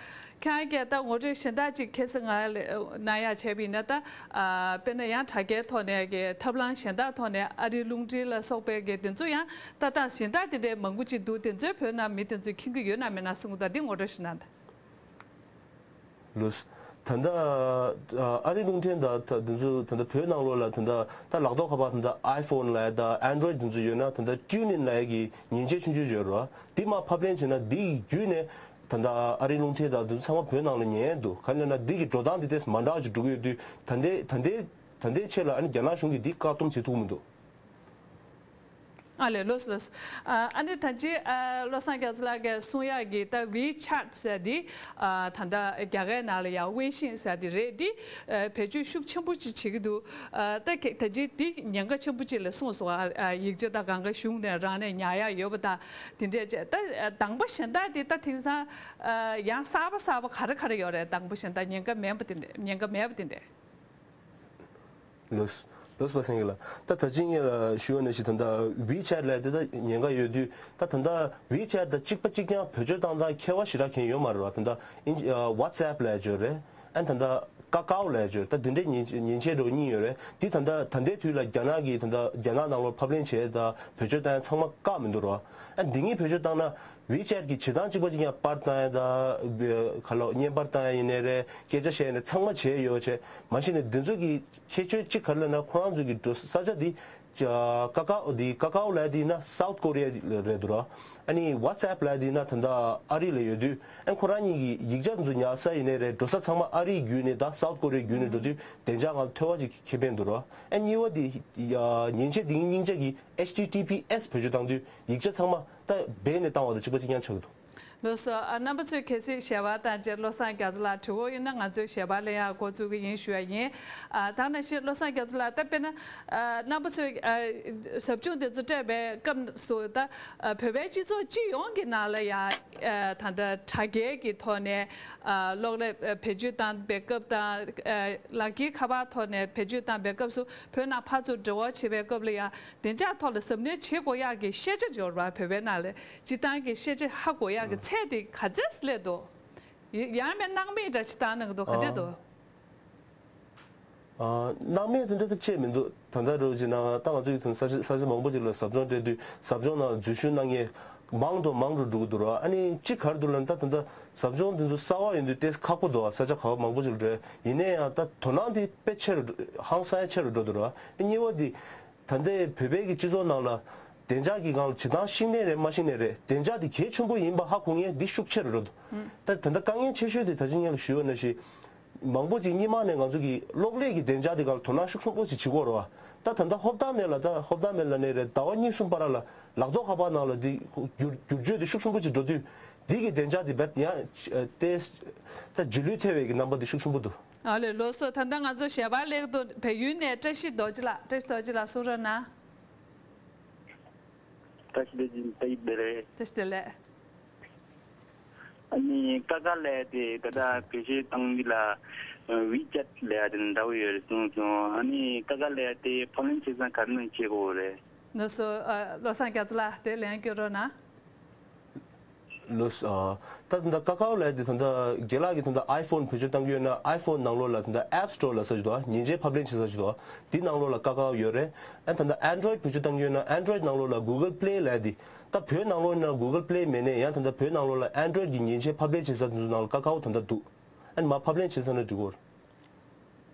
ཁྱེད་རང་གིས་ད་ངོ་སྤྲོད་གཞན་དག་ཅིག་ཁ་སང་ང་ལ་གནང་ཡ་བྱས་པ་ཡིན་ན་ད་ཨ་དཔེར་ན་ཡང་དྲ་རྒྱའི་ཐོག་ནས་ཀྱི་ཐབས་ལམ་གཞན་དག་ཐོག་ནས་ཨ་རིའི་རླུང་འཕྲིན་ལ་སོགས་པའི་གི་དེ་ཚོ་ཡང་ལྟ་སྟངས་གཞན་དག་དེ་འདྲའི་མང་པོ་ཅིག་འདུག་དེ་ཚོའི་བོད་ནང་མི་དེ་ཚོས་མཁྱེན་གྱི་ཡོད་ན་མེད་ན་གསུང་གི་འདུག་འདི་ངོ་སྤྲོད་ཞིག་གནང་དང་། ལུས། ད་ལྟ་ཨ་རིའི་རླུང་འཕྲིན་དང་ད་དེ་ཚོ་ད་ལྟ་བོད་ནང་ལོགས་ལ་ད་ལྟ་ད་ལག་ཐོག་ཁ་པར་ད་ལྟ་ཨའི་ཕོན་ལབ་ཡ་དང་ཨན་ཌོ་རོ་ཡིཌ་དེ་ཚོ་ཡོད་ན་ད་ལྟ་ཊུན་ཨིན་ལབ་ཡ་གི་མཉེན་ཆས་ཆུང་ཆུང་ཡོད་རེད་བ། དེ་མར་ཕབ་ལེན་བྱས་ན་དེ་ཡི་བརྒྱུད་ནས་ད་ལྟ་ཨ་རིའི་རླུང་འཕྲིན་དང་དེ་ཚོ་ཚང་མ་བོད་ནང་ལ་ཉན་ཡ་འདུག་ག་རེ་ལབ་ན་དེ་གི་འགྲོ་སྟངས་དེ་ཏོག་ཙམ་མ་འདྲ་བ་ཞིག་འགྲོ་གི་ཡོད་དུས་ད་ལྟའི་ད་ལྟའི་ད་ལྟའི་ཆེད་ལ་ཨ་ནི་རྒྱ་ནག་གཞུང་གིས་དེ་བཀག་སྡོམ་བྱེད་ཐུབ་མི་འདུག་ཨ་ལས། ལོས་ལོས། ཨ་ཨ་ནི་ད་ཅི་ཨ་བློ་བཟང་རྒྱ་མཚོ་ལགས་ཀྱིས་གསུང་ཡག་གི་ད་ཝི་ཆེ་ཊི་ཟེར་འདི། ཨ་ད་ལྟ་རྒྱ་སྐད་ནང་ལ་ཡང་ཝེ་ཤིན་ཟེར་འདི་རེད། འདི་ཨ་བེད་སྤྱོད་ཤུགས་ཆེན་པོ་ཅིག་བྱེད་ཀྱི་འདུག་ཨ་ད་ཁྱེད་ད་ཅི་འདི་ཉེན་ཁ་ཆེན་པོ་ཅིག་ལ་སོང་སོང་། ཨ་ཨ་ཡིག་ཆ་ད་གང་ག་གཞུང་ནས་རང་ནས་ཉར་ཡག་ཡོད་པ་དང་དེ་འདྲས་བྱས། ད་ཨ་དང་པོ་གཞན་དག་འདི་ད་དེང་སང་ཨ་ཡང་གསར་པ་གསར་པ་ག་རེ་ག་རེ་ཡོད་རེད། དང་པོ་གཞན་དག་ཉེན་ཁ་མེད་པ་དེ་འདྲས། ཉེན་ཁ་མེད་པ་དེ་འདྲས། ལོས། ལོས་པ་སེང་གེ་ལགས། ད་ད་ཅི་ངས་ལ་ཞུ་བ་ནང་བཞིན་ད་ལྟ་ཝི་ཆེ་ཊི་ལབ་དེ་ད་ཉེན་ཁ་ཡོད་དུས། ད་ད་ལྟ་ཝི་ཆེ་ཊི་དང་གཅིག་པ་གཅིག་རྐྱང་བེད་སྤྱོད་བཏང་སྟངས་ཁྱད་པར་ཞེ་དྲག་གང་ཡང་ཡོད་མ་རེད་བ། ད་ལྟ་ཨིན་ཨ་ཝ་ཊི་སི་ཨེབ་ལབ་ཡ་ཅིག་ཡོད་རེད། ཨ་ད་ལྟ་ཀ་ཀའོ་ལབ་ཡ་ཅིག་ཡོད་རེད། ད་འདི་འདྲའི་མཉེན་མཉེན་ཆས་འདྲ་པོ་གཉིས་ཡོད་རེད། འདི་ད་ལྟ་ད་ལྟའི་དུས་ལ་རྒྱ་ནག་གིས་ད་ལྟ་རྒྱ་ནག་ནང་ལོགས་ཕབ་ལེན་བྱས་དང་བེད་སྤྱོད་བཏང་ཡ་ཚང་མ་བཀག་མི་འདུག་རེད་བ། ཨ་འདི་གཉིས་བེད་སྤྱོད་བཏང་ན། ཝི་ཆེ་ཊི་གི་བྱེད་སྟངས་གཅིག་པ་གཅིག་རྐྱང་པར་བཏང་ཡ་དང་། ག་ལ་བརྙན་པར་བཏང་ཡ་ཡིན་ནའི་རེད། སྐད་ཆ་བཤད་ནས་ཚང་མ་བྱས་ཡོད་བྱས། མ་གཞི་ནས་འདི་ཚོ་གི་ཁྱད་ཆོས་གཅིག་ག་རེ་ལབ་ན། ཁོ་རང་ཚོ་གི་འགྲོ་ས་ཆ་འདི་ཀ་ཀའོ། འདི་ཀ་ཀའོ་ལབ་ཡ་འདི་ཡིན་ན་སའུ་ཐི་ཀོ་རི་ཡ་ལ་རེད་འདུག་ར། ཨ་ནི་ཝ་ཊི་སི་ཨེབ་ལབ་ཡ་འདི་ཡིན་ན་ད་ལྟ་ཨ་རི་ལ་ཡོད་དུས། ཨ་ཁོ་རང་གཉིས་ཀྱི་ཡིག་ཆ་འདི་ཚོ་ཉར་ས་ཡིན་ནའི་རེད། འགྲོ་ས་ཚང་མ་ཨ་རི་བརྒྱུད་ནས་དང་སའུ་ཐི་ཀོ་རི་ཡ་བརྒྱུད་ནས་འགྲོ་དུས། བདེ་འཇགས་ངང་ཐོལ་བ་ཅིག་ཁེ་ཕན་འདུག་ར། ཨ་གཉིས་པ་འདི་ཡ་མཉེན་ཆས་འདི་གཉིས་ཆ་གི་ཨེཆ་ཊི་ཊི་པི་ཨེས་བེད་སྤྱོད་བཏང་དུས། ཡིག་ཆ་ཚང་མ་ད་སྦས་ནས་བཏང་བ་དང་གཅིག་པ་གཅིག་རྐྱང་ཆགས་ཀྱི་འདུག་ལགས་སོ། ཨ་རྣམ་པ་ཚོས་གལ་སྲིད་ཞལ་པར་བཏང་རྗེས་བློ་བཟང་རྒྱ་མཚོ་ལགས་དྲི་བ་ཡོད་ན་ང་ཚོས་ཞལ་པར་ལེན་ཡག་འགོ་བཙུགས་ཀྱི་ཡིན་ཞུ་ཡ་ཡིན། ཨ་ད་ནང་བཞིན་བློ་བཟང་རྒྱ་མཚོ་ལགས། ད་དཔེར་ན་ཨ་རྣམ་པ་ཚོས་ཨ་ཟབ་སྦྱོང་དེ་ཚོ་སྤྲད་པའི་སྐབས་སུ། ད་ཨ་བོད་པའི་སྤྱི་ཚོགས་སྤྱི་ཡོངས་ཀྱི་ནང་ལ་ཡ་ཨ་ད་ལྟ་དྲ་རྒྱའི་གི་ཐོག་ནས་ཨ་གློག་ཀླད་ཨ་བེད་སྤྱོད་བཏང་པའི་སྐབས་དང་། ཨ་ལག་འཁྱེར་ཁ་པར་ཐོག་ནས་བེད་སྤྱོད་བཏང་པའི་སྐབས་སུ། བོད་ནང་ཕར་ཚུར་འབྲེལ་བ་བྱེད་པའི་སྐབས་ལ་ཡ། བདེ་འཇགས་ཐོག་ལ་གཟབ་ནན་བྱེད་དགོས་ཡག་གི་ཤེས་བྱ་འབྱོར་བ། བོད་པའི་ནང་ལ་སྤྱིར་བཏང་གི་ཤེས་བྱ་ཧ་གོ་ཡག་གི་ཚད་དེ་ག་ཚད་སླེབས་འདུག་ཡ་ཡང་མིན་སྣང་མེད་འདྲ་ཅིག་བཏང་གནང་གི་འདུག་ག་འདྲ་འདུག་ཨ། སྣང་མེད་དེ་འདྲ་ད་བྱས་མི་འདུག་ད་ལྟ་རུ་ཅིག་ནང་ད་ང་ཚོ་ཡི་ས་ཆ་ས་ཆ་མང་པོ་ཅིག་ལ་ཟབ་སྦྱོང་སྤྲད་དུས། ཟབ་སྦྱོང་ནང་འཛུལ་ཞུགས་གནང་མཁན་མང་དུ་མང་རུ་འགྲོ་གི་འདུག་ར། ཨ་ནི་གཅིག་ག་རེ་འདུག་ལབ་ན། ད་ད་ལྟ་ཟབ་སྦྱོང་དེ་ཚོ་གསར་པ་ཡིན་དུས་ཏོག་ཙམ་ཁག་པོ་འདུག་ས་ཆ་ག་བ་མང་པོ་ཅིག་ལ་རེད། ཡིན་ན་ཡང་ད་དོ་སྣང་དེ་དཔེ་ཆེ་རུ་འགྲོ། ཧང་སང་ཆེ་རུ་འགྲོ་འདུག་ར། ཨ་གཉིས་པ་དེ། ད་ལྟའི་བོད་པའི་གི་སྤྱི་ཚོགས་ནང་ལ་བདེ་འཇགས་ཀྱི་སྒང་ལ་བྱེད་སྟངས་ཤེས་ནའི་རེད། མ་ཤེས་ནའི་རེད། བདེ་འཇགས་དེ་གལ་ཆེན་པོ་ཡིན་པ་ཧ་གོ་མཁན་འདི་ཤུགས་ཆེ་རུ་འགྲོ་འདུག་ད་ད་ལྟ་དཀའ་ངལ་ཆེ་ཤོས་དེ་ད་ཅི་ངས་ལ་ཞུས་པ་ནང་བཞིན། མང་པོ་ཅིག་སྔོན་མ་ནས་ང་ཚོ་གི་གློག་ཀླད་ཀྱི་བདེ་འཇགས་དེ་སྒང་ལ་དོ་སྣང་ཤུགས་ཆེན་པོ་ཅིག་བྱེད་ཀྱི་ཡོད་རེད་བ། ད་ད་ལྟ་ཧོབ་ཏ་མེད་ལ། ད་ཧོབ་ཏ་མེད་ལབ་ནའི་རེད། ཟླ་བ་གཉིས་གསུམ་བར་ལ་ལག་ཐོག་ཁ་པར་ནང་ལ་འདི་བསྒྱུར་བསྒྱུར་བཅོས་དེ་ཤུགས་ཆེན་པོ་ཅིག་འགྲོ་དུས། འདི་གི་བདེ་འཇགས་དེ་རྦད་ཡང་ཏོག་ཙམ་ད་རྗེས་ལུས་ཐེབས་པའི་གི་རྣམ་པ་དེ་ཤུགས་ཆེན་པོ་འདུག་ཨ་ལས། ལགས་སོ། ད་ལྟ་ང་ཚོ་ཞལ་པར་ལེགས་འདུག་བལ་ཡུལ་ནས་བཀྲ་ཤིས་རྡོ་རྗེ་ལགས། བཀྲ་ཤིས་རྡོ་རྗེ་ལགས་གསུང་རོགས་གནང་། བཀྲ་ཤིས་བདེ་ལེགས། བཀྲ་ཤིས་བདེ་ལེགས། ཨ་ནི་ཀ་ཀ་ལབ་ཡ་དེ་ད་ལྟ་བེད་སྤྱོད་བཏང་གི་ལ་ཝི་ཆེ་ཊི་ལབ་ཡ་དེ་འདྲ་པོ་ཡོད་རེད་གསུངས་སོང་། ཨ་ནི་ཀ་ཀ་ལབ་ཡ་དེ་ཕབ་ལེན་བྱེད་སྟངས་ག་རེ་ནང་བྱེད་དགོས་རེད། ལགས་སོ། ཨ་བློ་བཟང་རྒྱ་མཚོ་ལགས་དེ་ལན་སྐྱོན་རོགས་གནང་། ལགས་སོ། ཨ་ད་ད་ལྟ་ཀ་ཀའོ་ལབ་ཡ་དེ་ད་ལྟ་རྒན་ལགས་ཀྱིས་ད་ལྟ་ཨའི་ཕོན་བེད་སྤྱོད་བཏང་གི་ཡོད་ན། ཨའི་ཕོན་ནང་ལོགས་ལ་ད་ལྟ་ཨེབ་སི་ཊོར་ལབ་ས་ཅིག་འདུག་མཉེན་ཆས་ཕབ་ལེན་བྱེད་ས་ཅིག་འདུག་དེ་ནང་ལོགས་ལ་ཀ་ཀའོ་ཡོད་རེད། ཨ་ད་ལྟ་ཨན་ཌོ་རོ་ཡིཌ་བེད་སྤྱོད་བཏང་གི་ཡོད་ན། ཨན་ཌོ་རོ་ཡིཌ་ནང་ལོགས་ལ་གུ་གལ་པི་ལེ་ལབ་ཡ་དེ། ད་བོད་ནང་ལོགས་ན་གུ་གལ་པི་ལེ་མེད་ནའི་ཡང་ད་ལྟ་བོད་ནང་ལོགས་ལ་ཨན་ཌོ་རོ་ཡིཌ་ཀྱི་མཉེན་ཆས་ཕབ་ལེན་བྱེད་ས་དེ་ཚོ་ནང་ལ་ཀ་ཀའོ་ད་ལྟ་འདུག་ཨ་ནི་མར་ཕབ་ལེན་བྱེད་ས་ན་འགྲིག་གོ།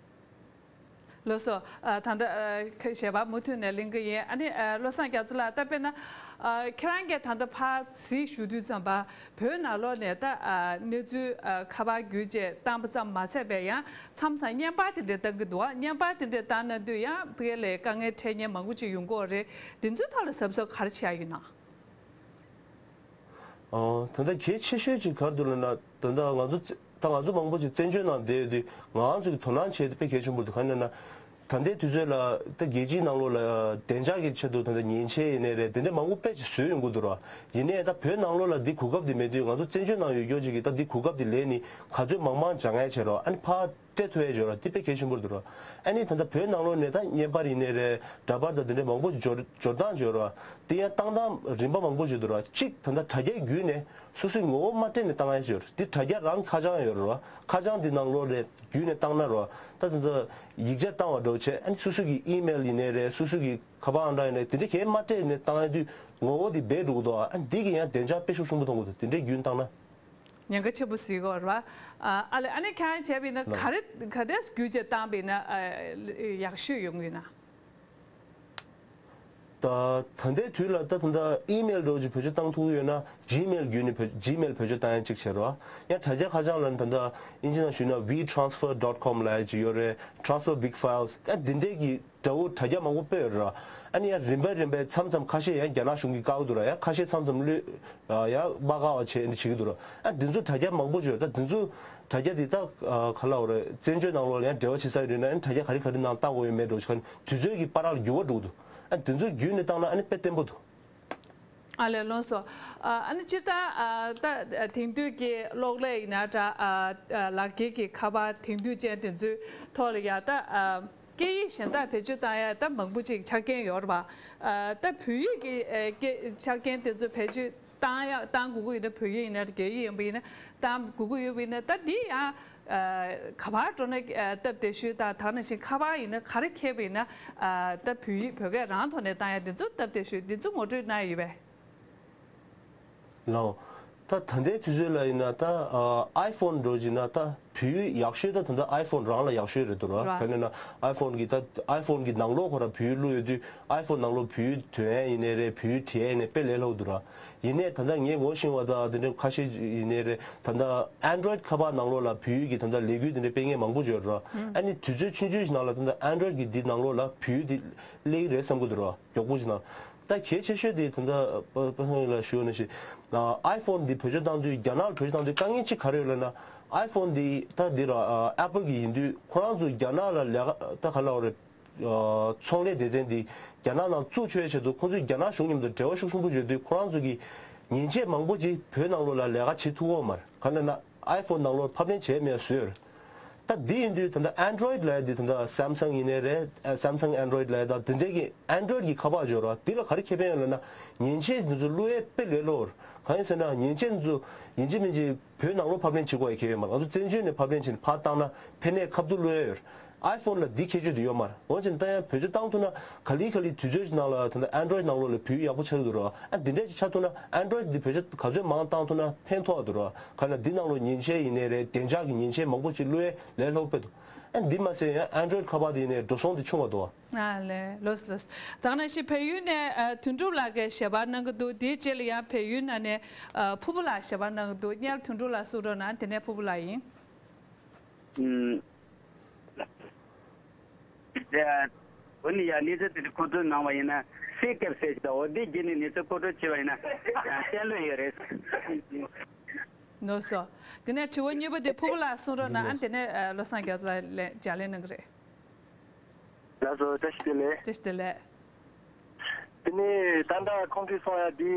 ལགས་སོ། ཨ་ད་ལྟ་ཨ་ཁ་ཞལ་པར་མུ་མཐུད་ནས་ལེན་གི་ཡིན། ཨ་ནི་ཨ་བློ་བཟང་རྒྱ་མཚོ་ལགས། ད་དཔེར་ན་ཨ་ཁྱེད་རང་གིས་ད་ལྟ་ཕར་གཟིགས་བཞུགས་དུས་ཙམ་པ། བོད་ནང་ལོགས་ནས་ད་ཨ་གནས་ཚུལ་ཨ་ཁ་པར་བརྒྱུད་བྱས་བཏང་པ་ཙམ་མ་ཚད་པའི་ཡང་མཚམས་མཚམས་བརྙན་པར་དེ་འདྲ་བཏང་གི་འདུག་བ། བརྙན་པར་དེ་འདྲ་བཏང་ན་དུས་ཡང་ཕ་གི་ལ་དཀའ་ངལ་འཕྲད་མཁན་མང་པོ་ཅིག་ཡོང་གི་ཡོད་རེད། དེ་ཚོའི་ཐོག་ལ་གཟབ་གཟབ་ག་རེ་བྱེད་ཡ་ཡོད་ན། ཨོ། ད་ལྟ་གལ་ཆེ་ཤོས་ཅིག་ག་རེ་འདུག་ལབ་ན། ད་ལྟ་ང་ཚོ་ད་ང་ཚོ་མང་པོ་ཅིག་བཙན་བྱོལ་ནང་བསྡད་ཡོད་དུས། ང་རང་ཚོ་གི་དོ་སྣང་བྱེད་དེ་དཔེ་གལ་ཆེན་པོ་འདུག་ག་རེ་ཡིན་ན། ད་ལྟའི་དུས་ཚོད་ལ་ད་རྒྱལ་སྤྱིའི་ནང་ལོགས་ལ་བདེ་འཇགས་ཀྱི་ཆེད་དུ་ད་ལྟ་མཉེན་ཆས་ཡིན་ནའི་རེད། དེ་འདྲ་མང་པོ་དཔེ་ཅིག་བཟོས་ཡོང་གི་འདུག་ར། ཡིན་ནའི་ད་བོད་ནང་ལོགས་ལ་འདི་གོ་སྐབས་འདི་མེད་དུས། ང་ཚོ་བཙན་བྱོལ་ནང་ཡོད་རྒྱུ་ཅིག་གིས་ད་འདི་གོ་སྐབས་འདི་ལེན་ནས་ག་ཚོད་མང་མང་སྦྱང་ཡ་བྱེད་རོགས། ཨ་ནི་ཕར་སྤྲད་ཐུབ་ཡ་ཅིག་ཡོད་ར། དེ་དཔེ་གལ་ཆེན་པོ་འདུག་ར། ཨ་ནི་ད་ལྟ་བོད་ནང་ལོགས་ནས་ད་བརྙན་པར་ཡིན་ནའི་རེད། འདྲ་པར་དང་དེ་འདྲ་མང་པོ་ཅིག་འབྱོར་འབྱོར་སྟངས་ཅིག་ཡོད་ར། དེ་ཡང་བཏང་སྟངས་རིམ་པ་མང་པོ་ཅིག་འདུག་ར། གཅིག་ད་ལྟ་དྲ་རྒྱ་བརྒྱུད་ནས་སོ་སོའི་ངོ་བོ་མ་སྤྲད་ནས་བཏང་ཡ་ཅིག་ཡོད་ར། དེ་དྲ་རྒྱ་རང་ཁ་བྱང་ཡོད་ར། ཁ་བྱང་དེ་ནང་ལོགས་ནས་བརྒྱུད་ནས་བཏང་ན་ར། ད་ད་ལྟ་ཡིག་ཆ་བཏང་བ་འདྲ་བོ་བྱས། ཨ་ནི་སོ་སོ་གི་ཨི་མེལ་ཡིན་ནའི་རེད། སོ་སོ་གི་ཁ་པར་ཨང་གྲངས་ཡིན་ནའི་དེ་འདྲ་གས་མ་སྤྲད་ནས་བཏང་ཡ་དུས་ངོ་བོ་དེ་སྦས་འགྲོ་གི་འདུག་ཨ་ནི་འདི་གི་ཡང་བདེ་འཇགས་དཔེ་ཤུགས་ཆེན་པོ་གཏོང་གི་འདུག་དེ་འདྲ་བརྒྱུད་བཏང་ན། ཉེན་ཁ་ཆེན་པོ་ཟེར་གྱི་ཡོད་རེད་བ། ཨ་ཨ་ལས། ཨ་ནི་ཁྱེད་རང་བྱས་པ་ཡིན་ན་ལགས། ག་རེ་ག་འདྲས་བརྒྱུད་བྱས་བཏང་པ་ཡིན་ན་ཨ་ཡག་ཤོས་ཡོང་གི་ཡོད་ན། ད་ད་ལྟའི་དུས་ལ་ད་ད་ལྟ་ཨི་མེལ་འདྲ་བོ་ཅིག་བེད་སྤྱོད་བཏང་ཐུབ་ཀྱི་ཡོད་ན། ཇི་མེལ་བརྒྱུད་ནས་བེད་ཇི་མེལ་བེད་སྤྱོད་བཏང་ཡ་གཅིག་བྱས་རེད་བ། ཡང་དྲ་རྒྱ་ཁ་བྱང་ལ་ད་ལྟ་དབྱིན་ཇི་ནང་ཞུས་ན་ཝི་ཊི་རན་སི་ཕར་ཌོཊ་ཀོམ་ལབ་ཡ་ཅིག་ཡོད་རེད། Transfer Big Files། ཨ་འདི་འདྲས་ཀྱི་འདྲ་བོ་དྲ་རྒྱ་མང་པོ་སྤོས་ཡོད་རེད་བ། ཨ་ནི་ཡང་རིམ་པས་རིམ་པས་མཚམས་མཚམས་ཁ་ཤས་ཡང་རྒྱ་ནག་གཞུང་གིས་བཀག་གི་འདུག་ར། ཡང་ཁ་ཤས་མཚམས་མཚམས་གློད་ཡང་མ་བཀག་པ་བྱས་འདི་བྱེད་ཀྱི་འདུག་ར། ཨ་འདི་ཚོ་དྲ་རྒྱ་མང་པོ་ཅིག་ཡོད། ད་འདི་ཚོ་དྲ་རྒྱ་འདི་ད་ག་ལ་འོ་རེད། བཙན་བྱོལ་ནང་ལོགས་ལ་ཡང་འབྲེལ་བ་བྱེད་ས་ཡོད་རེད་ན། ཨ་ནི་དྲ་རྒྱ་ག་རེ་ག་རེ་ནང་བཏང་དགོས་ཡོད་མེད་འགྲོ་ཞིག་ག་ནི་དུས་ཚོད་ཀྱི་བར་ལ་འགྱུར་བ་འགྲོ་གི་འདུག་ཨ་འདི་ཚོ་བརྒྱུད་ནས་བཏང་ན་ཨ་ནི་དཔེ་བརྟན་པོ་འདུག་ཨ་ལས་ལོན་སོ། ཨ་ནི་སྤྱིར་བཏང་ཨ་ད་དེང་དུས་ཀྱི་གློག་ཀླད་ཡིན་ན་འདྲ། ཨ་ཨ་ལག་འཁྱེར་གྱི་ཁ་པར་དེང་དུས་ཅན་དེ་ཚོའི་ཐོག་ལ་ཡ་ད་ཨ་སྐད་ཡིག་གཞན་དག་བེད་སྤྱོད་བཏང་ཡ་ད་མང་པོ་ཅིག་ཆ་རྐྱེན་ཡོད་རེད་པ། ཨ་ད་བོད་ཡིག་གི་ཨ་སྐད་ཆ་རྐྱེན་དེ་ཚོ་བེད་སྤྱོད་བཏང་ཡ་བཏང་དགོས་ཀྱི་ཡིན་ན། བོད་ཡིག་ཡིན་ན་རྒྱ་ཡིག་ཡིན་པ་ཡིན་ན་བཏང་དགོས་ཀྱི་ཡོད་པ་ཡིན་ན། ད་འདི་ཡང་ཨ་ག་པར་འགྲོ་ན་ཨ་སྟབས་བདེ་ཤོས་དང་། ད་ནང་བཞིན་ཁ་པར་ཡིན་ན་ག་རེ་འཁྱེར་བ་ཡིན་ན་ཨ་ད་བོད་ཡིག་བོད་སྐད་རང་ཐོག་ནས་བཏང་ཡ་འདི་ཚོ་སྟབས་བདེ་ཤོས་འདི་ཚོ་ངོ་སྤྲོད་གནང་ཡ་ཡོད་པས། ལའོ། ད་ད་ལྟའི་དུས་ཚོད་ལ་ཡིན་ན་ད་ཨ་ཨའི་ཕོན་འགྲོ་བྱས་ན་ད་བོད་ཡིག་ཡག་ཤོས་ད་ད་ལྟ་ཨའི་ཕོན་རང་ལ་ཡག་ཤོས་རེད་འདུག་ར། ར། ག་ནས་ན་ཨའི་ཕོན་གྱི་ད་ཨའི་ཕོན་གྱི་ནང་ལོགས་ཁོ་ར་བོད་ཡིག་བླུགས་ཡོད་དུས་ཨའི་ཕོན་ནང་ལོགས་བོད་ཡིག་འདོན་ཡ་ཡིན་ནའི་རེད། བོད་ཡིག་བྲིས་ཡ་ཡིན་ནའི་དཔེ་ལས་སླ་པོ་འདུག་ར། ཡིན་ནའི་ད་ལྟ་ངས་ངོ་ཤེས་པ་ད་དེ་འདྲ་ཁ་ཤས་ཡིན་ནའི་རེད། ད་ལྟ་ཨན་ཌོ་རོ་ཡིཌ་ཁ་པར་ནང་ལོགས་ལ་བོད་ཡིག་གི་ད་ལྟ་ལས་འགུལ་དེ་འདྲ་སྤེལ་མཁན་མང་པོ་ཡོད་ར། ཨ་ནི་དུས་ཚོད་ཆུང་ཆུང་ཞིག་ནང་ལ་ད་ལྟ་ཨན་ཌོ་རོ་ཡིཌ་གི་འདི་ནང་ལོགས་ལ་བོད་ཡིག་འདི་སླེབས་ཀྱི་རེད་བསམ་གྱི་འདུག་ར། མགྱོགས་པོ་ཞིག་ནང་། ད་གལ་ཆེ་ཤོས་དེ་ད་ལྟ་པ་པ་སངས་ལགས་ཞུ་བ་ནང་བཞིན་ཨའི་ཕོན་འདི་བེད་སྤྱོད་བཏང་དུས། རྒྱ་ནག་ལ་བེད་སྤྱོད་བཏང་དུས་དཀའ་ངལ་གཅིག་ག་རེ་ཡོད་ལབ་ན། ཨའི་ཕོན་འདི་ད་འདི་ར་ཨ་པལ་གྱི་ཡིན་དུས་ཁོ་རང་ཚོ་རྒྱ་ནག་ལ་ལས་ཀ་ད་ག་ལབ་དགོས་རེད། ཨ་ཚོང་ལས་སྡེ་ཚན་འདི་རྒྱ་ནག་ནང་བཙུགས་ཆོག་ཡ་ཆེད་དུ་ཁོང་ཚོས་རྒྱ་ནག་གཞུང་མཉམ་དུ་འབྲེལ་བ་ཤུགས་ཆེན་པོ་བྱེད་དུས་ཁོ་རང་ཚོ་གི་མཉེན་ཆས་མང་པོ་ཅིག་བོད་ནང་ལོགས་ལ་ལས་ཀ་བྱེད་ཐུབ་ཀྱི་ཡོད་མ་རེད། ག་ལབ་ན་ཨའི་ཕོན་ནང་ལོགས་ཕབ་ལེན་བྱས་མེད་བཟོས་ཡོད་རེད། ད་འདི་ཡིན་དུས་ད་ལྟ་ཨན་ཌོ་རོ་ཡིཌ་ལབ་ཡ་འདི་ད་ལྟ་སེམ་སང་ཡིན་ནའི་རེད། ཨ་སེམ་སང་ཨན་ཌོ་རོ་ཡིཌ་ལབ་ཡ་ད་འདི་འདྲའི་གི་ཨན་ཌོ་རོ་ཡིཌ་གི་ཁ་པར་ཅིག་ཡོད་རེད་བ། འདི་ལ་ག་རེ་ཁེ་ཕན་ཡོད་ལབ་ན། མཉེན་ཆས་འདི་ཚོ་བླུག་ཡ་དཔེ་ལས་སླ་པོ་རེད། གང་ཡིན་ཟེར་ན་མཉེན་ཆས་འདི་ཚོ་ཡིན་གཅིག་མིན་གཅིག་བོད་ནང་ལོགས་ཕབ་ལེན་བྱེད་དགོས་ཡ་གང་ཡང་ཡོད་མ་རེད། ང་ཚོ་བཙན་བྱོལ་ནས་ཕབ་ལེན་བྱས་ནས་ཕར་བཏང་ན་ཕན་ནུས་ཁ་ཐུག་བླུག་ཡ་ཡོད་རེད། ཨའི་ཕོན་ལ་འདི་ཁྱད་ཆོས་དེ་ཡོད་མ་རེད། འོན་ཀྱང་ད་ཡང་བེད་སྤྱོད་བཏང་ཐུབ་ན་ག་ལེ་ག་ལེ་དུས་ཚོད་ཅིག་ནང་ལ་ད་ལྟ་ཨན་ཌོ་རོ་ཡིཌ་ནང་ལོགས་ལ་བོད་ཡིག་ཡག་པོ་ཆགས་ཀྱི་འདུག་ར། ཨ་འདི་འདྲ་ཞིག་ཆགས་ཐུབ་ན་ཨན་ཌོ་རོ་ཡིཌ་འདི་བེད་སྤྱོད་ག་ཚོད་མང་བཏང་ཐུབ་ན་ཕན་ཐོགས་འདུག་ར། ག་ན་འདི་ནང་ལོགས་མཉེན་ཆས་ཡིན་ནའི་རེད། བདེ་འཇགས་ཀྱི་མཉེན་ཆས་མང་པོ་ཞིག་བླུག་ཡ་ལས་སླ་པོ་དཔེ་འདུག་ཨ་འདི་མ་ཟད་ཡང་ཨན་ཌོ་རོ་ཡིཌ་ཁ་པར་དེ་ཡིན་ནའི་འགྲོ་སོང་དེ་ཆུང་བ་འདུག་ཨ་ལས་ལོས་ལོས། ད་ནང་བཞིན་བལ་ཡུལ་ནས་ཨ་དོན་གྲུབ་ལགས་ཀྱིས་ཞལ་པར་གནང་གི་འདུག་དེའི་རྗེས་ལ་ཡང་བལ་ཡུལ་ནང་ནས་ཨ་ཕུར་བུ་ལགས་ཞལ་པར་གནང་གི་འདུག་སྔོན་ལ་དོན་གྲུབ་ལགས་གསུང་རོགས་གནང་། དེ་ནས་ཕུར་བུ་ལགས་ཡིན། ཨུམ། ཡ། འོ་ནི་ཡ་གནས་ཚུལ་དེ་འདྲ་མཁོ་སྤྲོད་གནང་བ་ཡིན་ན་སེ་སྐབས་ཟེར་གྱི་འདུག་འོ་དེ་བརྒྱུད་ནས་གནས་ཚུལ་མཁོ་སྤྲོད་བྱས་པ་ཡིན་ན་ཨ་བསྟན་ལོས་ཡོད་རེད། ལགས་སོ། དེ་ནས་དྲི་བ་གཉིས་པ་དེ་ཕུར་བུ་ལགས་གསུང་རོགས་གནང་། ཨ་ནི་དེ་ནས་ཨ་བློ་བཟང་རྒྱ་མཚོ་ལགས་ལན་ལྗགས་ལན་གནང་གི་རེད། ལགས་སོ། བཀྲ་ཤིས་བདེ་ལེགས། བཀྲ་ཤིས་བདེ་ལེགས། དེ་ནས་ད་ལྟ་ཁོང་གིས་གསུངས་ཡ་དེ་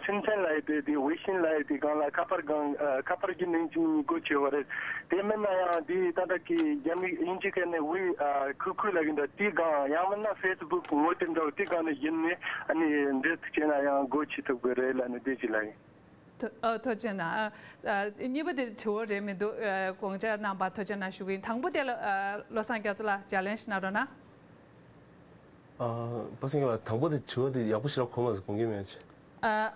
སིམ་སན་ལབ་ཡ་དེ་དེ་ཝེ་ཤིན་ལབ་ཡ་དེ་སྒང་ལ་ཁ་པར་སྒང་ཨ་ཁ་པར་གྱི་མིང་ཅིག་སྒོ་ཕྱེ་བ་རེད། དེ་མིན་ན་ཡང་དེ་ད་ལྟ་གི་རྒྱ་མི་དབྱིན་ཇི་སྐད་ནས་ཝེ་ཨ་ཁུ་ཁུ་ལབ་ཀྱི་འདུག་དེ་སྒང་ཡང་མིན་ན་ཧྥེ་སི་བུག་ངོ་དེབ་འདྲ་བོ་དེ་སྒང་ནས་ཡིན་ནས་ཨ་ནི་འབྲེལ་བྱས་ན་ཡང་སྒོ་ཕྱེ་ཐུབ་ཀྱི་རེད་ལབ་ནས་དེ་ཅིག་ལབ་ཡིན། ཐུ་ཨ་ཐུགས་རྗེ་གནང་། ཨ་ཨ་གཉིས་པ་དེ་དྲི་བ་རེད་མི་འདུག་ཨ་དགོངས་འཆར་གནང་བར་ཐུགས་རྗེ་གནང་ཞུ་གི་ཡིན། དང་པོ་དེ་ལ་ཨ་བློ་བཟང་རྒྱ་མཚོ་ལགས་ལྗགས་ལན་ཞིག་གནང་རོགས་གནང་། ཨ་པ་སངས་ལགས། དང་པོ་དེ་དྲི་བ་དེ་ཡག་པོ་ཞེ་དྲག་གོ་མ་སོང་། དགོངས་འགལ་མེད་ཅེས། ཨ་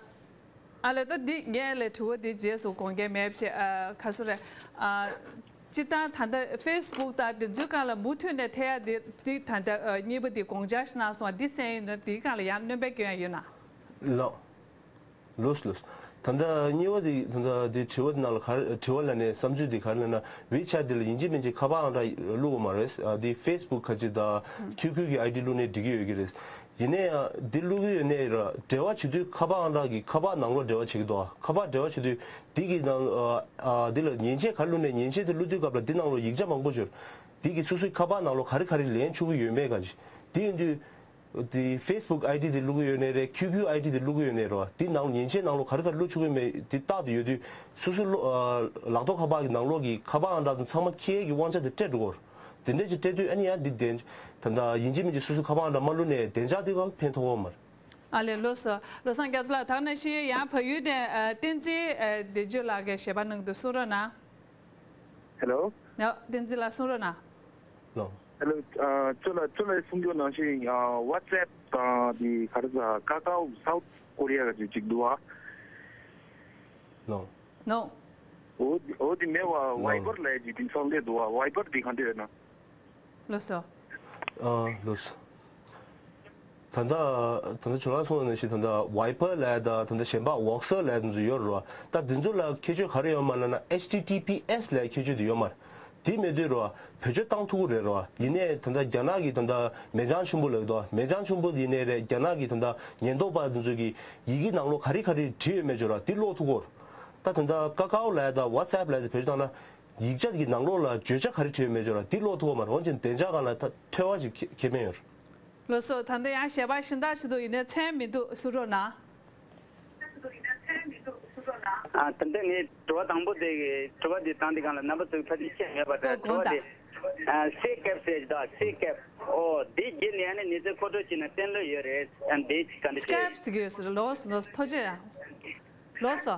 ཨ་ལས་ད་འདི་ངས་ལས་དྲི་བ་འདི་རྗེས་སུ་དགོངས་འགལ་མེད་ཅེས། ཨ་ག་སུ་རེད། ཨ་སྤྱིར་བཏང་ད་ལྟ་ཧྥེ་སི་བུག་དང་དེ་ཚོའི་སྒང་ལ་མུ་མཐུད་ནས་ཐེ་ཡ་འདི་འདི་ད་ལྟ་ཨ་གཉིས་པ་འདི་དགོངས་འཆར་ཞིག་གནང་སོང་བ་འདི་གསན་ཡིན་ན་འདིའི་སྒང་ལ་ཡང་སྣོན་པ་སྐྱོན་ཡ་ཡོད་ན། ལགས། ལོས་ལོས། ད་ལྟ་གཉིས་པ་དེ་ད་ལྟ་དེ་དྲི་བ་དེ་ནང་ལ་ག་རེ་དྲི་བ་ལ་ནས་བསམ་ཚུལ་དེ་ག་རེ་ལབ་ན། ཝེ་ཆེ་ཊི་དེ་ལ་ཡིན་གཅིག་མིན་གཅིག་ཁ་པར་ཨང་གྲངས་བླུག་དགོས་མ་རེད། ཨ་དེ་ཧྥེ་སི་བུག་ཁ་ཅིག་དང་ཨུ་ཁྱུག་ཁྱུག་གི་ཨའི་ཌི་བླུག་ནས་འགྲིག་གི་ཡོད་ཀྱི་རེད། ཡིན་ན་ཡང་དེ་བླུག་གི་ཡོད་ནའི་ར་འབྲེལ་བ་བྱེད་དུས་ཁ་པར་ཨང་གྲངས་ཀྱི་ཁ་པར་ནང་ལོགས་འབྲེལ་བ་བྱེད་ཀྱི་འདུག་ཁ་པར་འབྲེལ་བ་བྱེད་དུས་དེ་གི་ནང་ཨ་ཨ་དེ་ལ་མཉེན་ཆས་ག་རེ་བླུག་ནའི་མཉེན་ཆས་དེ་བླུག་དུས་སྐབས་ལ་དེ་ནང་ལོགས་ཡིག་ཆ་མང་པོ་ཅིག་ཡོད་རེད། དེ་གི་སོ་སོའི་ཁ་པར་ནང་ལོགས་ག་རེ་ག་རེ་ལེན་ཆོག་གི་ཡོད་མེད་ག་ཅིག་དེ་ཡིན་དུས། དེ་ཧྥེ་སི་བུག་ཨའི་ཌི་དེ་བླུག་གི་ཡོད་ནའི་རེད། ཁྱུག་ཁྱུག་ཨའི་ཌི་དེ་བླུག་གི་ཡོད་ནའི་རེད་བ། དེ་ནང་མཉེན་ཆས་ནང་ལོགས་ག་རེ་ག་རེ་བླུག་ཆོག་གི་མེད་དེ་བལྟ་དུ་ཡོད་དུས་སོ་སོའི་བློ་ཨ་ལག་ཐོག་ཁ་པར་གྱི་ནང་ལོགས་ཀྱི་ཁ་པར་ཨང་གྲངས་དེ་ཚང་མ་འཁྱེར་ཡས་ཀྱི་དབང་ཆ་དེ་སྤྲད་འགྲོ་གི་རེད། དེ་འདྲ་ཅིག་སྤྲད་དུས་ཨ་ནི་ཡང་འདི་བདེན་ད་ལྟ་ཡིན་གཅིག་མིན་གཅིག་སོ་སོའི་ཁ་པར་ཨང་གྲངས་མ་བླུག་ནའི་བདེ་འཇགས་དེ་གང་ཕན་ཐོགས་ཡོད་མ་རེད། ཨ་ལས་ལོས་སོ། བློ་བཟང་རྒྱ་མཚོ་ལགས། ད་ག་ནང་བཞིན་ཡང་བལ་ཡུལ་ནས་ཨ་བསྟན་འཛིན་ཨ་བདེ་སྤྱོད་ལགས་ཀྱིས་ཞལ་པར་གནང་འདུག་གསུང་རོགས་གནང་། ཧེ་ལོ། ཡ་བསྟན་འཛིན་ལགས་གསུང་རོགས་གནང་། ལོ། ཧེ་ལོ། ཨ་གཙོ་ལ་གཙོ་ལ་གསུང་རྒྱུ་ནང་བཞིན་ཨ་ཝ་ཊི་སེབ་དང་དེ་ག་རེ་ཟ་ཀ་ཀའོ་སའུ་ཐི་ཀོ་རི་ཡ་ག་ཅིག་ཅིག་འདུག་བ། ལོ། ནོ། འོ་འོ་དེ་མེད་བ། ལོ། ཝའི་བར་ལབ་ཅིག་དེང་སང་སླེབས་འདུག་བ། ཝའི་བར་དེ་ག་འདྲ་ཡོད་ན། ལོས་སོ། ཨ་ལོས། ད་ལྟ་ད་ལྟ་ཁྱོད་རང་གསུངས་པ་ནང་བཞིན་ད་ལྟ་ཝའི་པར་ལབ་ཡ་དང་ད་ལྟ་གཞན་པ་ཝོག་སར་ལབ་ཡ་དེ་ཚོ་ཡོད་རེད་བ། ད་དེ་ཚོ་ལ་ཁྱད་ཆོས་ག་རེ་ཡོད་མ་ལབ་ན་ཨེཆ་ཊི་ཊི་པི་ཨེས་ལབ་ཡ་ཁྱད་ཆོས་དེ་ཡོད་མ་རེད། དེ་མེད་དུས་རོ། བེད་སྤྱོད་བཏང་ཐུབ་ཀྱི་རེད་རོ། ཡིན་ནའི་ད་ལྟ་རྒྱ་ནག་གི་ད་ལྟ་མེ་བྱང་ཆེན་པོ་ལབ་འདུག་མེ་བྱང་ཆེན་པོ་ཡིན་ནའི་རེད། རྒྱ་ནག་གི་ད་ལྟ་ཉེན་རྟོག་པ་དེ་ཚོ་གི་ཡི་གེ་ནང་ལོགས་ག་རེ་ག་རེ་བྲིས་ཡོད་མེད་ཅོ་ར་དེ་ཀློག་ཐུབ་ཀྱི་ཡོད་རེད། ད་ད་ལྟ་ཀ་ཀའོ་ལབ་ཡ་ད་ཝ་ཊི་སི་ཨེབ་ལབ་ཡ་དེ་བེད་སྤྱོད་བཏང་ན། ཡིག་ཆ་གི་ནང་ལོགས་ལ་བརྗོད་བྱ་ག་རེ་བྲིས་ཡོད་མེད་ཅོ་ར་དེ་ཀློག་ཐུབ་ཀྱི་ཡོད་མ་རེད། འོན་ཀྱང་བདེ་འཇགས་སྒང་ལ་ད་ཐོལ་བ་ཞིག་ཁེ་ཁེ་ཕན་ཡོད་རེད། ལགས་སོ། ད་ལྟ་ཡང་ཞལ་པར་གཞན་དག་ཞིག་འདུག་ཡིན་ནའི་མཚན་མི་འདུག་གསུང་རོགས་གནང་། ཨ། ད་ལྟ་ངས་དྲི་བ་དང་པོ་དེ་གི་དྲི་བ་འདི་བཏང་དུས་སྒང་ལ་རྣམ་པ་ཚོས་ཕལ་ཆེར་ཤེས་ཡོད་པ་འདྲ། ཨོ་དྲི་བ་དགོངས་དག་དེ། ཨ། སི་ཀེབ་ཟེར་གྱི་འདུག་སི་ཀེབ། ཨོ་འདི་བརྒྱུད་ནས་ཨ་ནི་མི་ཚོས་མཁོ་སྤྲོད་བྱས་ན་བརྟན་ལོས་ཡོད་རེད། ཨ། འདི་ག་འདྲ་སི་ཀེབ་ཟེར་གྱི་ཡོད་ཟེར། ལགས་སོ་ལགས་སོ། ཐུགས་རྗེ་ཆེ། ལགས་སོ།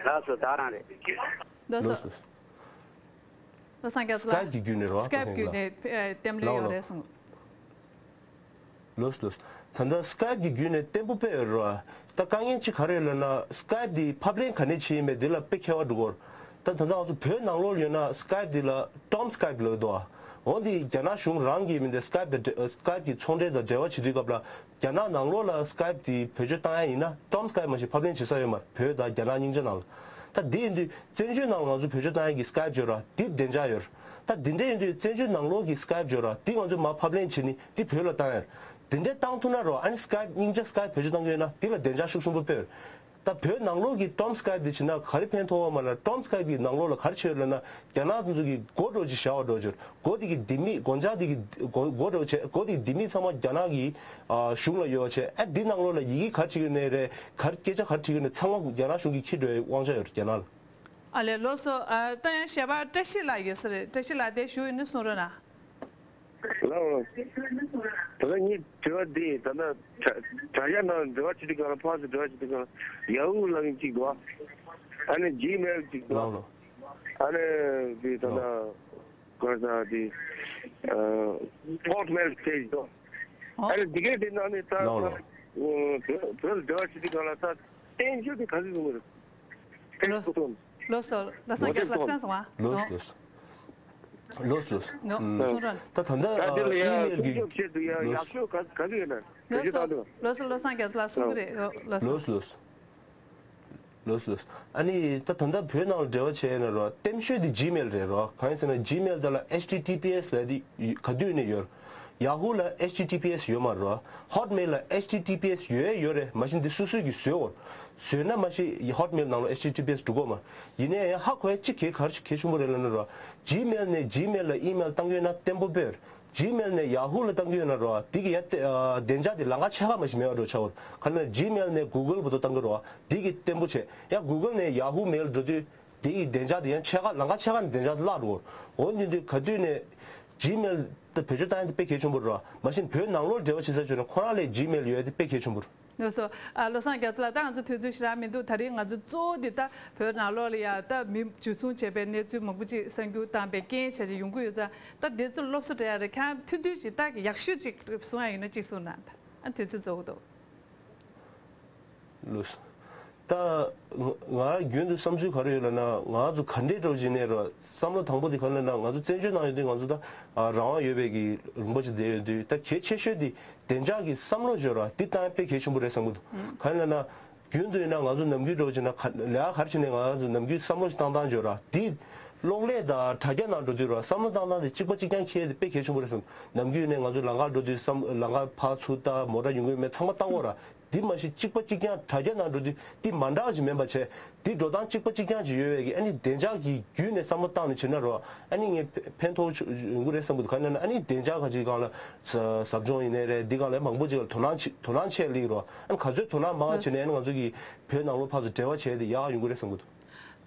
ལགས་སོ། ད་རང་རེད། ལགས་སོ། ལགས་སོ། བློ་བཟང་རྒྱ་མཚོ་ལགས། སི་ཀེབ་ཀྱི་བརྒྱུད་ནས་རོ། སི་ཀེབ་བརྒྱུད་ནས་ཨ་བརྟན་ལོས་ཡོད་རེད་གསུངས། ལགས་སོ་ལགས་སོ། ད་ལྟ་སི་ཀེབ་ཀྱི་བརྒྱུད་ནས་བརྟན་པོ་དཔེ་ཡོད་རེད་བ། ད་དཀའ་ངལ་གཅིག་ག་རེ་ཡོད་ལབ་ན་སི་ཀེབ་འདི་ཕབ་ལེན་ག་ནས་བྱེད་ཡིན་མེད་འདི་ལ་དཔེ་ཁྱད་པར་འགྲོ་གི་ཡོད་རེད། ད་ད་ལྟ་ང་ཚོ་བོད་ནང་ལོགས་ཡོད་ན་སི་ཀེབ་འདི་ལ་ཊོམ་སི་ཀེབ་ལབ་འདུག་བ། འོ་འདི་རྒྱ་ནག་གཞུང་རང་གིས་མིན་ཏེ་སི་ཀེབ་དང་འབྲེལ་སི་ཀེབ་ཀྱི་ཚོང་འབྲེལ་དང་འབྲེལ་བ་བྱེད་དུས་སྐབས་ལ་རྒྱ་ནག་ནང་ལོགས་ལ་སི་ཀེབ་འདི་བེད་སྤྱོད་བཏང་ཡ་ཡིན་ན་ཊོམ་སི་ཀེབ་མ་གཏོགས་ཕབ་ལེན་བྱེད་ས་ཡོད་མ་རེད། བོད་དང་རྒྱ་ནག་གཉིས་ཆ་ནང་ལ། ད་འདི་ཡིན་དུས་བཙན་བྱོལ་ནང་ལ་ང་ཚོ་བེད་སྤྱོད་བཏང་ཡ་གི་སི་ཀེབ་ཡོད་ར་འདི་བདེ་འཇགས་ཡོད་ར། ད་འདི་འདྲ་ཡིན་དུས་བཙན་བྱོལ་ནང་ལོགས་ཀྱི་སི་ཀེབ་ཡོད་ར་འདི་ང་ཚོས་མར་ཕབ་ལེན་བྱེད་ནི་འདི་བོད་ལ་བཏང་ཡ་ར། འདི་འདྲ་བཏང་ཐུབ་ན་རོ། ཨ་ནི་སི་ཀེབ་སྙིང་རྗེ་སི་ཀེབ་བེད་སྤྱོད་བཏང་གི་ཡོད་ན་འདི་ལ་བདེ་འཇགས་ཤུགས་ཆེན་པོ་དཔེ་ཡོད། ད་བོད་ནང་ལོགས་ཀྱི་ཊོམ་སི་ཀེབ་འདི་བྱེད་ན་ག་རེ་ཕན་ཐོགས་པ་མ་ལ། ཊོམ་སི་ཀེབ་ཀྱི་ནང་ལོགས་ལ་ག་རེ་བྱས་ཡོད་ལབ་ན་རྒྱ་ནག་དེ་ཚོ་གི་སྒོ་འདྲ་བོ་ཅིག་བཞག་པ་འདྲ་བོ་ཅིག་སྒོ་དེ་གི་ལྡེ་མིག་སྒོ་ལྕགས་དེ་གི་སྒོ་སྒོ་འདྲ་བོ་བྱས། སྒོ་དེ་གི་ལྡེ་མིག་ཚང་མ་རྒྱ་ནག་གི་ཨ་གཞུང་ལ་ཡོད་པ་བྱས། ཨ་འདི་ནང་ལོགས་ལ་ཡི་གེ་ག་རེ་བྲིས་ཡོད་ནའི་རེད། ག་རེ་སྐད་ཆ་ག་རེ་བྲིས་ཡོད་ནའི་ཚང་མ་རྒྱ་ནག་གཞུང་གིས་འཁྱེར་འགྲོ་བའི་དབང་ཆ་ཡོད་རེད་རྒྱ་ནག་ལ། ཨ་ལས། ལགས་སོ། ཨ། ད་ཡང་ཞལ་པར་བཀྲ་ཤིས་ལགས་ཡོད་ས་རེད། བཀྲ་ཤིས་ལགས་དེ་ཞུ་ཡོད་ན་གསུང་རོགས་གནང་། ལགས་ལགས། ད་ལྟ་ངའི་དྲི་བ་འདི་ད་ལྟ་དྲ་དྲ་རྒྱ་ནང་འབྲེལ་བ་བྱེད་དུས་སྒང་ལ་ཕར་ཚུར་འབྲེལ་བ་བྱེད་དུས་སྒང་ལ་ཡ་ཧུ་ལབ་མཁན་གཅིག་འདུག་ཨ་ནི་ཇི་མེལ་གཅིག་འདུག་ལགས་ལགས། ཨ་ནི་འདི་ད་ལྟ་ལགས། ག་རེ་ཟེར་འདི་ཨ་ཧོ་ཊི་མེལ་ཟེར་གྱི་འདུག་ཨ་ནི་འདི་གའི་དེ་ནང་ནས་ད་ལགས་ལགས། བོད་བོད་ལ་འབྲེལ་བ་བྱེད་དུས་སྒང་ལ་ད་བསྟན་བཅོས་དེ་ག་ཚོད་ཡོང་གི་རེད། ལགས་སོ། ལགས་སོ། བློ་བཟང་རྒྱ་མཚོ་ལགས་གསན་སོང་ཨ། ལགས་སོ། ལགས་སོ། ལགས་སོ། ནོ། ཨུམ། གསུང་རོགས། ད་ད་ལྟ་ད་དེ་ལ་ཡང་ཨི་མེལ་གྱི་སྐྱོན་བཤད་དུ་ཡང་ཡག་ཤོས་ག་ག་ཚོད་ཡོད་ན། ལགས་སོ། བེད་སྤྱོད་བཏང་འདུག་ལགས་སོ། བློ་བཟང་རྒྱ་མཚོ་ལགས་གསུང་གི་རེད། ལགས་སོ། ལགས་སོ། ལགས་སོ། ཨ་ནི་ད་ད་ལྟ་བོད་ནང་ལ་འབྲེལ་བ་བྱས་ན་རོ། ལྟེམ་ཤོས་དེ་ཇི་མེལ་རེད་རོ། གང་ཡིན་ཟེར་ན་ཇི་མེལ་དེ་ལ་ཨེཆ་ཊི་ཊི་པི་ཨེས་ལབ་དེ་ག་དུས་ནས་ཡོད། ཡ་ཧུ་ལ་ཨེཆ་ཊི་ཊི་པི་ཨེས་ཡོད་མ་རེད། ཧོ་ཊི་མེལ་ལ་ཨེཆ་ཊི་ཊི་པི་ཨེས་ཡོད་ཡོད་རེད། མ་གཞི་འདི་སོ་སོས་ཀྱིས་བཟོས་ཡོད། བཟོས་ན་མ་གཞི་ཧོ་ཊི་མེལ་ནང་ལ་ཨེཆ་ཊི་ཊི་པི་ཨེས་འགྲོ་གི་ཡོད་མ་རེད། ཡིན་ནའི་ཡང་ཧ་གོ་ཡ་གཅིག་གལ་ག་རེ་གལ་ཆེན་པོ་རེད་ལབ་ན་རོ། ཇི་མེལ་ནས་ཇི་མེལ་ལ་ཨི་མེལ་བཏང་གི་ཡོད་ན་བརྟན་པོ་དཔེ་ཡོད་རེད། ཇི་མེལ་ནས་ཡ་ཧུ་ལ་བཏང་གི་ཡོད་ན་རོ། དེ་གི་ཡ་ཏེ་ཨ་བདེ་འཇགས་དེ་ལམ་ཁ་ཕྱེད་ཀ་མ་གཞི་མེད་པ་འདྲ་ཆགས་ཡོད་རེད། ག་ལབ་ན་ཇི་མེལ་ནས་གུ་གལ་བར་དུ་བཏང་གི་རོ། དེ་གི་བརྟན་པོ་བྱས། ཡང་གུ་གལ་ནས་ཡ་ཧུ་མེལ་འགྲོ་དུས་དེ་ཡི་བདེ་འཇགས་དེ་ཡང་ཕྱེད་ཀ་ལམ་ཁ་ཕྱེད་ཀ་ནས་བདེ་འཇགས་དེ་བརླག་འགྲོ་གི་ཡོད་རེད། འོ་དེ་དུས་ག་དུས་ནས་ཇི་མེལ་དེ་བེད་སྤྱོད་བཏང་ཡ་དེ་དཔེ་གལ་ཆེན་པོ་རེད། མ་གཞི་བོད་ནང་ལོགས་འབྲེལ་བ་བྱེད་ས་བྱུང་ན་ཁོ་རང་ལ་ཇི་མེལ་ཡོད་ཡ་དེ་དཔེ་གལ་ཆེན་པོ་རེད། ལགས་སོ། ཨ། བློ་བཟང་རྒྱ་མཚོ་ལགས། ད་ང་ཚོ་དུས་ཚོད་ཞེ་དྲག་མི་འདུག་ད་རིང་ང་ཚོ་གཙོ་བོ་འདི་ད་བོད་ནང་ལོགས་ལ་ཡ་ད་མི་འཇུ་བཟུང་བྱས་པའི་གནས་ཚུལ་མང་པོ་ཅིག་གསར་འགྱུར་བཏང་པའི་རྐྱེན་བྱས་ཅིག་ཡོང་གི་ཡོད་ཙང་། ད་འདི་ཚོ་སློབ་གསོ་སྤྲད་ཡ་རེད། ཁྱེད་རང་ཐུང་ཐུང་ཅིག་ད་ཡག་ཤོས་ཅིག་གསུང་ཡ་ཡོད་ན་ཅིག་གསུང་གནང་ད། ཨ། དུས་ཚོད་རྫོགས་འདུག་ལགས་སོ། ད་ང་ང་རྒྱུན་དུ་བསམ་ཚུལ་ག་རེ་ཡོད་ལབ་ན། ང་ཚོ་ག་འདྲའི་འགྲོ་བཞིན་ནས་རོ། བསམ་བློ་དང་པོ་དེ་ག་རེ་ལབ་ན། ང་ཚོ་བཙན་བྱོལ་ནང་ཡོད་དུས་ང་ཚོ་ད་ཨ་རང་དབང་ཡོད་པའི་གི་རིམ་པ་ཅིག་བསྡད་ཡོད་དུས། ད་གལ་ཆེ་ཤོས་དེ་བདེ་འཇགས་ཀྱི་བསམ་བློ་ཅིག་ཡོད་ར། འདི་བཏང་ཡ་དཔེ་གལ་ཆེན་པོ་རེད་བསམ་གྱི་འདུག་ཨུམ། ག་རེ་ལབ་ན། རྒྱུན་དུ་ཡིན་ན་ང་ཚོ་ནམ་རྒྱུན་འགྲོ་བཞིན་ན་ག་ལས་ཀ་ག་རེ་བྱས་ནའི་ང་ཚོ་ནམ་རྒྱུན་བསམ་བློ་ཞིག་བཏང་སྟངས་ཅིག་ཡོད་ར། འདི་གློག་ཀླད་དང་དྲ་རྒྱ་ནང་འགྲོ་དུས་ར། བསམ་བློ་བཏང་སྟངས་དེ་གཅིག་པ་གཅིག་རྐྱང་འཁེལ་ཡ་དེ་དཔེ་གལ་ཆེན་པོ་རེད་བསམ། ནམ་རྒྱུན་ནས་ང་ཚོ་ལམ་ཁར་འགྲོ་དུས་བསམ་ལམ་ཁར་ཕར་ཚུར་ལྟ། མོ་ཊ་ཡོང་གི་མེད་ཚང་མ་ལྟ་དགོས་ར། འདི་མ་གཞི་གཅིག་པ་གཅིག་རྐྱང་དྲ་རྒྱ་ནང་འགྲོ་དུས་འདི་མ་འདྲ་བ་ཞིག་མིན་པ་བྱས། འདི་འགྲོ་སྟངས་གཅིག་པ་གཅིག་རྐྱང་ཅིག་ཡོད་པའི་གི། ཨ་ནི་བདེ་འཇགས་ཀྱི་བརྒྱུད་ནས་བསམ་བློ་བཏང་ནས་བྱས་ན་རོ། ཨ་ནི་ངས་ཕན་ཕན་ཐོགས་ཡོང་གི་རེད་བསམ་གྱི་འདུག་ག་རེ་ལབ་ན། ཨ་ནི་བདེ་འཇགས་ག་ཅིག་སྒང་ལ་ཟ་ཟབ་སྦྱོང་ཡིན་ནའི་རེད། འདི་སྒང་ལ་མང་པོ་ཅིག་ལ་དོ་སྣང་ཆེ་དོ་སྣང་ཆེ་སླེབས་ཀྱི་རོ། ཨ་ནི་ག་ཚོད་དོ་སྣང་མང་བ་བྱས་ནས་ཨ་ནི་ང་ཚོ་གི་བོད་ནང་ལོགས་ཕར་ཚུར་འབྲེལ་བ་བྱས་ཏེ་ཡག་ཡོང་གི་རེད་བསམ་གྱི་འདུག་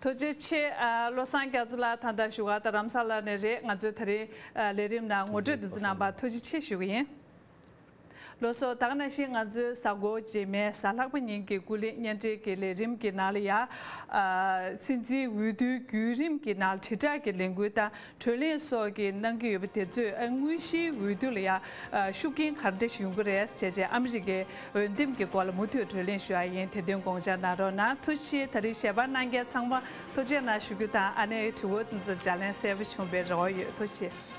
ཐུགས་རྗེ་ཆེ། ཨ། བློ་བཟང་རྒྱ་མཚོ་ལགས། ད་ལྟ་བཞུགས་སྒར་རྡ་རམ་ས་ལ་ནས་རེད། ང་ཚོའི་ད་རིང་ཨ་ལས་རིམ་ནང་ངོ་སྤྲོད་འདི་ཚོ་གནང་བར་ཐུགས་རྗེ་ཆེ་ཞུ་གི་ཡིན། ལགས་སོ། ད་ག་ནང་བཞིན་ང་ཚོའི་གཟའ་འཁོར་རྗེས་མའི་གཟའ་ལྷག་པ་ཉིན་གྱི་སྐུ་ལས་བརྙན་འཕྲིན་གྱི་ལས་རིམ་གྱི་ནང་ལ་ཡ། ཨ། སྲིད་འཛིན་འོས་བསྡུའི་བརྒྱུད་རིམ་གྱི་ནང་དྲིལ་བསྒྲགས་ཀྱི་ལས་འགུལ་དང་། བགྲོ་གླེང་སོགས་ཀྱི་གནང་གི་ཡོད་པ་དེ་ཚོས་ཨ་དངོས་གཞིའི་འོས་བསྡུ་ལ་ཡང་ཨ་ཤུགས་རྐྱེན་ག་འདྲ་ཞིག་ཡོང་གི་རེད་བྱས་རྗེས་ཨ་མི་རི་ཀའི་འོས་འདེམས་ཀྱི་སྐོར་ལ་མུ་མཐུད་བགྲོ་གླེང་ཞུ་ཡ་ཡིན། དེ་དོན་དགོངས་འཇགས་གནང་རོགས་གནང་། ཐུགས་རྗེ་ཆེ། ད་རེས་ཞལ་པར་གནང་མཁན་ཚང་མ་ཐུགས་རྗེ་གནང་ཞུ་རྒྱུ་དང་། ཨ་ནེ་དྲི་བ་དེ་ཚོར་ལྗགས་ལན་གསལ་པོ་བྱུང་བའི་རེ་བ་ཡོད། ཐུགས་རྗེ་ཆེ།